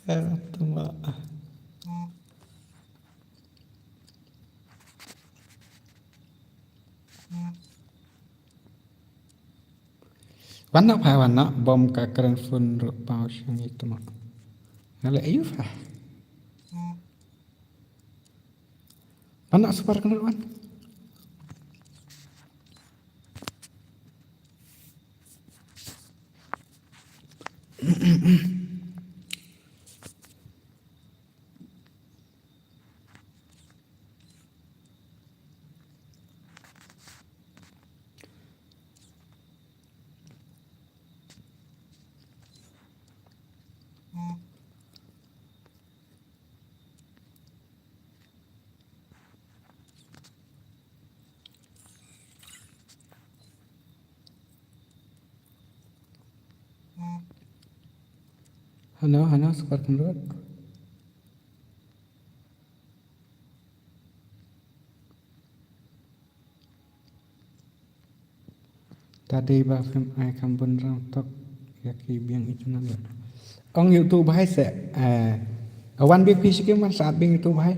Eh, tama. Wan na phai wan na bom ka kren phone ru pau shangi tama. Ngale ayu phai. Mana super kena wan. Hano, hano, super kynrut. Ta dei ba phim ai kam bun rang tok ïa ki biang itynnad. Ong ïa utu u bhai se, eh, wan biang phi shikim man sa biang utu u bhai.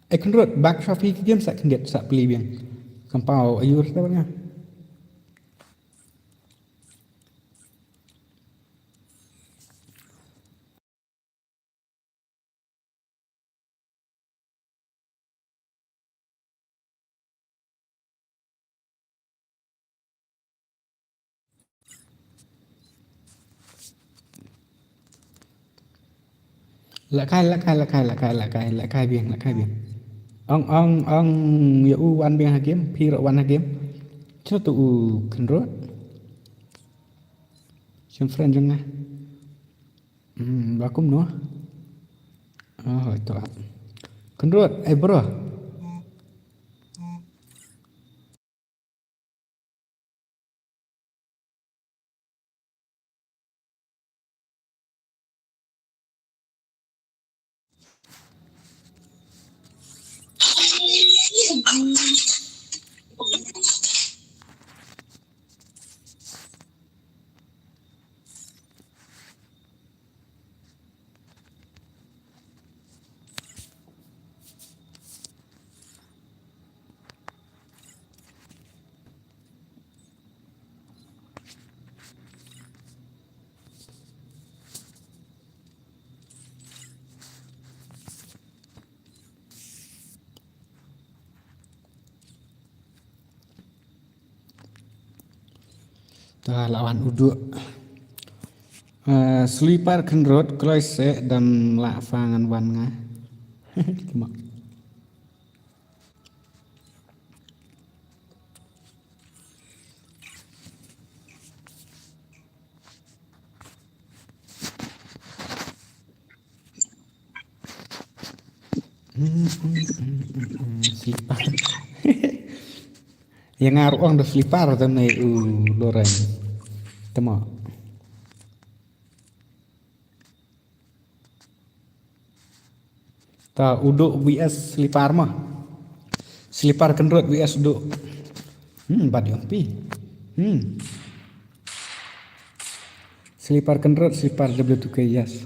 Ai kynrut bak sha phi ki game sa khyndiat sa pli biang. Kam paw ayu rta banga. Lehkai, lehkai, lehkai, lehkai, lehkai, lehkai biang, lehkai biang. Ong, ong, ong, ïa u wan biang ha game, phi ruh wan ha game. Chno tu u Kynrut. Shem friend jong nga. Hmm, ba kumno? Oh, ito. Kynrut, eh bro. Ta la wan u Duh. Eh, Sleeper Kynrut, kloi se dam la fa ngan wan nga. Kima. Sleeper. Ïa nga ruh ong da Sleeper te ne u Loren. Te mo. Ta u Duh V S Sleeper mo. Sleeper Kynrut V S u Duh. Hmm, bad ïong pi. Hmm. Sleeper Kynrut, Sleeper W two K, yes.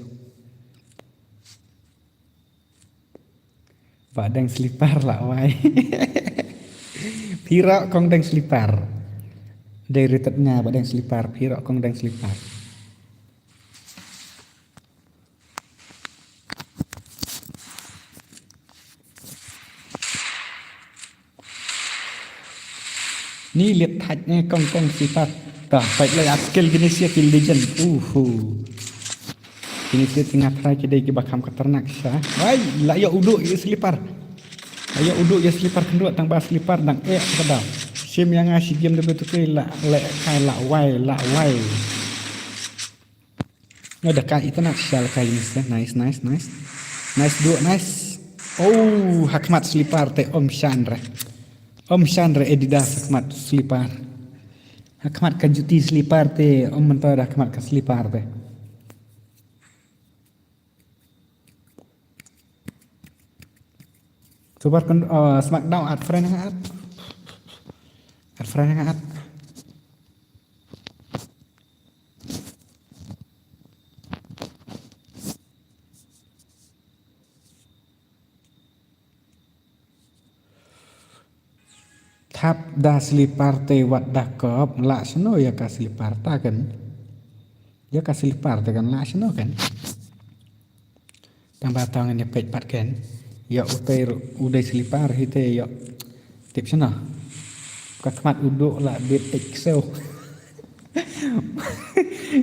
Ba dang Sleeper la wai. Phi ruh kong dang Sleeper. Dei ritet nga ba dang Sleeper, phi ruh kong dang Sleeper. Ni liet thait ne kong kong Sleeper. Ta thait lai at kel kine sia ki legend. Uhu. Kine sia ki nga thrai ki dei ki ba kham khatarnak sa. Wai, la ïa u Duh ïa Sleeper. La ïa u Duh ïa Sleeper Kynrut tang ba Sleeper dang eh ka daw. Sim ïa nga shi game da betu ke la lehkai la wai la wai. Nga da ka ita na shal ka yin sa. Nice, nice, nice. Nice Duh, nice. Oh, ha khmat Sleeper te ym shan re. Ym shan re Adidas ha khmat Sleeper. Ha khmat ka juti Sleeper te ym mynta da ha khmat ka Sleeper te. Super kan, uh, Smackdown add friend nga add. Add friend nga add. Thap da Sleeper te wat da kop, la shano ïa ka Sleeper ta kan. Ïa ka Sleeper ta kan la shano kan. Tang ba tang ne peit pat kan. Ïa u te u dei Sleeper hi te ïa. Tip shano. Ka khmat u Duh la bit ek so.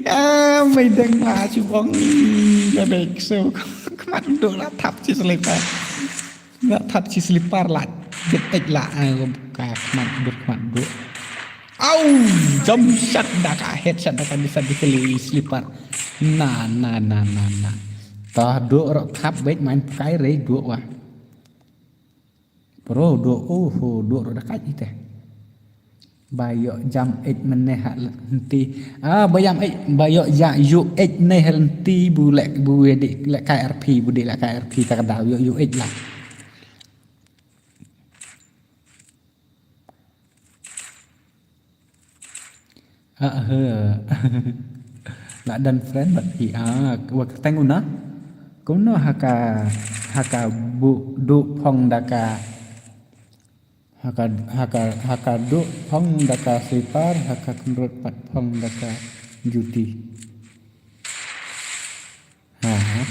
Ah, mai dang la chubong. Ïa bit ek so. Khmat u Duh la thap chi Sleeper. Nga thap chi Sleeper la. Bit ek la, eh, ka khmat Duh, khmat Duh. Au, jump shot da ka, headshot da ka, bisa dikali Sleeper. Na, na, na, na, na. Tah Duh ruh thap bit main pakai re Duh wa. Bro, Duh, oh, Duh ruh da ka ite. Ba ïoh jam ej mynne ha lynti. Ah, ba jam ej, ba ïoh ja, ïoh ej mynne ha lynti bu leh, bu dei leh ka R P, bu dei leh ka R P ta ka daw, ïoh, ïoh ej lah. Ah, he. La don friend bad phi. Ah, wa ka teng una. Kumno ha ka, ha ka bu, Duh phong da ka. Ha ka, ha ka, ha ka Duh phong da ka Sleeper, ha ka Kynrut pat phong da ka Juti. Ha, ha.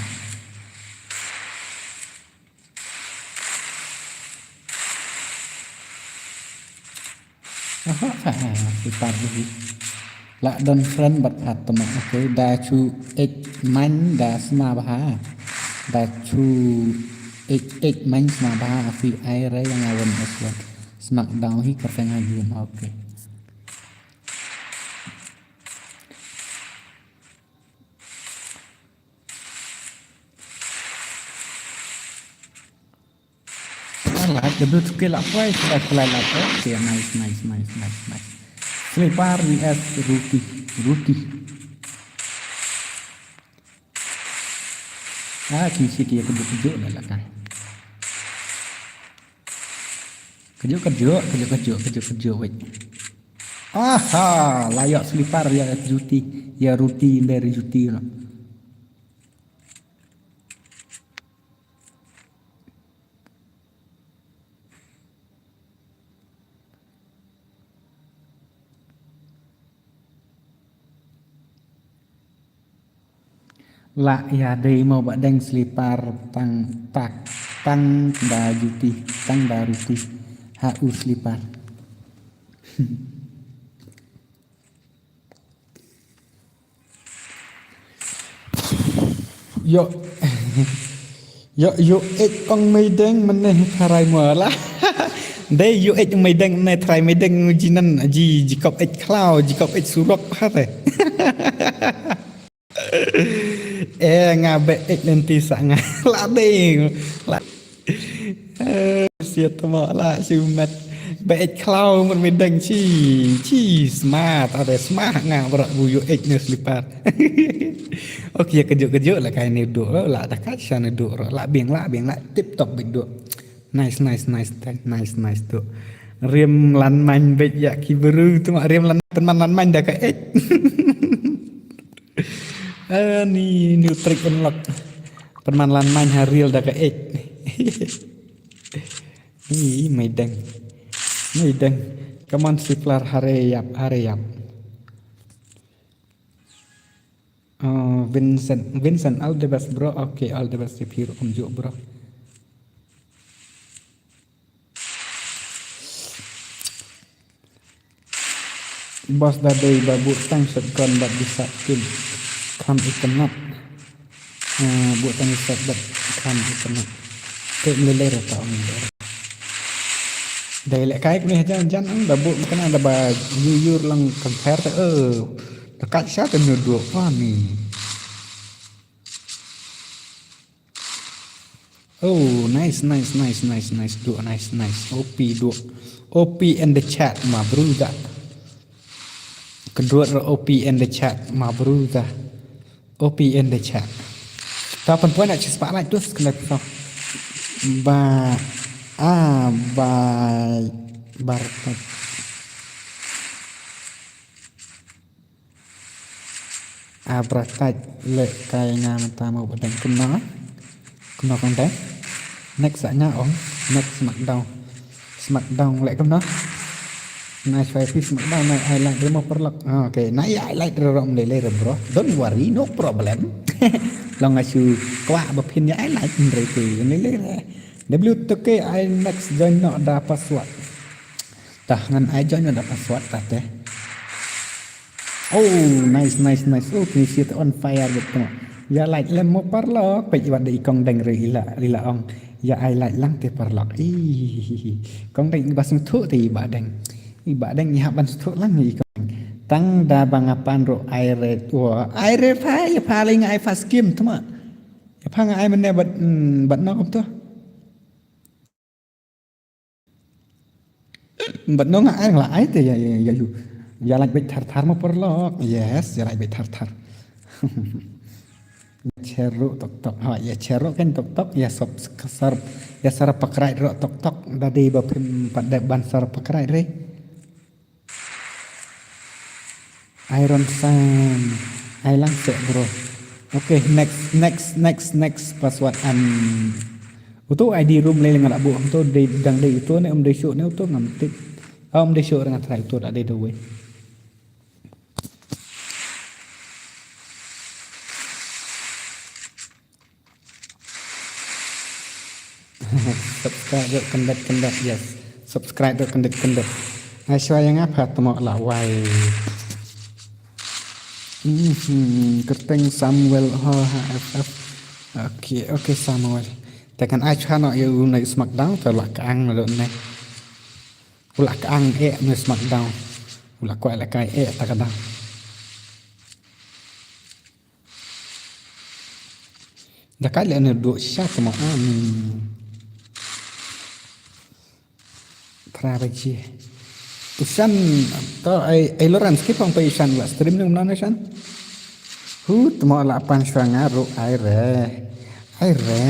Aha, ha, ha, ha, Sleeper hi. La don friend bad pat tama, okay, da chu ek man da sma bha. Da chu eight eight main sma ba a free ai re yang awan aswan. Smackdown hi kerfeng ha yun. Okay. Alright, the blue to kill up way, so that's like that. Okay, nice, nice, nice, nice, nice. Sleeper V S Rookie, Rookie. Ah, King City ya kejut-kejut lah lah kan. Kejut-kejut, kejut-kejut, kejut-kejut, wait. Aha, la ïoh Sleeper ïa Juti, ïa Ruti, ïa Juti lah. La ïa dei mo ba deng Sleeper tang tak tang da Juti tang da Ruti ha u Sleeper. Yo. Yo, yo, ej ong meideng mynne tharai mo la. Dei yo ej ong meideng mynne tharai meideng jinan ji jikop ej khlaw, jikop ej surok hate. Eh, nga be ej lenti sa nga. La dei. La. Eh, siat mo la siumat. Ba ej khlaw mut meideng chi, chi, smart, ada smart nga bro bu yo ej ne Sleeper. Okay, kejut-kejut la kai ne duk, la da ka sha ne duk, la biang, la biang, la tip top bit duk. Nice, nice, nice, nice, nice duk. Rim lan main bit ya ki beru tu mak rim lan, pynman lan main da ka ej. Ani new trick unlock. Pynman lan main ha reel da ka ej. Ih, meideng. Meideng. Come on, Sleeper, hurry up, hurry up. Oh, Vincent, Vincent, all the best, bro. Okay, all the best if you um, bro. Boss da dei ba buh tang shotgun bad bisa kin kham itynnat. Ah, buh tang shot bad kham itynnat. Te mlele rata ong. Dei leh kai kuni hajan jan ang da buh kena da ba yur yur lang compare te eh. Da kat sha te nyu dua pa ni. Oh, nice, nice, nice, nice, nice, duk, nice, nice. O P duk. O P in the chat, my brother. Kedua O P in the chat, my brother. O P in the chat. Ta pynpoi na chis spotlight tu sekena tu. Ba, ah, ba, bar. Abratat leh kai nga mynta mo ba dang kumno. Kumno kong dang. Next sa nga ong. Next Smackdown. Smackdown leh kumno. Nice five P Smackdown na highlight re mo paralok. Ah, okay. Na ïa highlight re rom lele re bro. Don't worry, no problem. Long as you kwah ba phin ïa highlight re te lele re. W two K I next join no da password. Tah ngan ai join no da password tah te. Oh, nice, nice, nice. Oh, kini siat on fire betul. Ïa like lem mo paralok, peit wat da i kong deng re ila, ila ong. Ïa ai like lang te paralok. Ih, kong deng i ba sngewthuh te i ba deng. I ba deng i hap ban sngewthuh lang i kong. Tang da ba nga pan ro ai re. Wa, ai re pha, ïa pha le nga ai first game tuma. Ïa pha nga ai mynne bad, mm, bad no kam tu. Bad no nga ai la ai te ïa, ïa, ïa, ïa, ïa like beit thar thar mo paralok. Yes, ïa like beit thar thar. Ïa share ruh tok tok. Ha, ïa share ruh kan tok tok. Ïa sub-, sar-, ïa subscribe ruh tok tok. Da dei ba phim pat dep ban subscribe re. Iron Sam. Ai lang seh, bro. Okay, next, next, next, next password an. Uto I D room lei nga la buh. Uto dei, dang dei uto ne, um dei show ne uto ngam tip. Ah, um dei show nga try uto da dei the way. Subscribe ruh kyndat kyndat, yes. Subscribe ruh kyndat kyndat. Ai shwa ïa nga pha tmo la wai. Mhm, kyrteng Samuel ho ha F F. Okay, okay, Samuel. Te kan ai chwa noh ïa u na SmackDown, te u la kang na dot ne. U la kang eh na SmackDown. U la kwah la kai eh ta ka dang. Da kai le ne duk sha te mo ani. Phra baje. U Shan, to ai, ai Lawrence ki phong pa u Shan la stream ne u mlan u Shan. Hu, te mo la pan shwa nga ruh ai re. Ai re.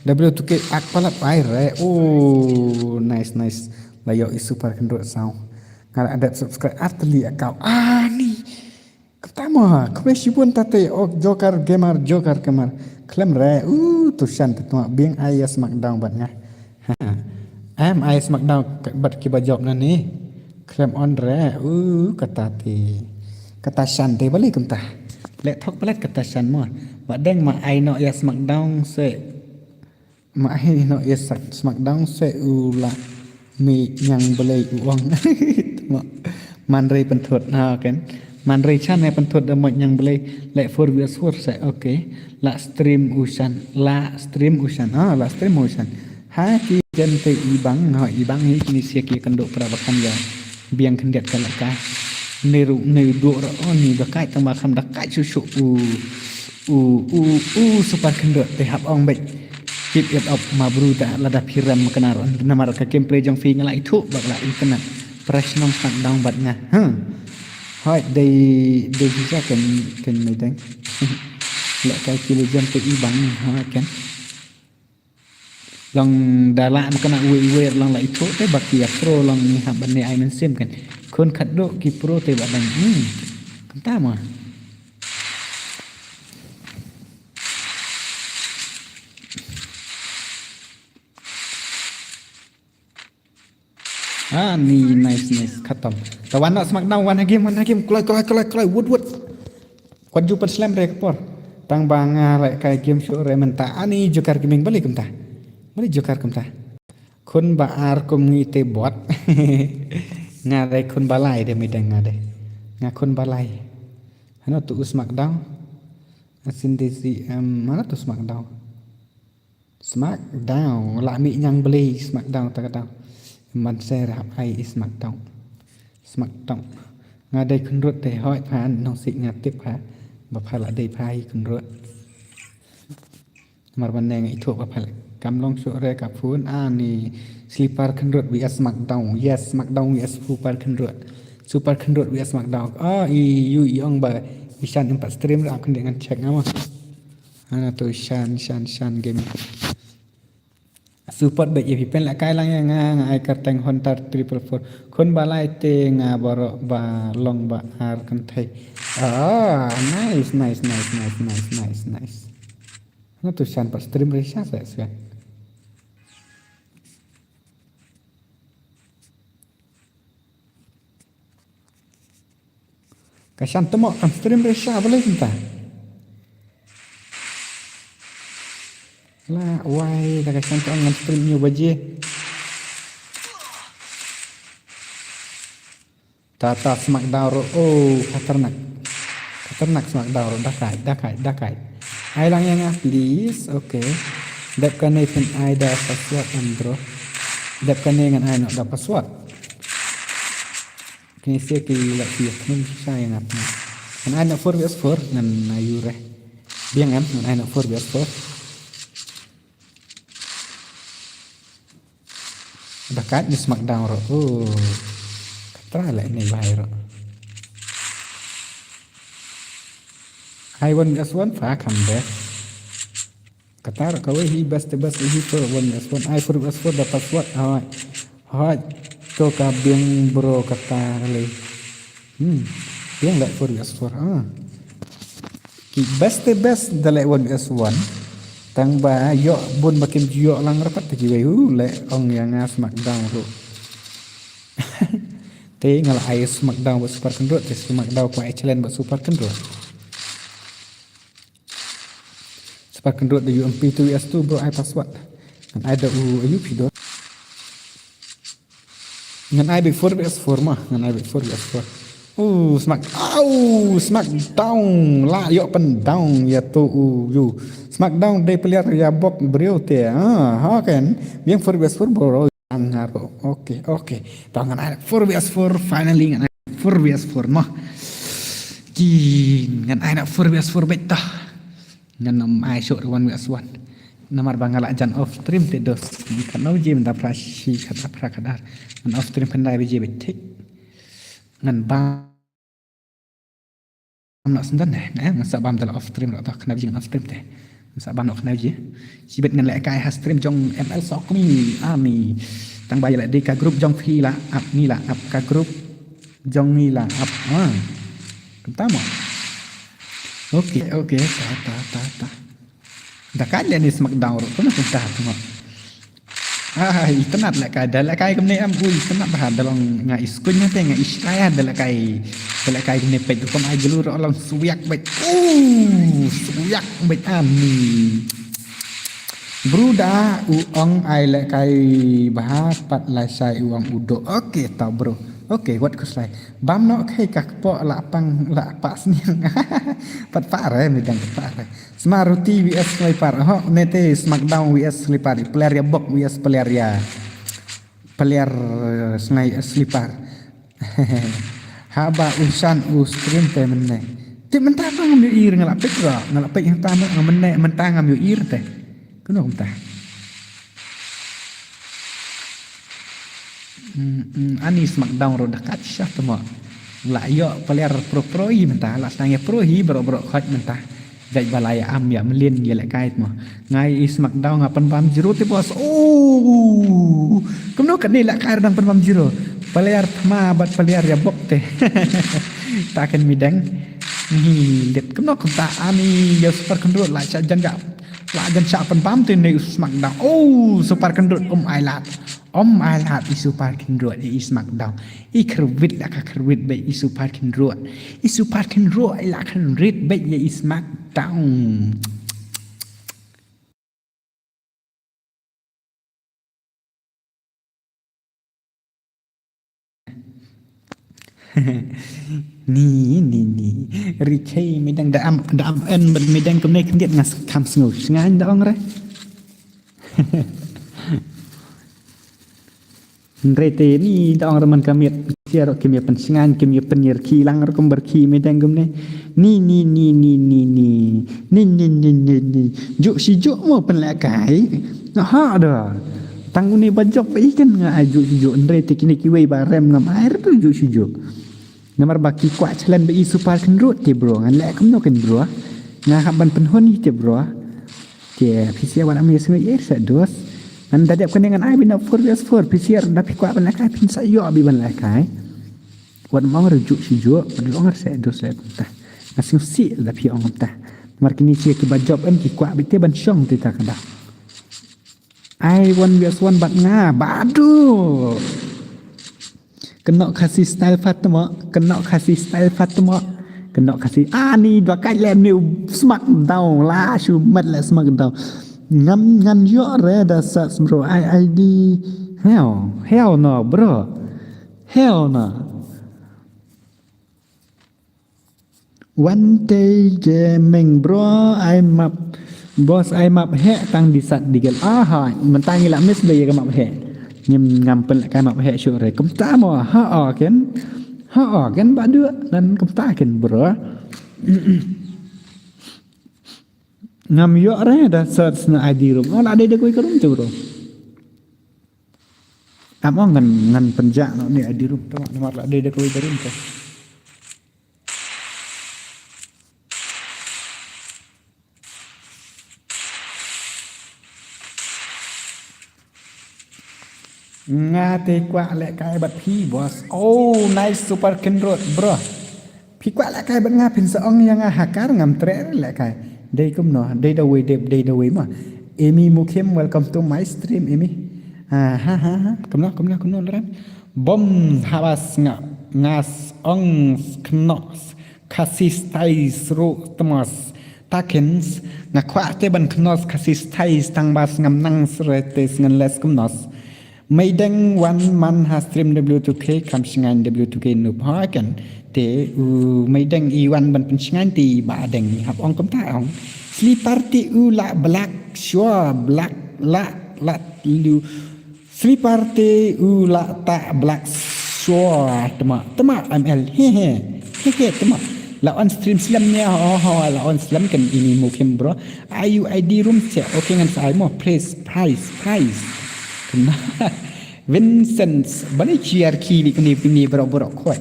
W two K ak palat ai re. Oh, nice, nice. La ïoh i Super Khynrut saw. Nga la dep subscribe ar tylli account. Ani. Kata mo, khublei shibun tate, ok, Joker Gamer, Joker Gamer. Khlem re, uh, tu Shan te tuma biang ai ïa SmackDown bad nga. Em ai SmackDown bad kiba jop na ni. Khlem on re, uh, kata te. Kata Shan te balei kumta. Leh thok palat kata Shan mo. Ba deng ma ai noh ïa SmackDown se. Ma ai noh ïa sak SmackDown se u la mih ñiang blei u ong. Ma, man rei pynthut ha ken. Man rei chan ne pynthut da mo ñiang blei leh four versus four se, okay. La stream u Shan, la stream u Shan. Ah, la stream u Shan. Ha ki jen te i bang, ha i bang hi kini sia ki kynduh pra ba kham ïa biang khyndiat ka laka. Ni ru, ni ru ro, oh, ni da kai tang ba kham da kai shu shu u, u, u, u Super Khynrut te hap ong bad. Keep it up ma bro, da lada phi rem kynnoh namar ka gameplay jong phi nga la ithuh bad la internet. Press nong SmackDown bad nga. Huh. Hoi dei dei visa ken ken meeting. Leh kai kilo jam te i bang ni ha ken. Long da la ma kynnoh uwei uwei long la ithuh te ba ki ïa pro long ni hap ban ne ai mynsiem ken. Khun khatduh ki pro te ba dang. Hmm. Kumta mo. Ah, ni nice, nice, khatam. Ta wan na SmackDown, wan ha game, wan ha game, kloi, kloi, kloi, kloi, wut, wut. Kwat ju pat slem re ka por. Tang ba nga leh kai game shuh re mynta, ani Joker Gaming balei kumta. Balei Joker kumta. Khun ba ar kum ngi te bot. Nga dei khun ba lai de mi deng nga de. Nga khun ba lai. Hano tu u SmackDown. Asin dei si, em, mana tu SmackDown. SmackDown, la mih ñiang blei SmackDown ta ka daw. Man se rah ai i SmackDown. SmackDown. Nga dei Khynrut te hoi phan nong sik nga tip ha. Ba pha la dei pha i Khynrut. Mar ban ne nga ithuh ba pha la. Kam long shuh re ka phone ani Super Khynrut V S SmackDown. Yes, SmackDown V S Super Khynrut. Super Khynrut V S SmackDown. Ah, i yu i ong ba i Shan im pat stream ra khyndiat ngan check nga ma. Hana tu Shan, Shan, Shan game. Support bad ïa phi pen la kai lang ïa nga, nga ai kyrteng Hunter triple four. Khun ba lai te nga baroh ba long ba ar kynthei. Ah, nice, nice, nice. Hana tu Shan pat stream re sha sa sa. Ka Shan tymok kan stream re sha balei kumta. La wai da ka Shan tymok ngan stream hynñiew baje. Tata SmackDown ro, oh, khatarnak. Khatarnak SmackDown ro, dakai, dakai, dakai. Ai lang ïa nga please, okay. Dep kane phin ai da password em bro. Dep kane ngan ai noh da password. Kine sia ki la ki khum shisha ïa nga. Ngan ai na four versus four ngan na yu re. Biang em ngan ai na four versus four. Ba kat ni SmackDown ro. Oh. Katra la ni bai ro. Ai one versus one fa kam be. Qatar kawei hi best best hi for one versus one. Ai four versus four da password. Hoi. Hoi. To ka biang bro kata le. Hmm. Biang le four versus four. Ah. Ki best best da le one versus one. Tang ba ïoh bun ba kim ïoh lang rapat te kiwei hu le ong ïa nga SmackDown ro. Te nga la ai SmackDown ba Super Khynrut te SmackDown ko ai challenge ba Super Khynrut. Super Khynrut da U M P two S two bro ai password. Ngan ai da u ayu phi do. Ngan ai big four versus four ma, ngan ai big four versus four. U smack, au, smackdown, la ïoh pyndown ïa tu u yu. Smackdown dei player ïa bok briew te. Ah, ha ken. Biang four versus four bro. Ang haro. Okay, okay. Tang ngan ai four versus four, finally ngan ai four versus four mo. Ki ngan ai na four versus four bet tah. Ngan ym ai shuh one versus one. Namar ba nga la jan off stream te dos. Khatno baje mynta phra shi, khat phra khat ar. Ngan off stream khyndai baje bet thik. Ngan bam noh sendon eh. Ngan sa bam da la off stream lah toh khyndai baje ngan off stream te. Ngan sa bam noh khyndai baje. Shibit ngan lehkai ha stream jong M L Sokmi Army. Tang ba ïa la dei ka group jong phi la ap ngi la ap ka group jong ngi la ap. Ha. Kumta mo. Okay, okay, ta ta ta ta. Da ka leh ni smackdown ruh kumno kumta kumno. Ah, itynnad lehkai da lehkai kumne em u itynnad bha da long nga i skuñ te nga i shai da lehkai da lehkai kumne peit u kam ai julu ruh long suyak beit. Uh, suyak beit ani. Bruda u ong ai lehkai bha pat la shai u ong u do. Okay ta bro. Okay wat ku shai. Bam noh kai ka kpoh la pang la pa sniang. Pat pa re mi dang pat pa re. Sma Ruti V S Sniper. Ho, ne te Smackdown V S Sniper. Player ïa bok V S player ïa. Player, eh, Sni-, Sniper. Haba u shan u stream te mynne. Te mynta ngam ïohi nga la peit ra. Nga la peit mynta mynne mynta ngam ïohi te. Kumno mynta. Hmm, hmm, ani Smackdown ruh da kat shah temo. La ïoh player pro pro hi mynta, la sdang ïa pro hi bro bro khot mynta. Jait ba la ïa am ïa mlien ïa lehkai temo. Nga i Smackdown nga pynbam zero te boss. Oh, kumno kane lehkai ruh dang pynbam zero. Player thma bad player ïa bok te. Ta ken midang. Ni lit kumno kumta ani ïa super kendrut la sha jan ga. La jan sha pynbam te ne u Smackdown. Oh, super kendrut um ai lat. Om alat i Super King Road i Smackdown. I kyrwit la ka kyrwit beit i Super King Road. I Super King Road i la kyrwit beit i Smackdown. Ni, ni, ni. Rikei midang da am, da am en bad midang kumne khyndiat nga kham sngew. Sngew da ong re. Hynrei te ni da ong re man ka miet. Sia ruh kim ïa pynsngew, kim ïa pynïar ki lang ruh kum bar ki midang kumne. Ni, ni, ni, ni. Ni, ni, ni, ni, ni. Juk shi juk mo pynlehkai. Aha da. Tang une ba jop ba ikan nga ai juk shi juk. Hynrei te kine kiwei ba rem ngam ai ruh juk shi juk. Namar ba ki kwah challenge ba i Super King Road te bro. Ngan leh kumno ken bro. Nga hap ban pynhun ïa te bro. Te phi sia wan am ïa sngew ïa sa dos. Ngan da dep kane ngan ai bina four versus four phi sia da phi kwah ban lehkai phin sa ïoh bi ban lehkai. Wat mong ruh juk shi juk, wat long ruh sa dos leh kumta. Nga sngew sih da phi ong kumta. Namar kine sia kiba jop em ki kwah beit te ban shong te ta ka da. Ai one versus one bad nga badu. Kynnoh Khasi style pat mo, kynnoh Khasi style pat mo. Kynnoh Khasi ani dua kai lem ni Smackdown la shu mat le Smackdown. Ngam ngan ïoh re da sa bro ai ai di. Hell, hell no bro. Hell no. One day gaming bro ai map. Boss ai map heh tang di sat di gel. Aha, mynta ngi la miss da ïa ka map heh. Ngim ngam pynlehkai map heh shuh re. Kumta mo ha o ken. Ha o ken ba dua nan kumta ken bro. Ngam ïoh re da search na I D room. Oh la dei da kawei ka room te bro. Am ong ngan ngan pynjah noh ne I D room te namar la dei da kawei ka room te. Nga te kwah lehkai bad phi boss. Oh nice Super King Road bro. Phi kwah lehkai bad nga phin sa ong ïa nga ha kar ngam treh lehkai. Dei kumno dei da wei dei dei da wei ma. Amy Mukim welcome to my stream Amy. Ha ha ha ha. Kumno kumno kumno leran. Bom habas nga ngas ong kno. Khasi style sru tmos. Takins nga kwah te ban knos Khasi style tang bas ngam nang sre te sngan les kumnos. Meideng wan man ha stream W two K, kam shngaiñ W two K nup ha kan. Te u Meideng i wan ban pynshngaiñ te i Bah Deng i hap ong kumta ong. Slipar te u la black sure black la la lu. Slipar te u la ta black sure tma tma M L he he he he tma. La on stream slem ne ho ho la on slem kan ini mukim bro. Ayu I D room che okay ngan sa ai mo please price price. Tma. Vincent bani chiar ki bi kini kini bro bro khoi.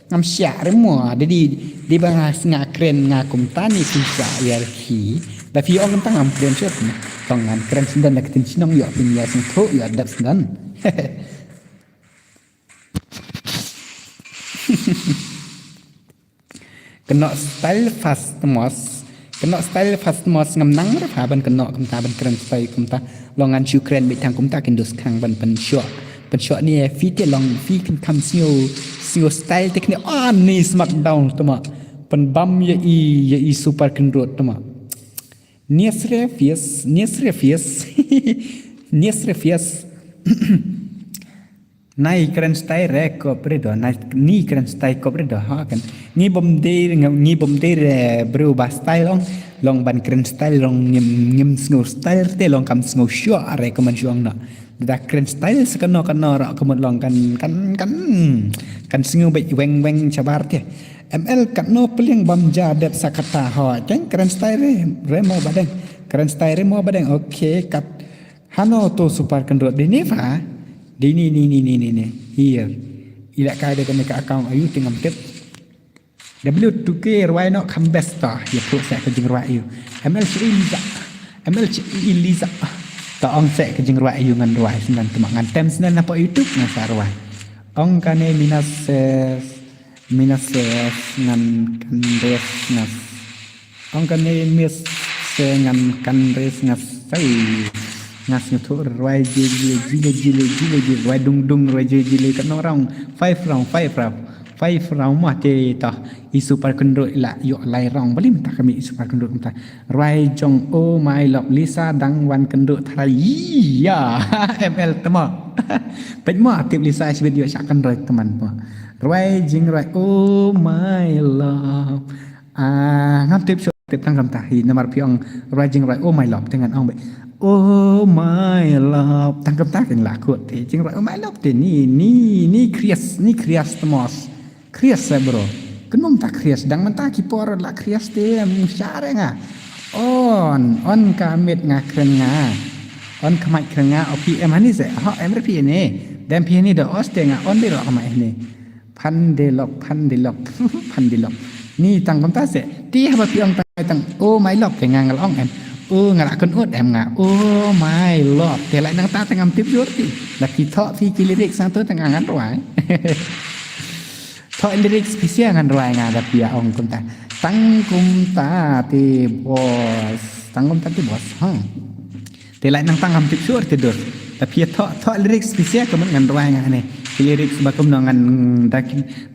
Ngam shah re mo, da di di ba nga nga kren nga kumta ni kum shah ïa ki. Da phi ong kumta ngam kren shot ni. Tong ngam kren sendon da ktin shnong ïoh pin ïa sngewthuh ïoh dap sendon. Keno style fast mos. Keno style fast mos ngam nang re pha ban keno kumta ban kren style kumta. Long ngan shu kren bit tang kumta kin dus khang ban pynshoh. Pynshoh ni eh, phi te long phi kan kam sngew sngew style te kne on ni smackdown tma. Pynbam ïa i ïa i super kendrot tma. Nias re fias, nias re fias. Nias re fias. Nai kren style re kop re do, nai ni kren style kop re do ha kan. Ngi bom dei ngi bom dei re bro ba style long, long ban kren style long ngim ngim sngew style te long kam sngew shoh re ko man shuang no. Da kren style se kano kano rak kemut long kan kan kan kan sngew bek weng weng shabar te. M L katno peliang bam ja dep sakata ho. Kan kren style re re mo badeng. Kren style re mo badeng. Okay kat. Hano to super kendrot di ni fa. Di ni ni ni ni ni ni. Here. Ila kai de kane ka account ayu tingam tip. W two K rwai no kham best ta. Ya puk sek ka jingrwai ayu. M L C Eliza. M L C Eliza. Ta ong sek ka jingrwai ayu ngan rwai sinan tuma ngan tem sinan napa YouTube ngan sa rwai. Ong kane minas eh, minas eh, ngan kan res ngas. Ong kane mis se ngan kan res ngas. Sai ngas ngathu rwai jile jile jile jile jile rwai dung dung rwai jile jile kan nong round five round five round five round mah te ta i super kendrot la yo lai round beli menta kami i super kendrot menta rwai jong oh my love Lisa dang wan kendrot tharai ya M L tama pet ma tip Lisa sibit yo syak kendrot teman ma rwai jing rwai oh my love. Ah, ngam tip shuh tip tang kam ta hi namar phi ong rwai jing rwai oh my love te ngan ong be oh my love tang kam ta kin la khut te jing rwai oh my love te ni ni ni krias ni krias temos krias sa bro. Kenum ta krias dang menta ki por la krias te mu share nga on on ka mit nga kren nga on ka mai kren nga opi em hani se ha em re phi ne dem phi ni da os te nga on de ro ka mai ni. Phan de lok phan de lok phan de lok ni tang kumta se ti haba pi ong tang tang oh my love te nga ngal ong em oh nga la kun ut em nga oh my love te lai nang ta tang am tip jur ti la ki tho phi ki lyrics sang tu tang ngan rwai tho lyrics phi sia ngan rwai nga da pia ong kumta tang kumta ti boss tang kumta ti boss ha. Te lai nang tang ham tip sur te dur. Ta phi tho tho lyrics phi sia ka ngan rwai nga ne. Ki lyrics ba kum no ngan da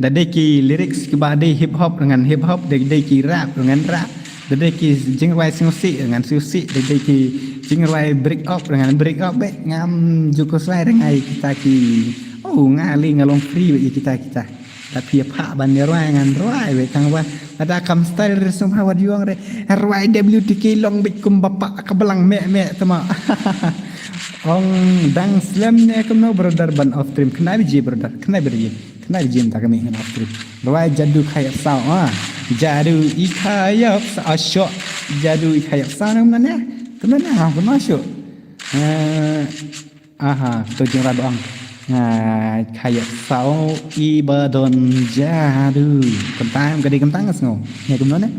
da dei ki lyrics ki ba dei hip hop ngan hip hop dei dei ki rap ngan rap. Da dei ki jing rwai sing si ngan si si dei dei ki jing rwai break up ngan break up be ngam juko sai rengai kita ki. Oh nga li ngalong free be kita kita. Tapi apa ban rwai ngan rwai be tang ba ada kam style re sum hawa diong re rwai W T K long bit kum bapa ka belang me me tama. Ong dang slem ne kum no brother ban off stream kena biji brother kena biji kena biji ta kami ngan off stream. Rwai jadu khayap sao ah jadu i khayap sao ah syok jadu i khayap sao nang mana kena ne ha kena syok. Eh, Aha, to jing rap ong. Nga khayap sao i ba don jadu. Kentang ka dei kentang ka sngo. Nya kumno ne?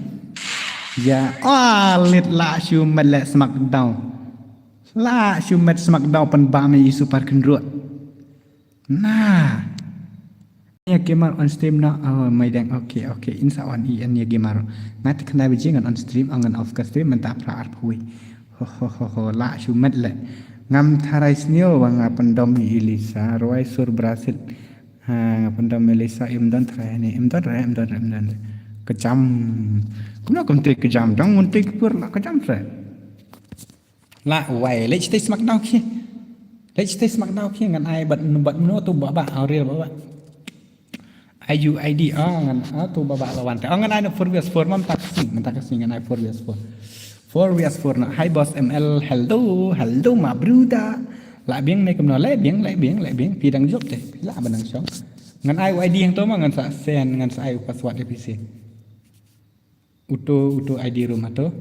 Ya, oh, lit la shu met le smackdown. La shu met smackdown pen ba me i super kendrot. Nah. Ya gamer on stream no oh my dang okay okay insa on i en ya gamer. Ngat kena biji ngan on stream ngan off ka stream menta pra arphui. Ho ho ho ho la shu met le. Ngam tharai snio wa nga pendom i Elisa rwai sur Brazil. Ha nga pendom Elisa im don tharai ni im don re im don re im don re. Kejam. Kumno kumte kejam dang munte kepur la kejam re. La wai le chite smackdown ki. Leit shatei smackdown phi ngan ai bad, bad mano tu ba ba, oh, real ba ba. Ai u I D, oh, ngan, oh, tu ba ba la wan te. Oh, ngan ai na four versus four, mynta ka sngi, mynta ka sngi ngan ai four versus four. Four versus four na. Hi boss M L, hello, hello my brother. La biang ne kumno, la biang, la biang, la biang. Phi dang jop te, phi la ba dang shong. Ngan ai u I D hangto ma ngan sa send, ngan sa ai u password A P C. Uto, uto I D room hato.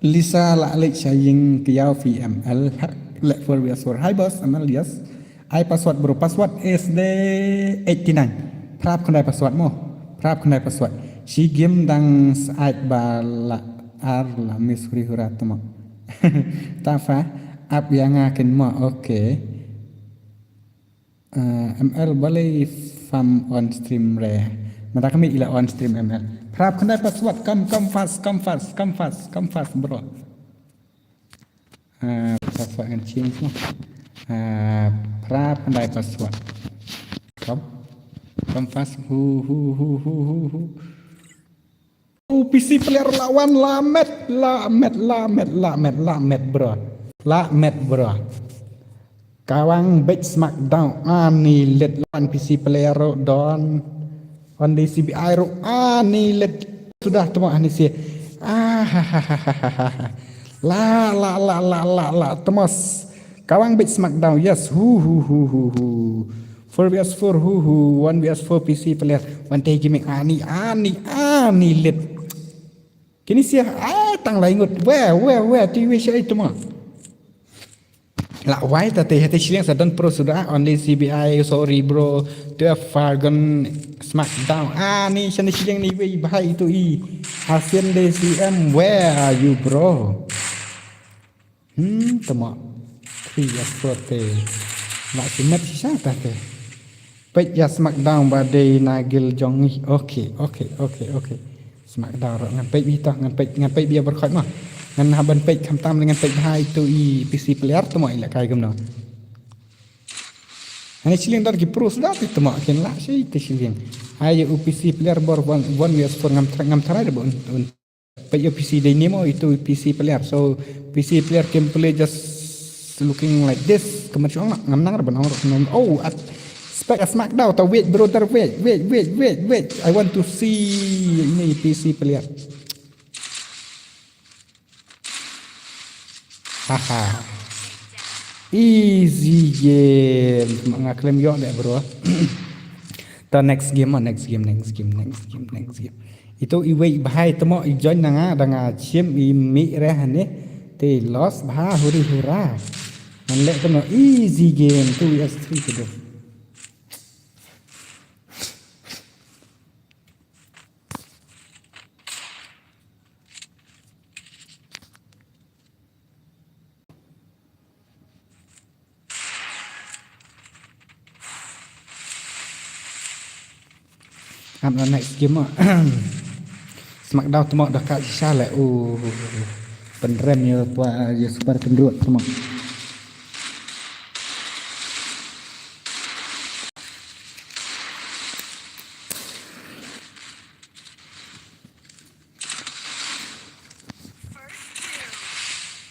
Lisa la leit sha ïing kiaw phi M L, ha, leh four versus four. Hi boss, M L, yes. Ai password bro, password is the eighty nine. Prap khyndai password mo. Prap khyndai password. Shi game dang sait ba la ar la miss huri hura tmo. Tafa, ap ïa nga kin mo, okay. Uh, M L balei farm on stream re. Mynta ka mih ila on stream M L. Prap khyndai password, come, come fast, come fast, come fast, come fast, bro. Uh, password ngan change mo. Uh, prap khyndai password. Come. Come fast. Hu, hu, hu. Oh, P C player la wan, la met, la met, la met, la met, la met, bro. La met, bro. Kawang bej smackdown, ani lit la wan P C player ruh don. Only C B I ruh, ani lit. Sudah tmo ani si. Ah, ha, ha, ha. La, la, la, la, la, la, tmos. Kawang bej smackdown, yes. Hu, hu, hu, hu, hu. Four versus four, hu, hu. One versus four P C player. One day gaming, ani, ani, ani lit. Kini sia, ah, tang lai ngut. Weh, weh, weh, ti weh shai tuma. La wai ta te, te shiliang sa don pro suda, only C B I, sorry bro. Tu Fargon smackdown. Ah, ni shani shiliang ni weh, bahai tu i. Asian D C M, where are you, bro? Hmm, tama. Three ya sote. Nak simet sisa ta te. Peit ya smackdown ba dei nagil jong ngi. Okay, okay, okay, okay. Smackdown ro ngan peit bita, ngan peit, ngan peit bia berkhot ma. Ngan haban peit khamtam ngan peit hai tu i P C player tama i la kai gumno. Ani chiling dar ki pro suda ti tama kin la si ti chiling. Hai u P C player bor one, one versus four ngam tra-, ngam tharai de bon. Peit ïa P C dei ni mo, itu P C player. So P C player gameplay just looking like this. Kemen shong ngam nang ra ban ong. Oh, at spek a smackdown ta, wait brother, wait, wait, wait, wait, wait. I want to see ini P C player. Haha. Easy game. Nga claim yok deh bro. Ta next game, ah, next game, next game, next game, next game. Itu iwei bahai temo i join na nga, da nga chim i mi reh ni. Te loss bha huri hura. Ngan leh temo easy game, two versus three tu. Ap na next game mo. Smackdown temo da ka shisha le u. Pynrem ïa pa ïa super kendruat temo.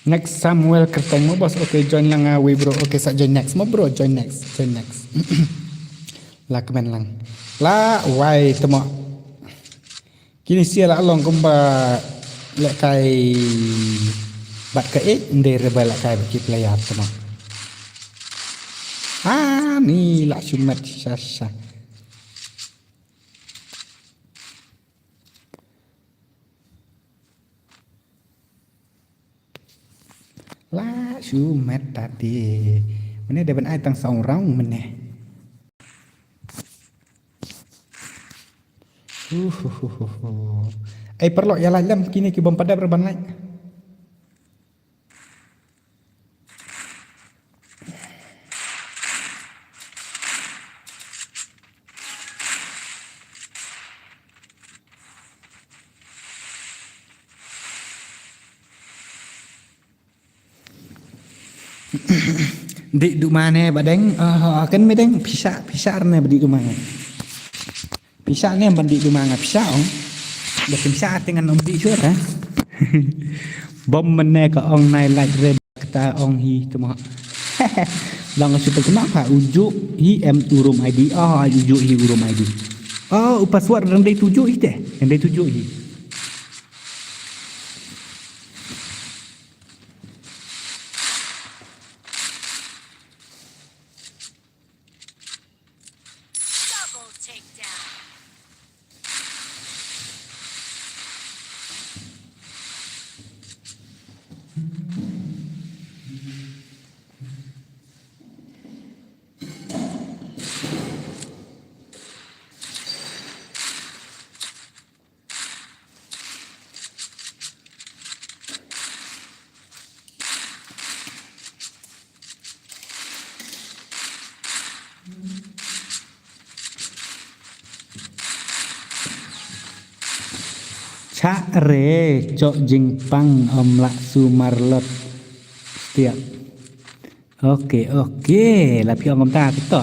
Next Samuel Kerteng mo bos. Okay, join lang ah, wei bro. Okay, sa join next mo bro, join next, join next. La kmen lang. La wai temo. Kini sia la long kumba lehkai bad ka eh ndai reba lehkai bad ki player temo. Ah, ni la shumet sha sha. La shu met ta te. Mane da ban ai tang song rong mane. Uhuhuhu. Ai paralok ïa like lem kine ki bym pat dep re ban like. Dih duma ne ba deng, ah, kan me deng, pisa, pisa ne ba dih duma ne. Pisa ne ban dih duma nga pisa ong. Ba pisa te ngan ong dih shuwa ta. Bom mene ka ong nai lait re kata ong hi tuma. Dang ka super kena ka ujuk hi em urum I D. Ah, ujuk hi urum I D. Ah, u password dang dei tujuk hi te. Dang dei tujuk hi. Double takedown. Chah re, chok jingpang, ym lah sumar lot. Stiap. Okay, okay. La phi ong kumta to.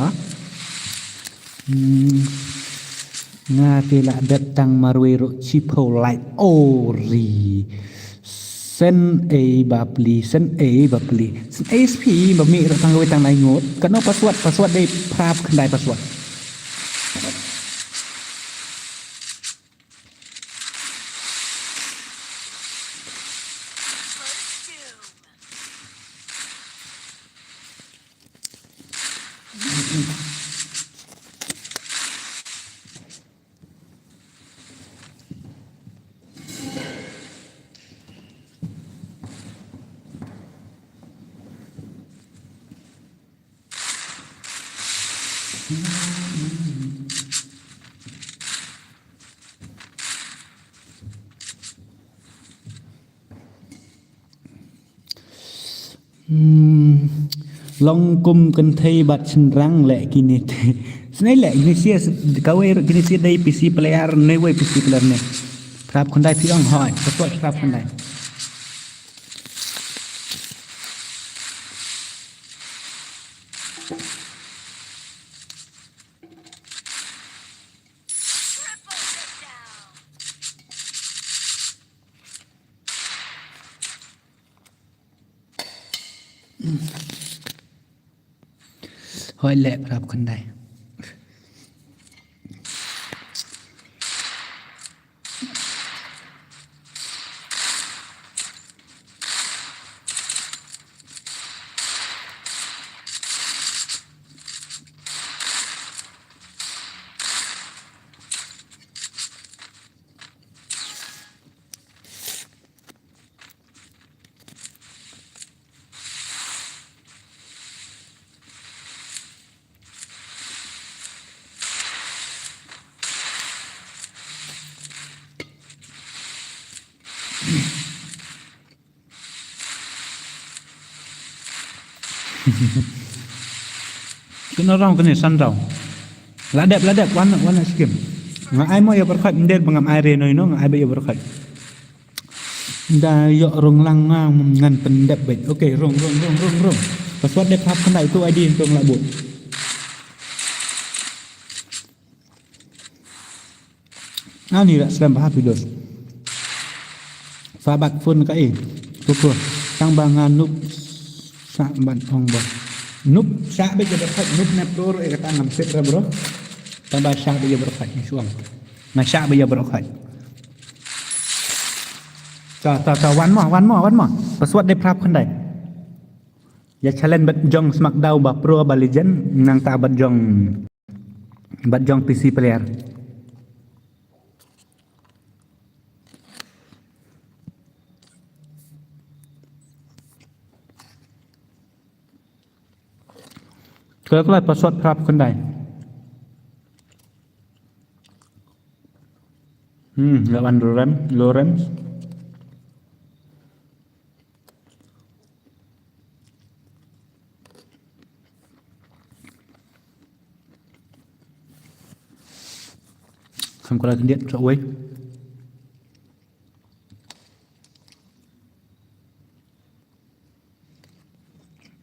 Hmm. Nga te la dep tang marwei ruh shiphew like. Oh, ri. Sen ei bapli, sen ei bapli. Sen ei spi ba mi ruh tang wei tang lai ngut. Kano password, password dei phra phew khyndai password. Hmm, long kum kynthei bad shynrang leh kine te. Snei leh kine sia, kawei ruh kine sia dei P C player, ne wei P C player ne. Phra phew khyndai phi ong hoi, password phra phew khyndai. Hoi leh phra phew khyndai. Kane rong kane san rong. La dep, la dep, wan, wan skim. Nga ai mo ïa barkhat, ym dei ba ngam ai re noi no, nga ai ba ïa barkhat. Da ïoh rung lang nga ngan pyndep beit. Okay, rung, rung, rung, rung, rung. Password dei phra phew khyndai tu I D tu nga la bud. Ani rak slem bha phi dos. Fa bak phone ka i. Kuku. Tang ba nga nup sa ban ong ba. Nup sa beit ïa barkhat, nup ne pro ïa kata ngam sip ra bro. Tang ba sa beit ïa barkhat ni suang. Nga sa beit ïa barkhat. Ta, ta, ta, wan mo, wan mo, wan mo. Password dei phra phew khyndai. Ïa challenge bad jong Smackdown ba pro ba legend nangta bad jong bad jong P C player. Kala kala password phra phew khyndai. Hmm, lawan Lawrence, Lawrence. Kham kala khyndiat sa uwei.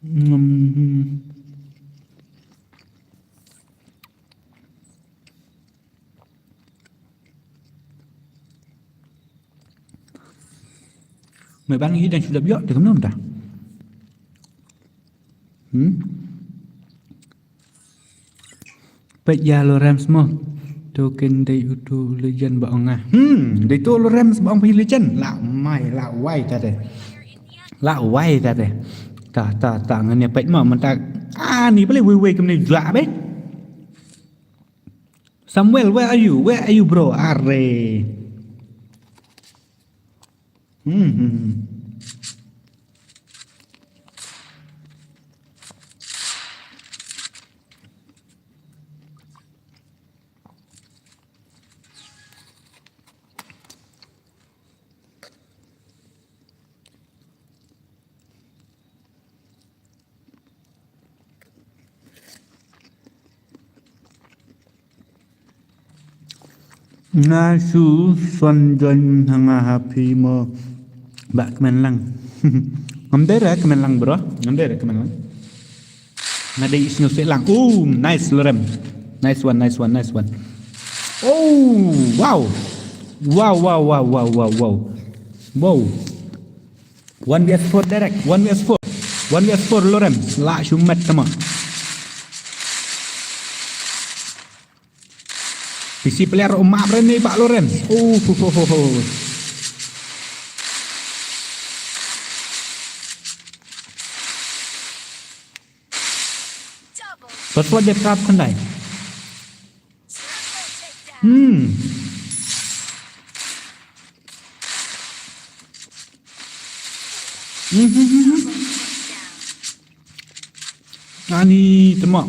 Hmm. Mai bang hi dang shu dap ïoh te kumno mynta. Hmm? Peit ïa Lorems mo. To kin dei uto u legend ba ong nga. Hmm, dei to Lorems ba ong phi legend. La mai, la wai ta de. La wai ta de. Ta, ta, ta ngan ïa peit mo mynta. Ah, ni bale wei wei kumne jua be. Samuel, where are you? Where are you, bro? Are. Hmm, hmm, hmm. Nga shu son join ha nga ha phi mo. Ba kmen lang. Ngam dei re kmen lang, bro. Ngam dei re kmen lang. Nga dei i sngewsih lang. Oh, nice, Lorem. Nice one, nice one, nice one. Oh, wow. Wow, wow, wow, wow, wow, wow. Wow. One V S four direct, one V S four. One V S four, Lorem. Lah shu met tama. P C player u map re ni ba Lorem. Oh, ho, ho, ho, ho. First one dia trap khandai. Hmm. Hmm, hmm, hmm, hmm. Ani tama.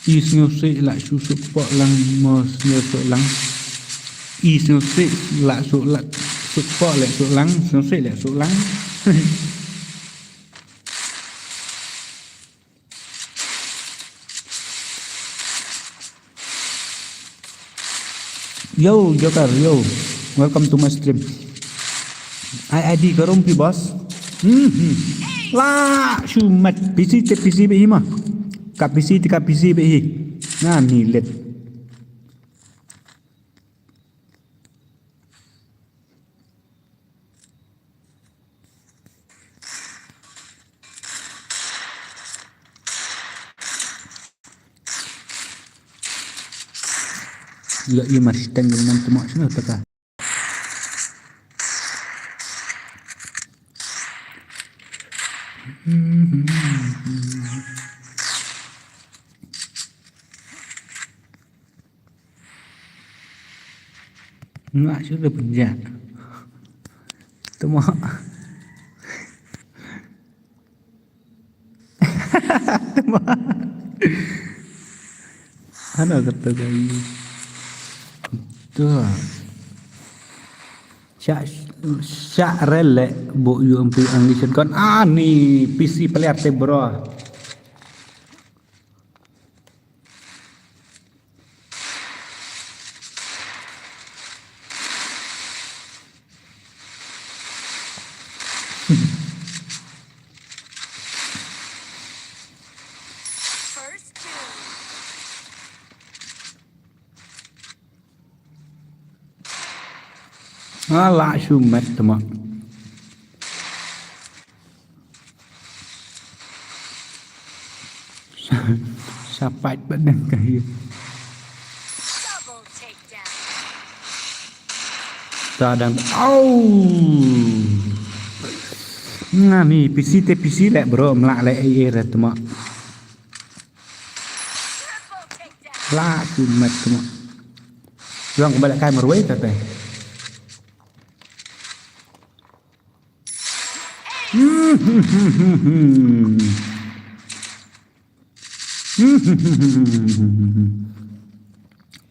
I sngewsih lah shu suk pok lang mo sngewsih lang. I sngewsih lah suk lah suk pok leh suk lang, sngewsih leh suk lang. Yo, Joker, yo. Welcome to my stream. Ai ID ka rum phi, boss. Hmm, hmm. La shu met. P C te P C bad hi ma. Ka P C te ka P C bad hi. Nga ni let. Ïa, ïa, mar shi teng ïa, nam tama shano taka. Nga shu da pynjah. Tama. Tama. Hana kata kai. Tu. Sha, sha rel le bu U M P ang ni shotgun. Ah, ni P C player te, bro. First kill. Nga lah shu met tama. Sa pait pat dang ka hi. Double takedown. Ta dang. Au. Nga ni P C te P C leh, bro, mlak leh A A re tama. Lah shu met tama. Long ba leh kai marwei ta te.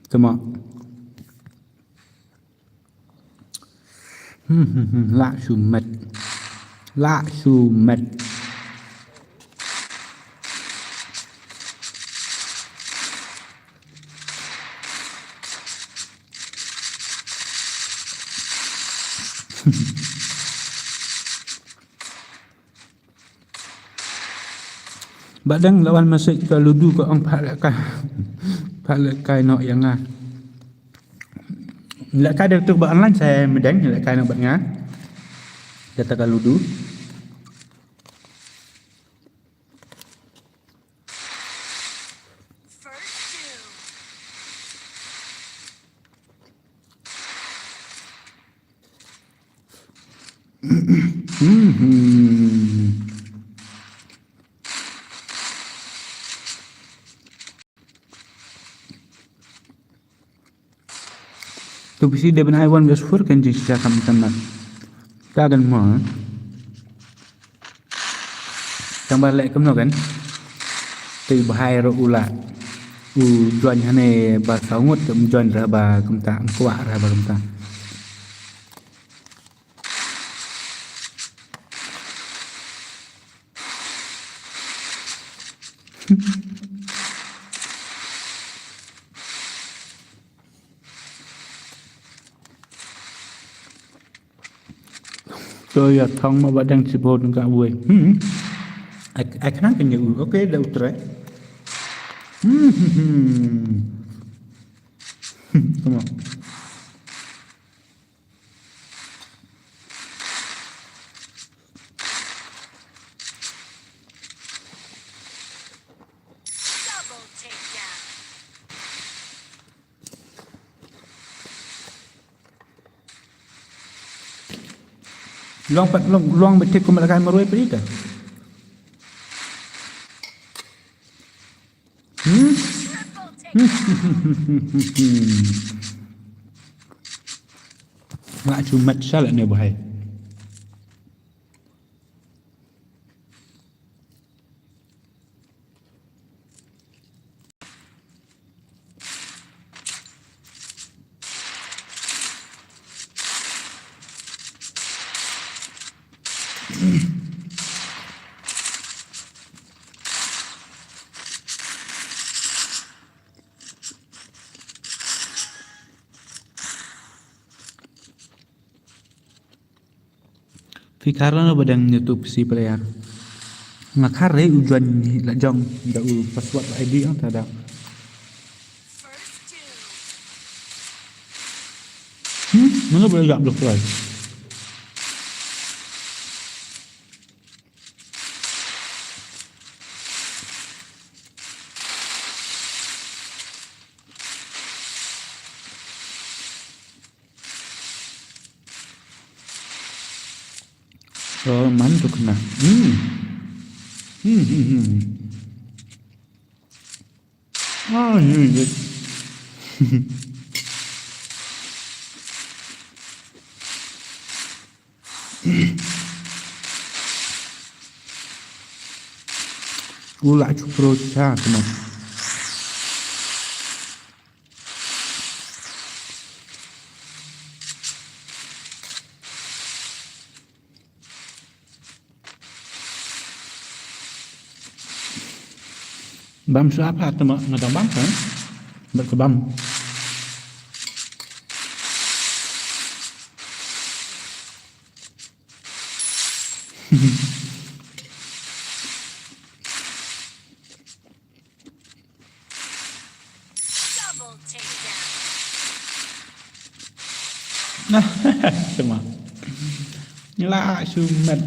Tama. Lah shu met. Lah shu met. Ba dang la wan message ka Ludu ka ong pha leh kai. Pha leh kai noh ïa nga. Leh kai da tu ba online sa mdeng leh kai noh bad nga. Kata ka Ludu. Mhm. To phi shu dei ban ai one versus four kan jingshisha kham tam na. Ta kan mo. Tang ba leh kumno kan. Te u Bhai ruh u la. U join hane ba saw ngut, um join ra ba kumta, um kwah ra ba kumta. To ïa thong ma ba dang sibot nga wei. Hmm. Ai, ai khnang kynja u. Okay, da u try. Hmm, hmm, hmm. Hmm, come on. Double takedown. Long pat, long, long bit tik kum la kai marwei pdita. Hmm? Nga chu mat shalak ne bahai. Phi khar lano ba dang YouTube si player. Nga khar re u join la jong da u password I D ang ta da. Hmm, mana boleh jawab doktor. Oh, man tu kena. Hmm. Hmm, hmm, hmm. Ah, ni, ni. Ula chu pro cha kena. Bam shuwa pat te ma nga dang bam kan. Bad ka bam. Double takedown. Shema. Ngi la shu met.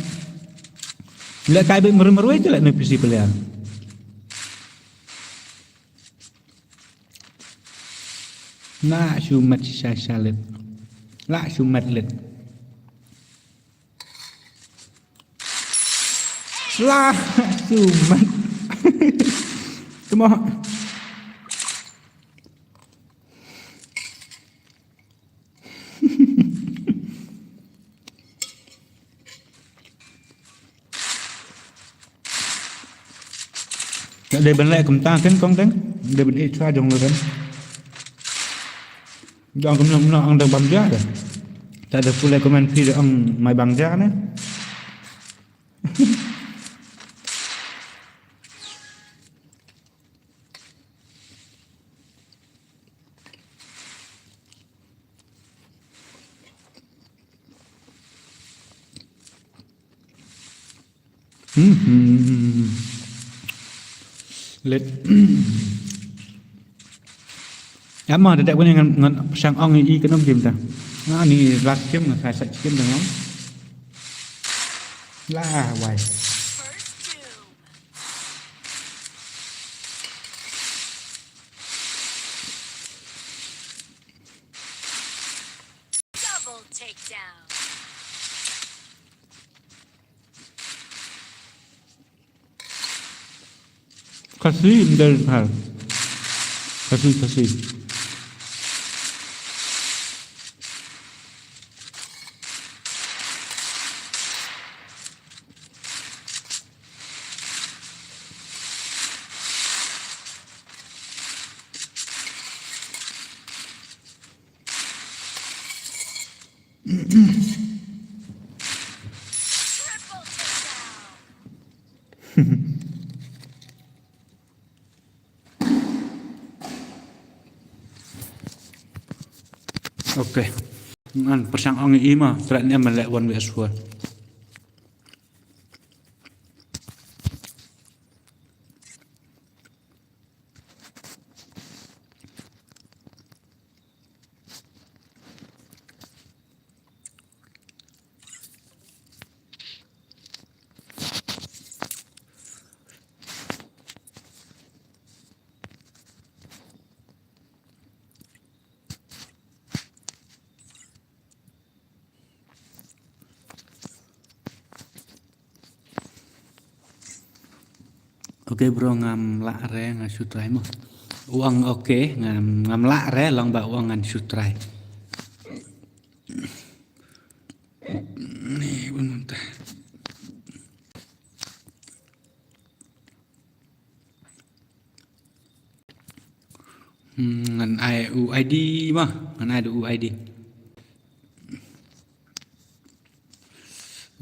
Leh kai beit marwei marwei te leh na P C player. La shu met sha sha let. La shu met let. La shu met. Come on. Ka dei ban leh kumta ken kong teng. Dei ban ïa chwa jong le ken. Jong kumno kumno ang dang bam ja de. Ta da pule comment phi de ang mai bang ja ne. Hmm. Let. Ïa ma da dei ngan ngan shang ong i ka nom jim ta. Nga ni last game nga sa sa game da ngam. La wai. Double takedown. Khasi, ym dei Khasi. Khasi, Khasi. Okay. Ngan pyrshang ong i ma, trai ne ma leh one vs four. Okay bro, ngam lah re, nga shu try mo. U ong okay, ngam, ngam lah re, long ba u ong ngan shu try. Ni, bun mynta. Hmm, ngan ai u I D ma, ngan ai da u I D.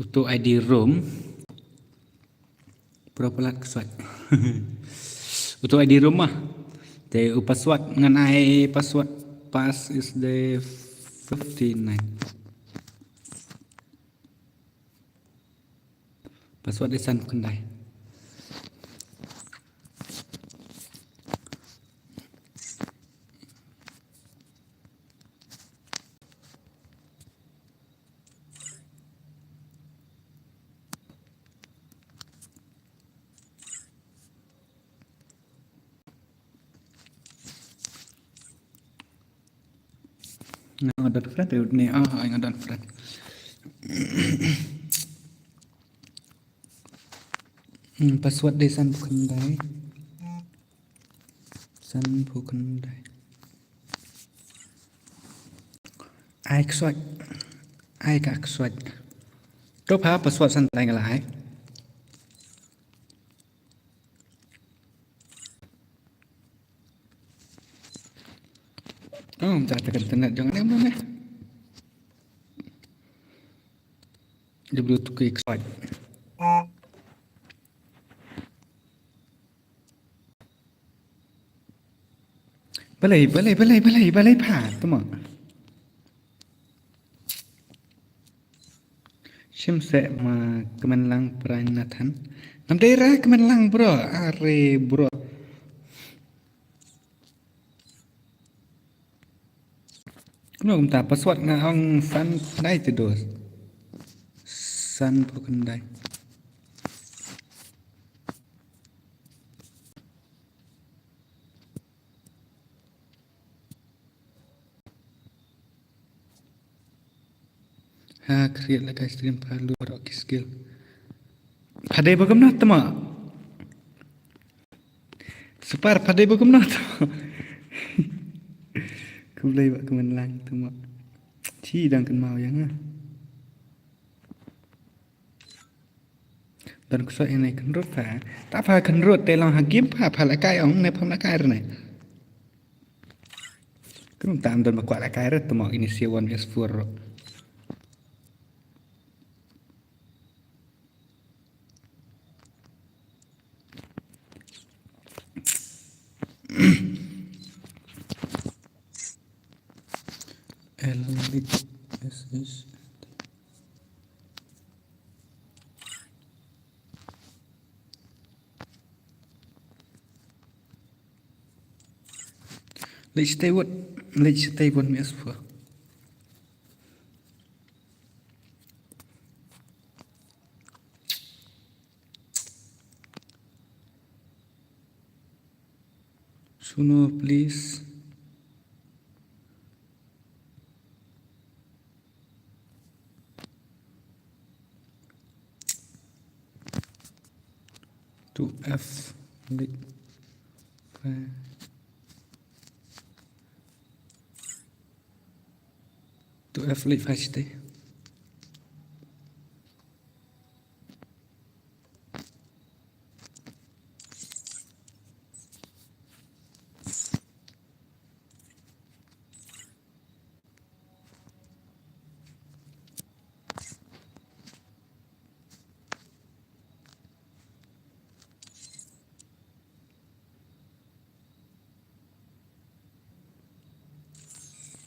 Uto I D room. Pro palat kswat. Uto I D room ma. Te u password ngan ai password, pass is the fifty nine. Password dei san phew khyndai. Nga don friend, eh, ni, ah, nga don friend. Hmm, password dei san phew khyndai. San phew khyndai. Ai kswat. Ai ka kswat. To pha password san tai nga la ai. Oh, mynta ka internet jong nga ne, ne. Dia boleh tukar expired. Balei, balei, balei, balei, balei pha, tama. Shim seh ma kmen lang Prai Nathan. Nam dei ra kmen lang bro, are bro. Kumno kumta password nga ong san phew khyndai te dos. San phew khyndai. Ha, create la ka stream pha lu baroh ki skill. Pha dei ba kumno tama. Super, pha dei ba kumno tama. Khublei ba kmen lang tama. Chi dang kynmaw ïa nga. Don ksoi ine khynrut pha. Ta pha khynrut te long ha game pha, pha la kai ong ne pham la kai rne. Krum tam don ba kwah la kai re tama ini sia one vs four ro. Elite S S. Let's stay with, let's stay with me as well. Suno, please. Two F. To F late five stay.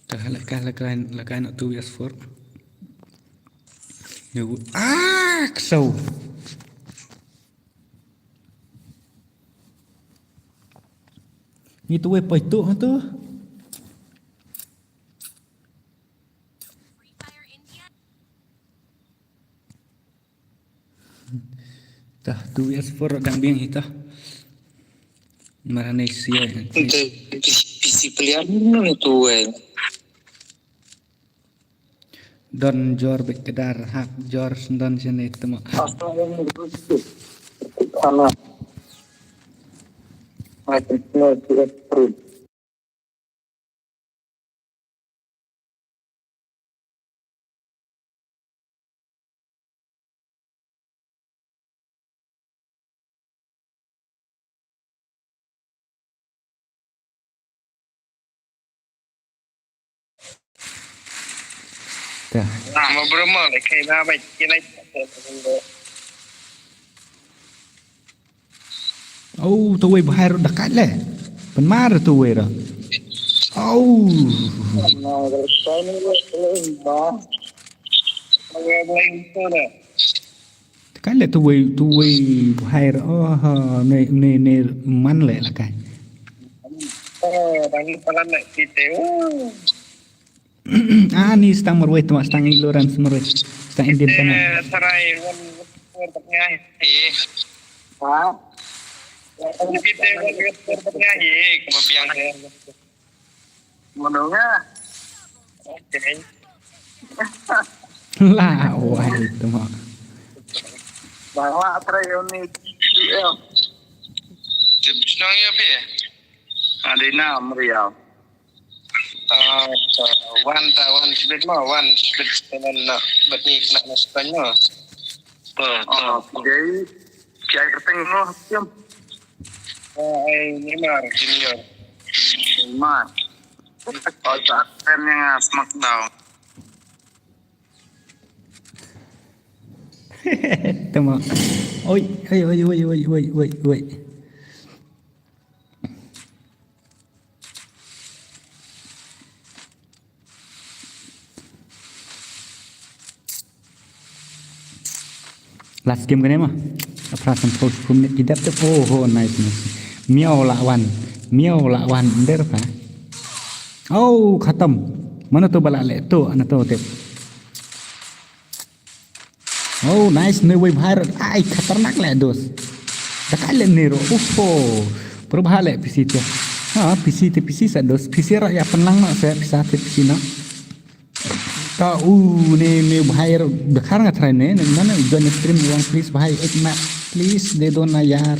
Ka la ka la ka la ka na two S four. Yo, ah, kso. Ni tu wei poi tu tu. Tah, tu S four dang biang hi tah. Marane sia. Ente P C, P C pelian tu eh. Don jor bek kedar hak jor sendon sene temo. Sana. Macam tu S four. Te. Ah, ma broma le kai na bai ki lai. Oh, tu wei bahai ro dekat le. Penmar tu wei ro. Oh. Kan le tu wei, tu wei buhai ra. Oh, ha, ne, ne, ne man le la kai. Oh, bang palan le kita. Oh. Ah, ni stang marwei tu, stang Lawrence marwei. Stang Indian sana. Eh, sarai wan, wan tengah. Eh. Ha? Kita wan, wan tengah. Eh, kebiang. Mano nga? Okay. La wai tu ma. Bawa try ni G Q L. Tip senang ya pi. Ada enam rial. Ah, ta wan ta wan split ma wan split senan na bet ni kena na sepan ma. Oh, jadi kiai keteng no siam. Ah, ai Neymar junior. Neymar. Oh, tak keren yang ah, SmackDown. Tama. Oi, oi, oi. Last game kane ma. Apra san pos kum ne idap te. Oh, oh, nice, nice. Miau la wan. Miau la wan. Nder pa. Oh, khatam. Mana tu bala le. Tu, ana tu tip. Oh, nice, ne wei bhai ro. Ai, khatarnak le, dos. Dakai le ne ro. Uffo. Pura bha le P C te. Ha, P C te, P C sa dos. P C ro ya penlang no, sa pisa te P C no. Ta u ne, ne bhai ro. Dakhar nga try ne, ne mana join stream wang please bhai, ek na, please, de do na yar.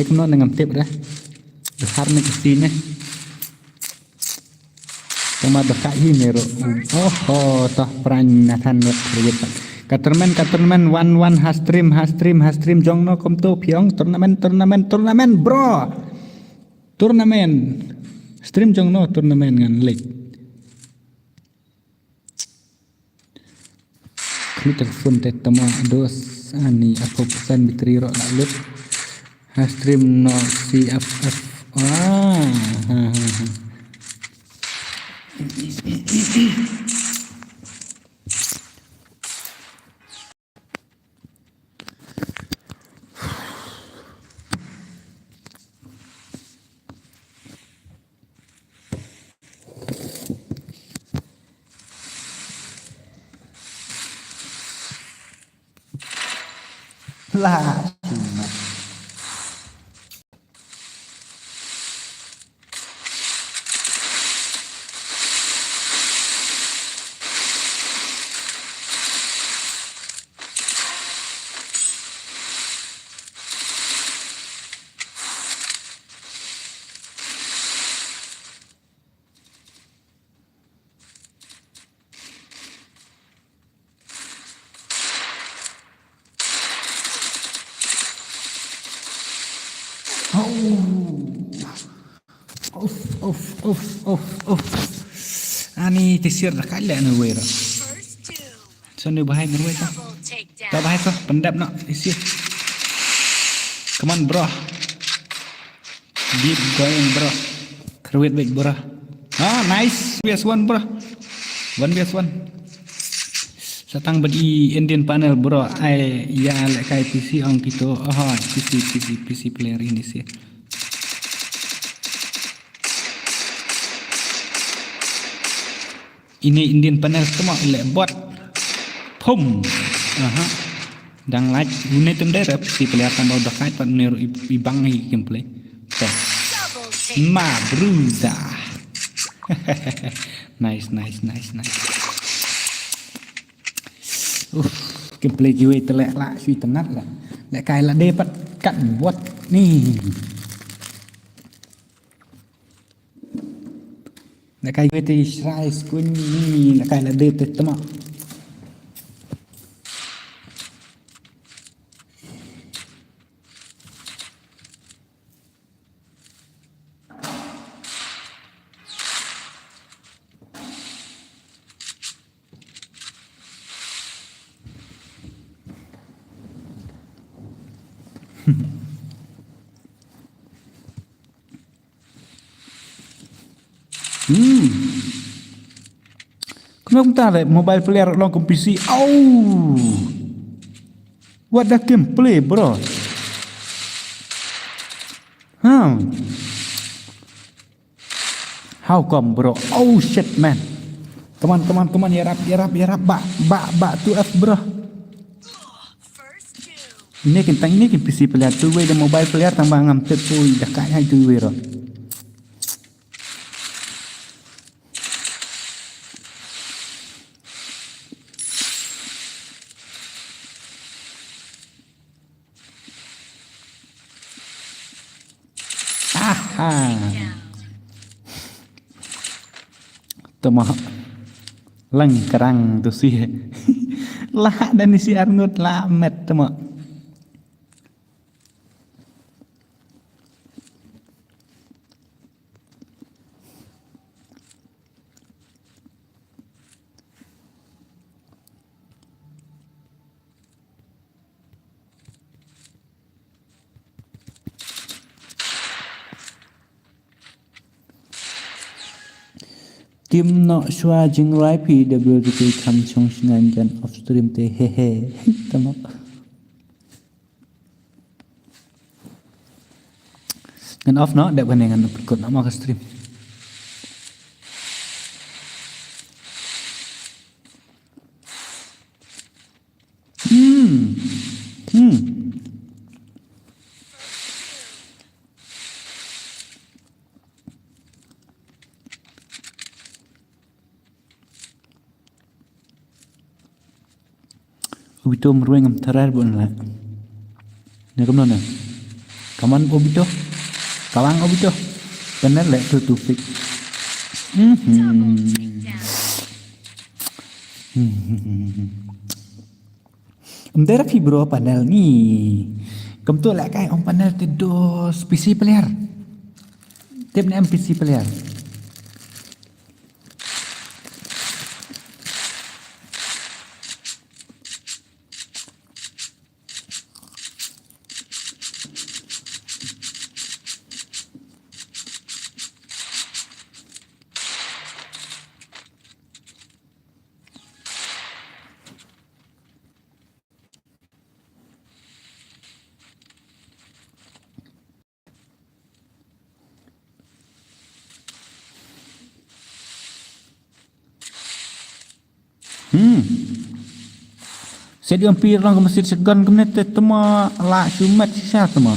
Ek no ne ngam tip dah. Dakhar ne P C ne. Tama da ka hi ne ro. Oho, toh pran Nathan ro. Ka tournament, ka tournament, one, one, ha stream, ha stream, ha stream, jong no kom to, piong, tournament, tournament, tournament, bro. Tournament. Stream jong no, tournament ngan lek. Klik telefon te tama dos ani apa pesan biteri ro la lut. Ha stream no C F F. Ah, ha, ha, ha. La. Uf, uf, uf, uf. Ani tisir da kale anu wera. Sanu bahai merwai ka. Da bahai ka, pendap nak tisir. Come on, bro. Keep going, bro. Kruit baik, bro. Ah, nice. One v one, bro. One v one. Satang bad i Indian panel, bro. Ai, ya, lehkai P C ong kito. Oh, P C, P C, P C player ini sih. Ini Indian panel temo le bot. Pum. Aha. Dang lait. Une tem dei rep si player tambah udah kait pat ne i, i bang i gameplay. Tuh. Ma bruda. Nice, nice, nice, nice. Uf, gameplay kiwei te leh lah sui tenat lah. Lehkai lah dei pat kat bot ni. Lehkai wei te shrai skuin ni, lehkai lah dei te temo. Hmm. Kumno kumta le mobile player long kum P C. Au. What the gameplay, bro? Huh. How come, bro? Oh shit, man. Come on, come on, come on. Yarap, yarap, yarap. Ba, ba, ba to us, bro. Ini kin tang ini kin P C player tu wei da mobile player tang ba ngam tip pui da kai hai tu wei ro. Aha. Temo. Lang kerang tu si. Lah dan isi arngut lah met temo. Tim nok shwa jingrai P W D K kham shong shngan jan off stream te hehe. Tama. Ngan off noh, dep kane ngan pynkut noh ma ka stream. Hmm. Hmm. Obito mrueng am tharar bun la. Ne kamno ne. Kaman Obito. Kalang Obito. Bener le tu tu fik. Mhm. Mhm. Em dera fi bro panel ni. Kam tu lehkai ong panel te dos P C player. Tip ne em P C player. Hmm. Set U M P lang ka masjid shotgun kumne te tama la shumat shisha tama.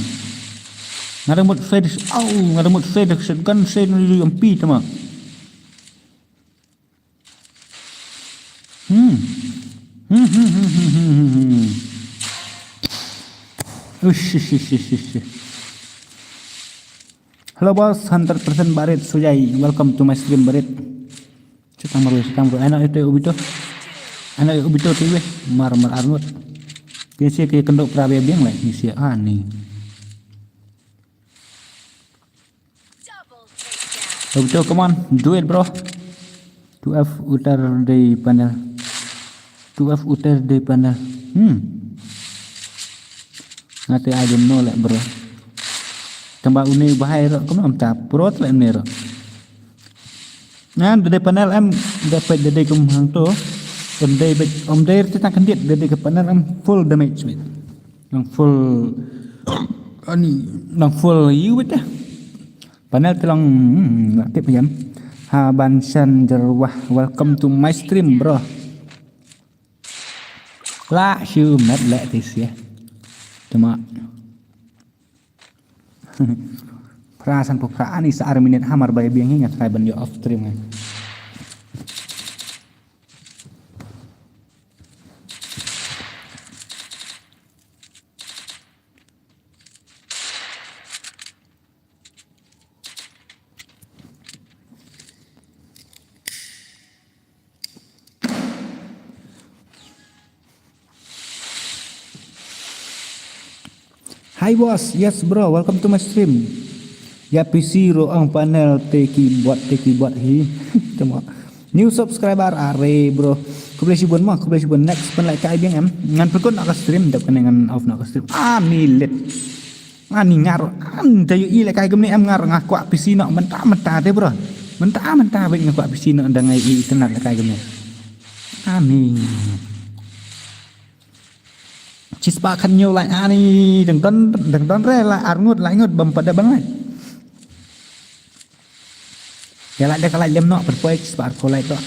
Ngada mut set, au, ngada mut set shotgun set U M P tama. Hmm. Hmm, hmm, hmm, hmm, hmm, hmm, hmm. Ush, ush, ush, ush, ush. Hello boss, hundred percent Barit Sujai. Welcome to my stream, Barit. Chetang baru, chetang baru. Anak itu Obito. Anak Obito tu weh. Mar, mar arngut. Kini sia ke kendok perabe biang lah. Kini sia ani. Double takedown. Betul, come on, do it, bro. Two F utar dei panel. Two F utar dei panel. Hmm. Nga te ai jemno leh, bro. Tang ba une u bahai ruh kumno mynta pro leh une ruh. Ngan da dei panel em, da peit da dei kum hangto. Em dei beit, em dei rti tang kyndit, da dei ka panel em full damage beit. Nang full, ani, nang full ïu beit eh. Panel te long, hmm, la tip ïam. Ha ban shan jarwah, welcome to my stream, bro. La shu met leh te sia. Te ma. Phra sanphew phra, ani sa ar minit, hamar ba ïa biang hi nga try ban ïoh off stream nga. Hi boss, yes bro, welcome to my stream. Ïa P C ruh ong panel te keyboard, te keyboard hi. Tengok. New subscriber, are bro. Khublei shibun mo, khublei shibun. Next pynlehkai biang em. Ngan pynkut noh ka stream, dep kane ngan off noh ka stream. Ah, milit. Ani nga ruh, an da ïohi lehkai kumne em, nga ruh nga kwah P C noh mynta mynta te bro. Mynta mynta beit nga kwah P C noh, da nga ïohi itynnad lehkai kumne. Ani. Shispah khathynñiew like, ani dang don, dang don re la ar ngut, lai ngut bym pat da ban like. Ïa like da ka like lem noh, pynpoi shispah arphew like doh.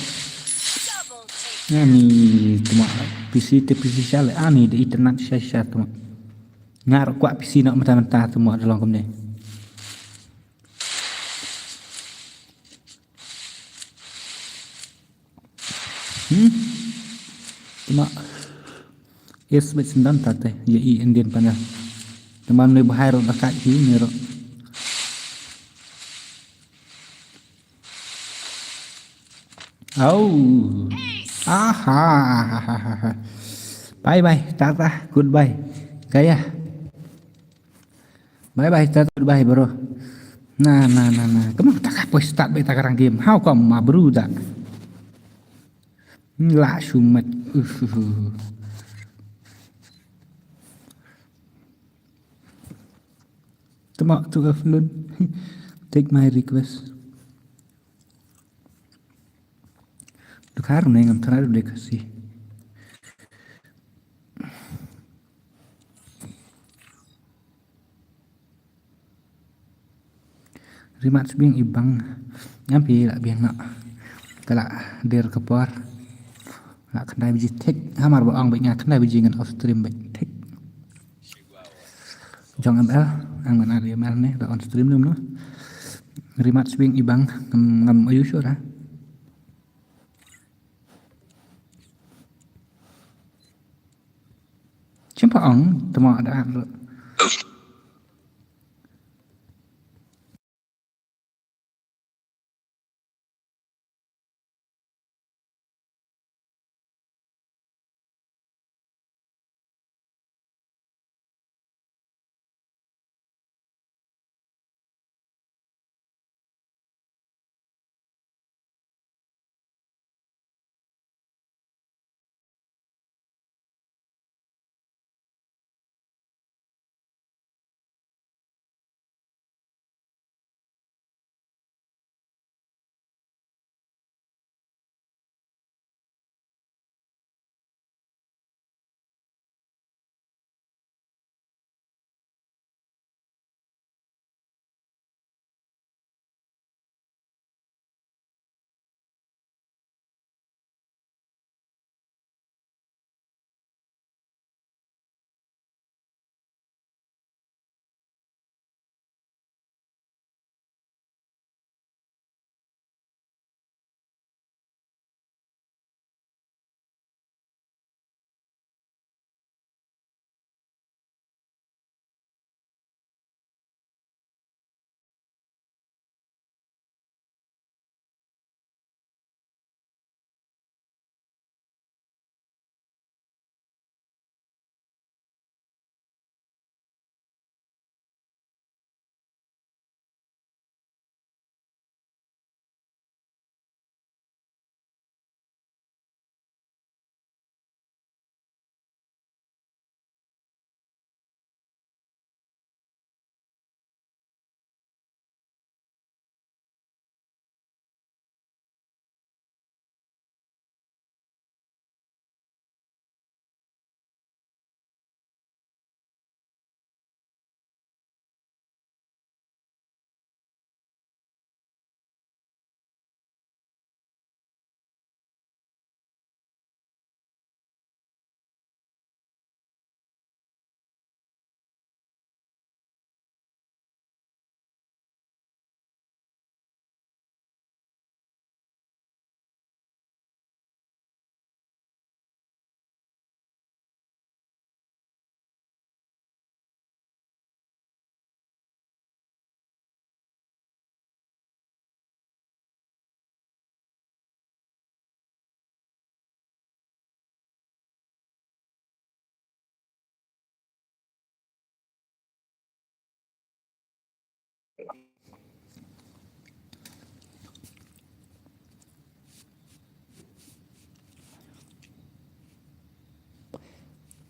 Ani tuma P C te P C sha leh, ani da itynnad sha sha tuma. Nga ruh kwah P C noh mynta mynta te mo da long kumne. Hmm. Te mo. Yes, beit sendon ta te ïa i Indian panel. Te mo ne bahai ruh da kat hi ne ruh. Au. Aha. Bye bye. Tata. Goodbye. Kaya. Bye bye. Tata. Goodbye, bro. Na na na na. Kamu tak apa start beta karang game. How come ma bro da? La shumat. Uh. Tama tu aflun. Take my request. Dkhar ne ngam try deh kasi. Rimat sbiang i bang. Ngam pi la biang na. Kala der ka por. La khyndai baje thik. Hamar ba ong ba nga khyndai baje ngan off stream ba thik. Jong M L, ang man ari M L ne, ba on stream num no. Rimat sbiang i bang, ngam, ngam ayu sure. Chimpa ong, tama ada.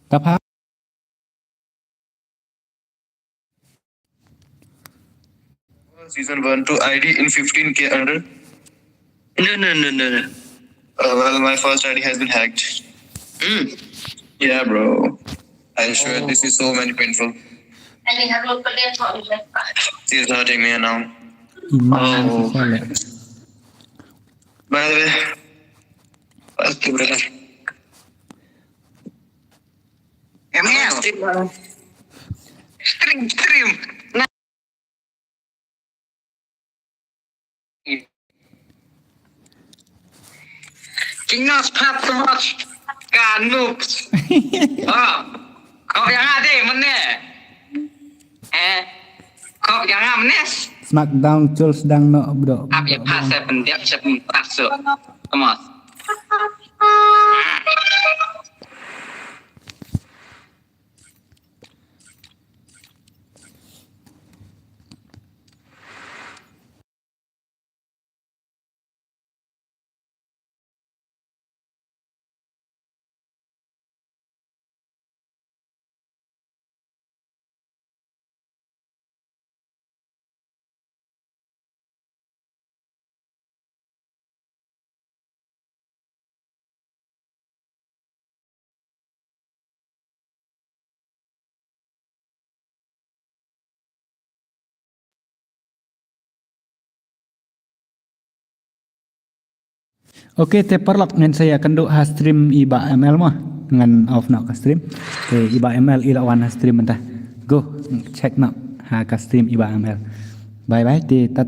Tap ha. Season one to I D in fifteen K under. No, no, no, no, no. Uh, well, my first I D has been hacked. Mm. Yeah, bro. I swear this is so many painful. She's hurting me now. Iman. Oh. By the way, first brother. Em ya. Stream, stream. King of Patmos, ka noobs. Oh, kau yang ada mana? Eh, kau yang mana? Smackdown chul sedang no bro. Ap ya pas saya pendiap saya pun tak so. Thomas. Okay, te paralok ngan sa ïakynduh ha stream i Bah M L mo. Ngan off noh ka stream. Te i Bah M L i la wan ha stream mynta. Go check noh ha ka stream i Bah M L. Bye bye, te ta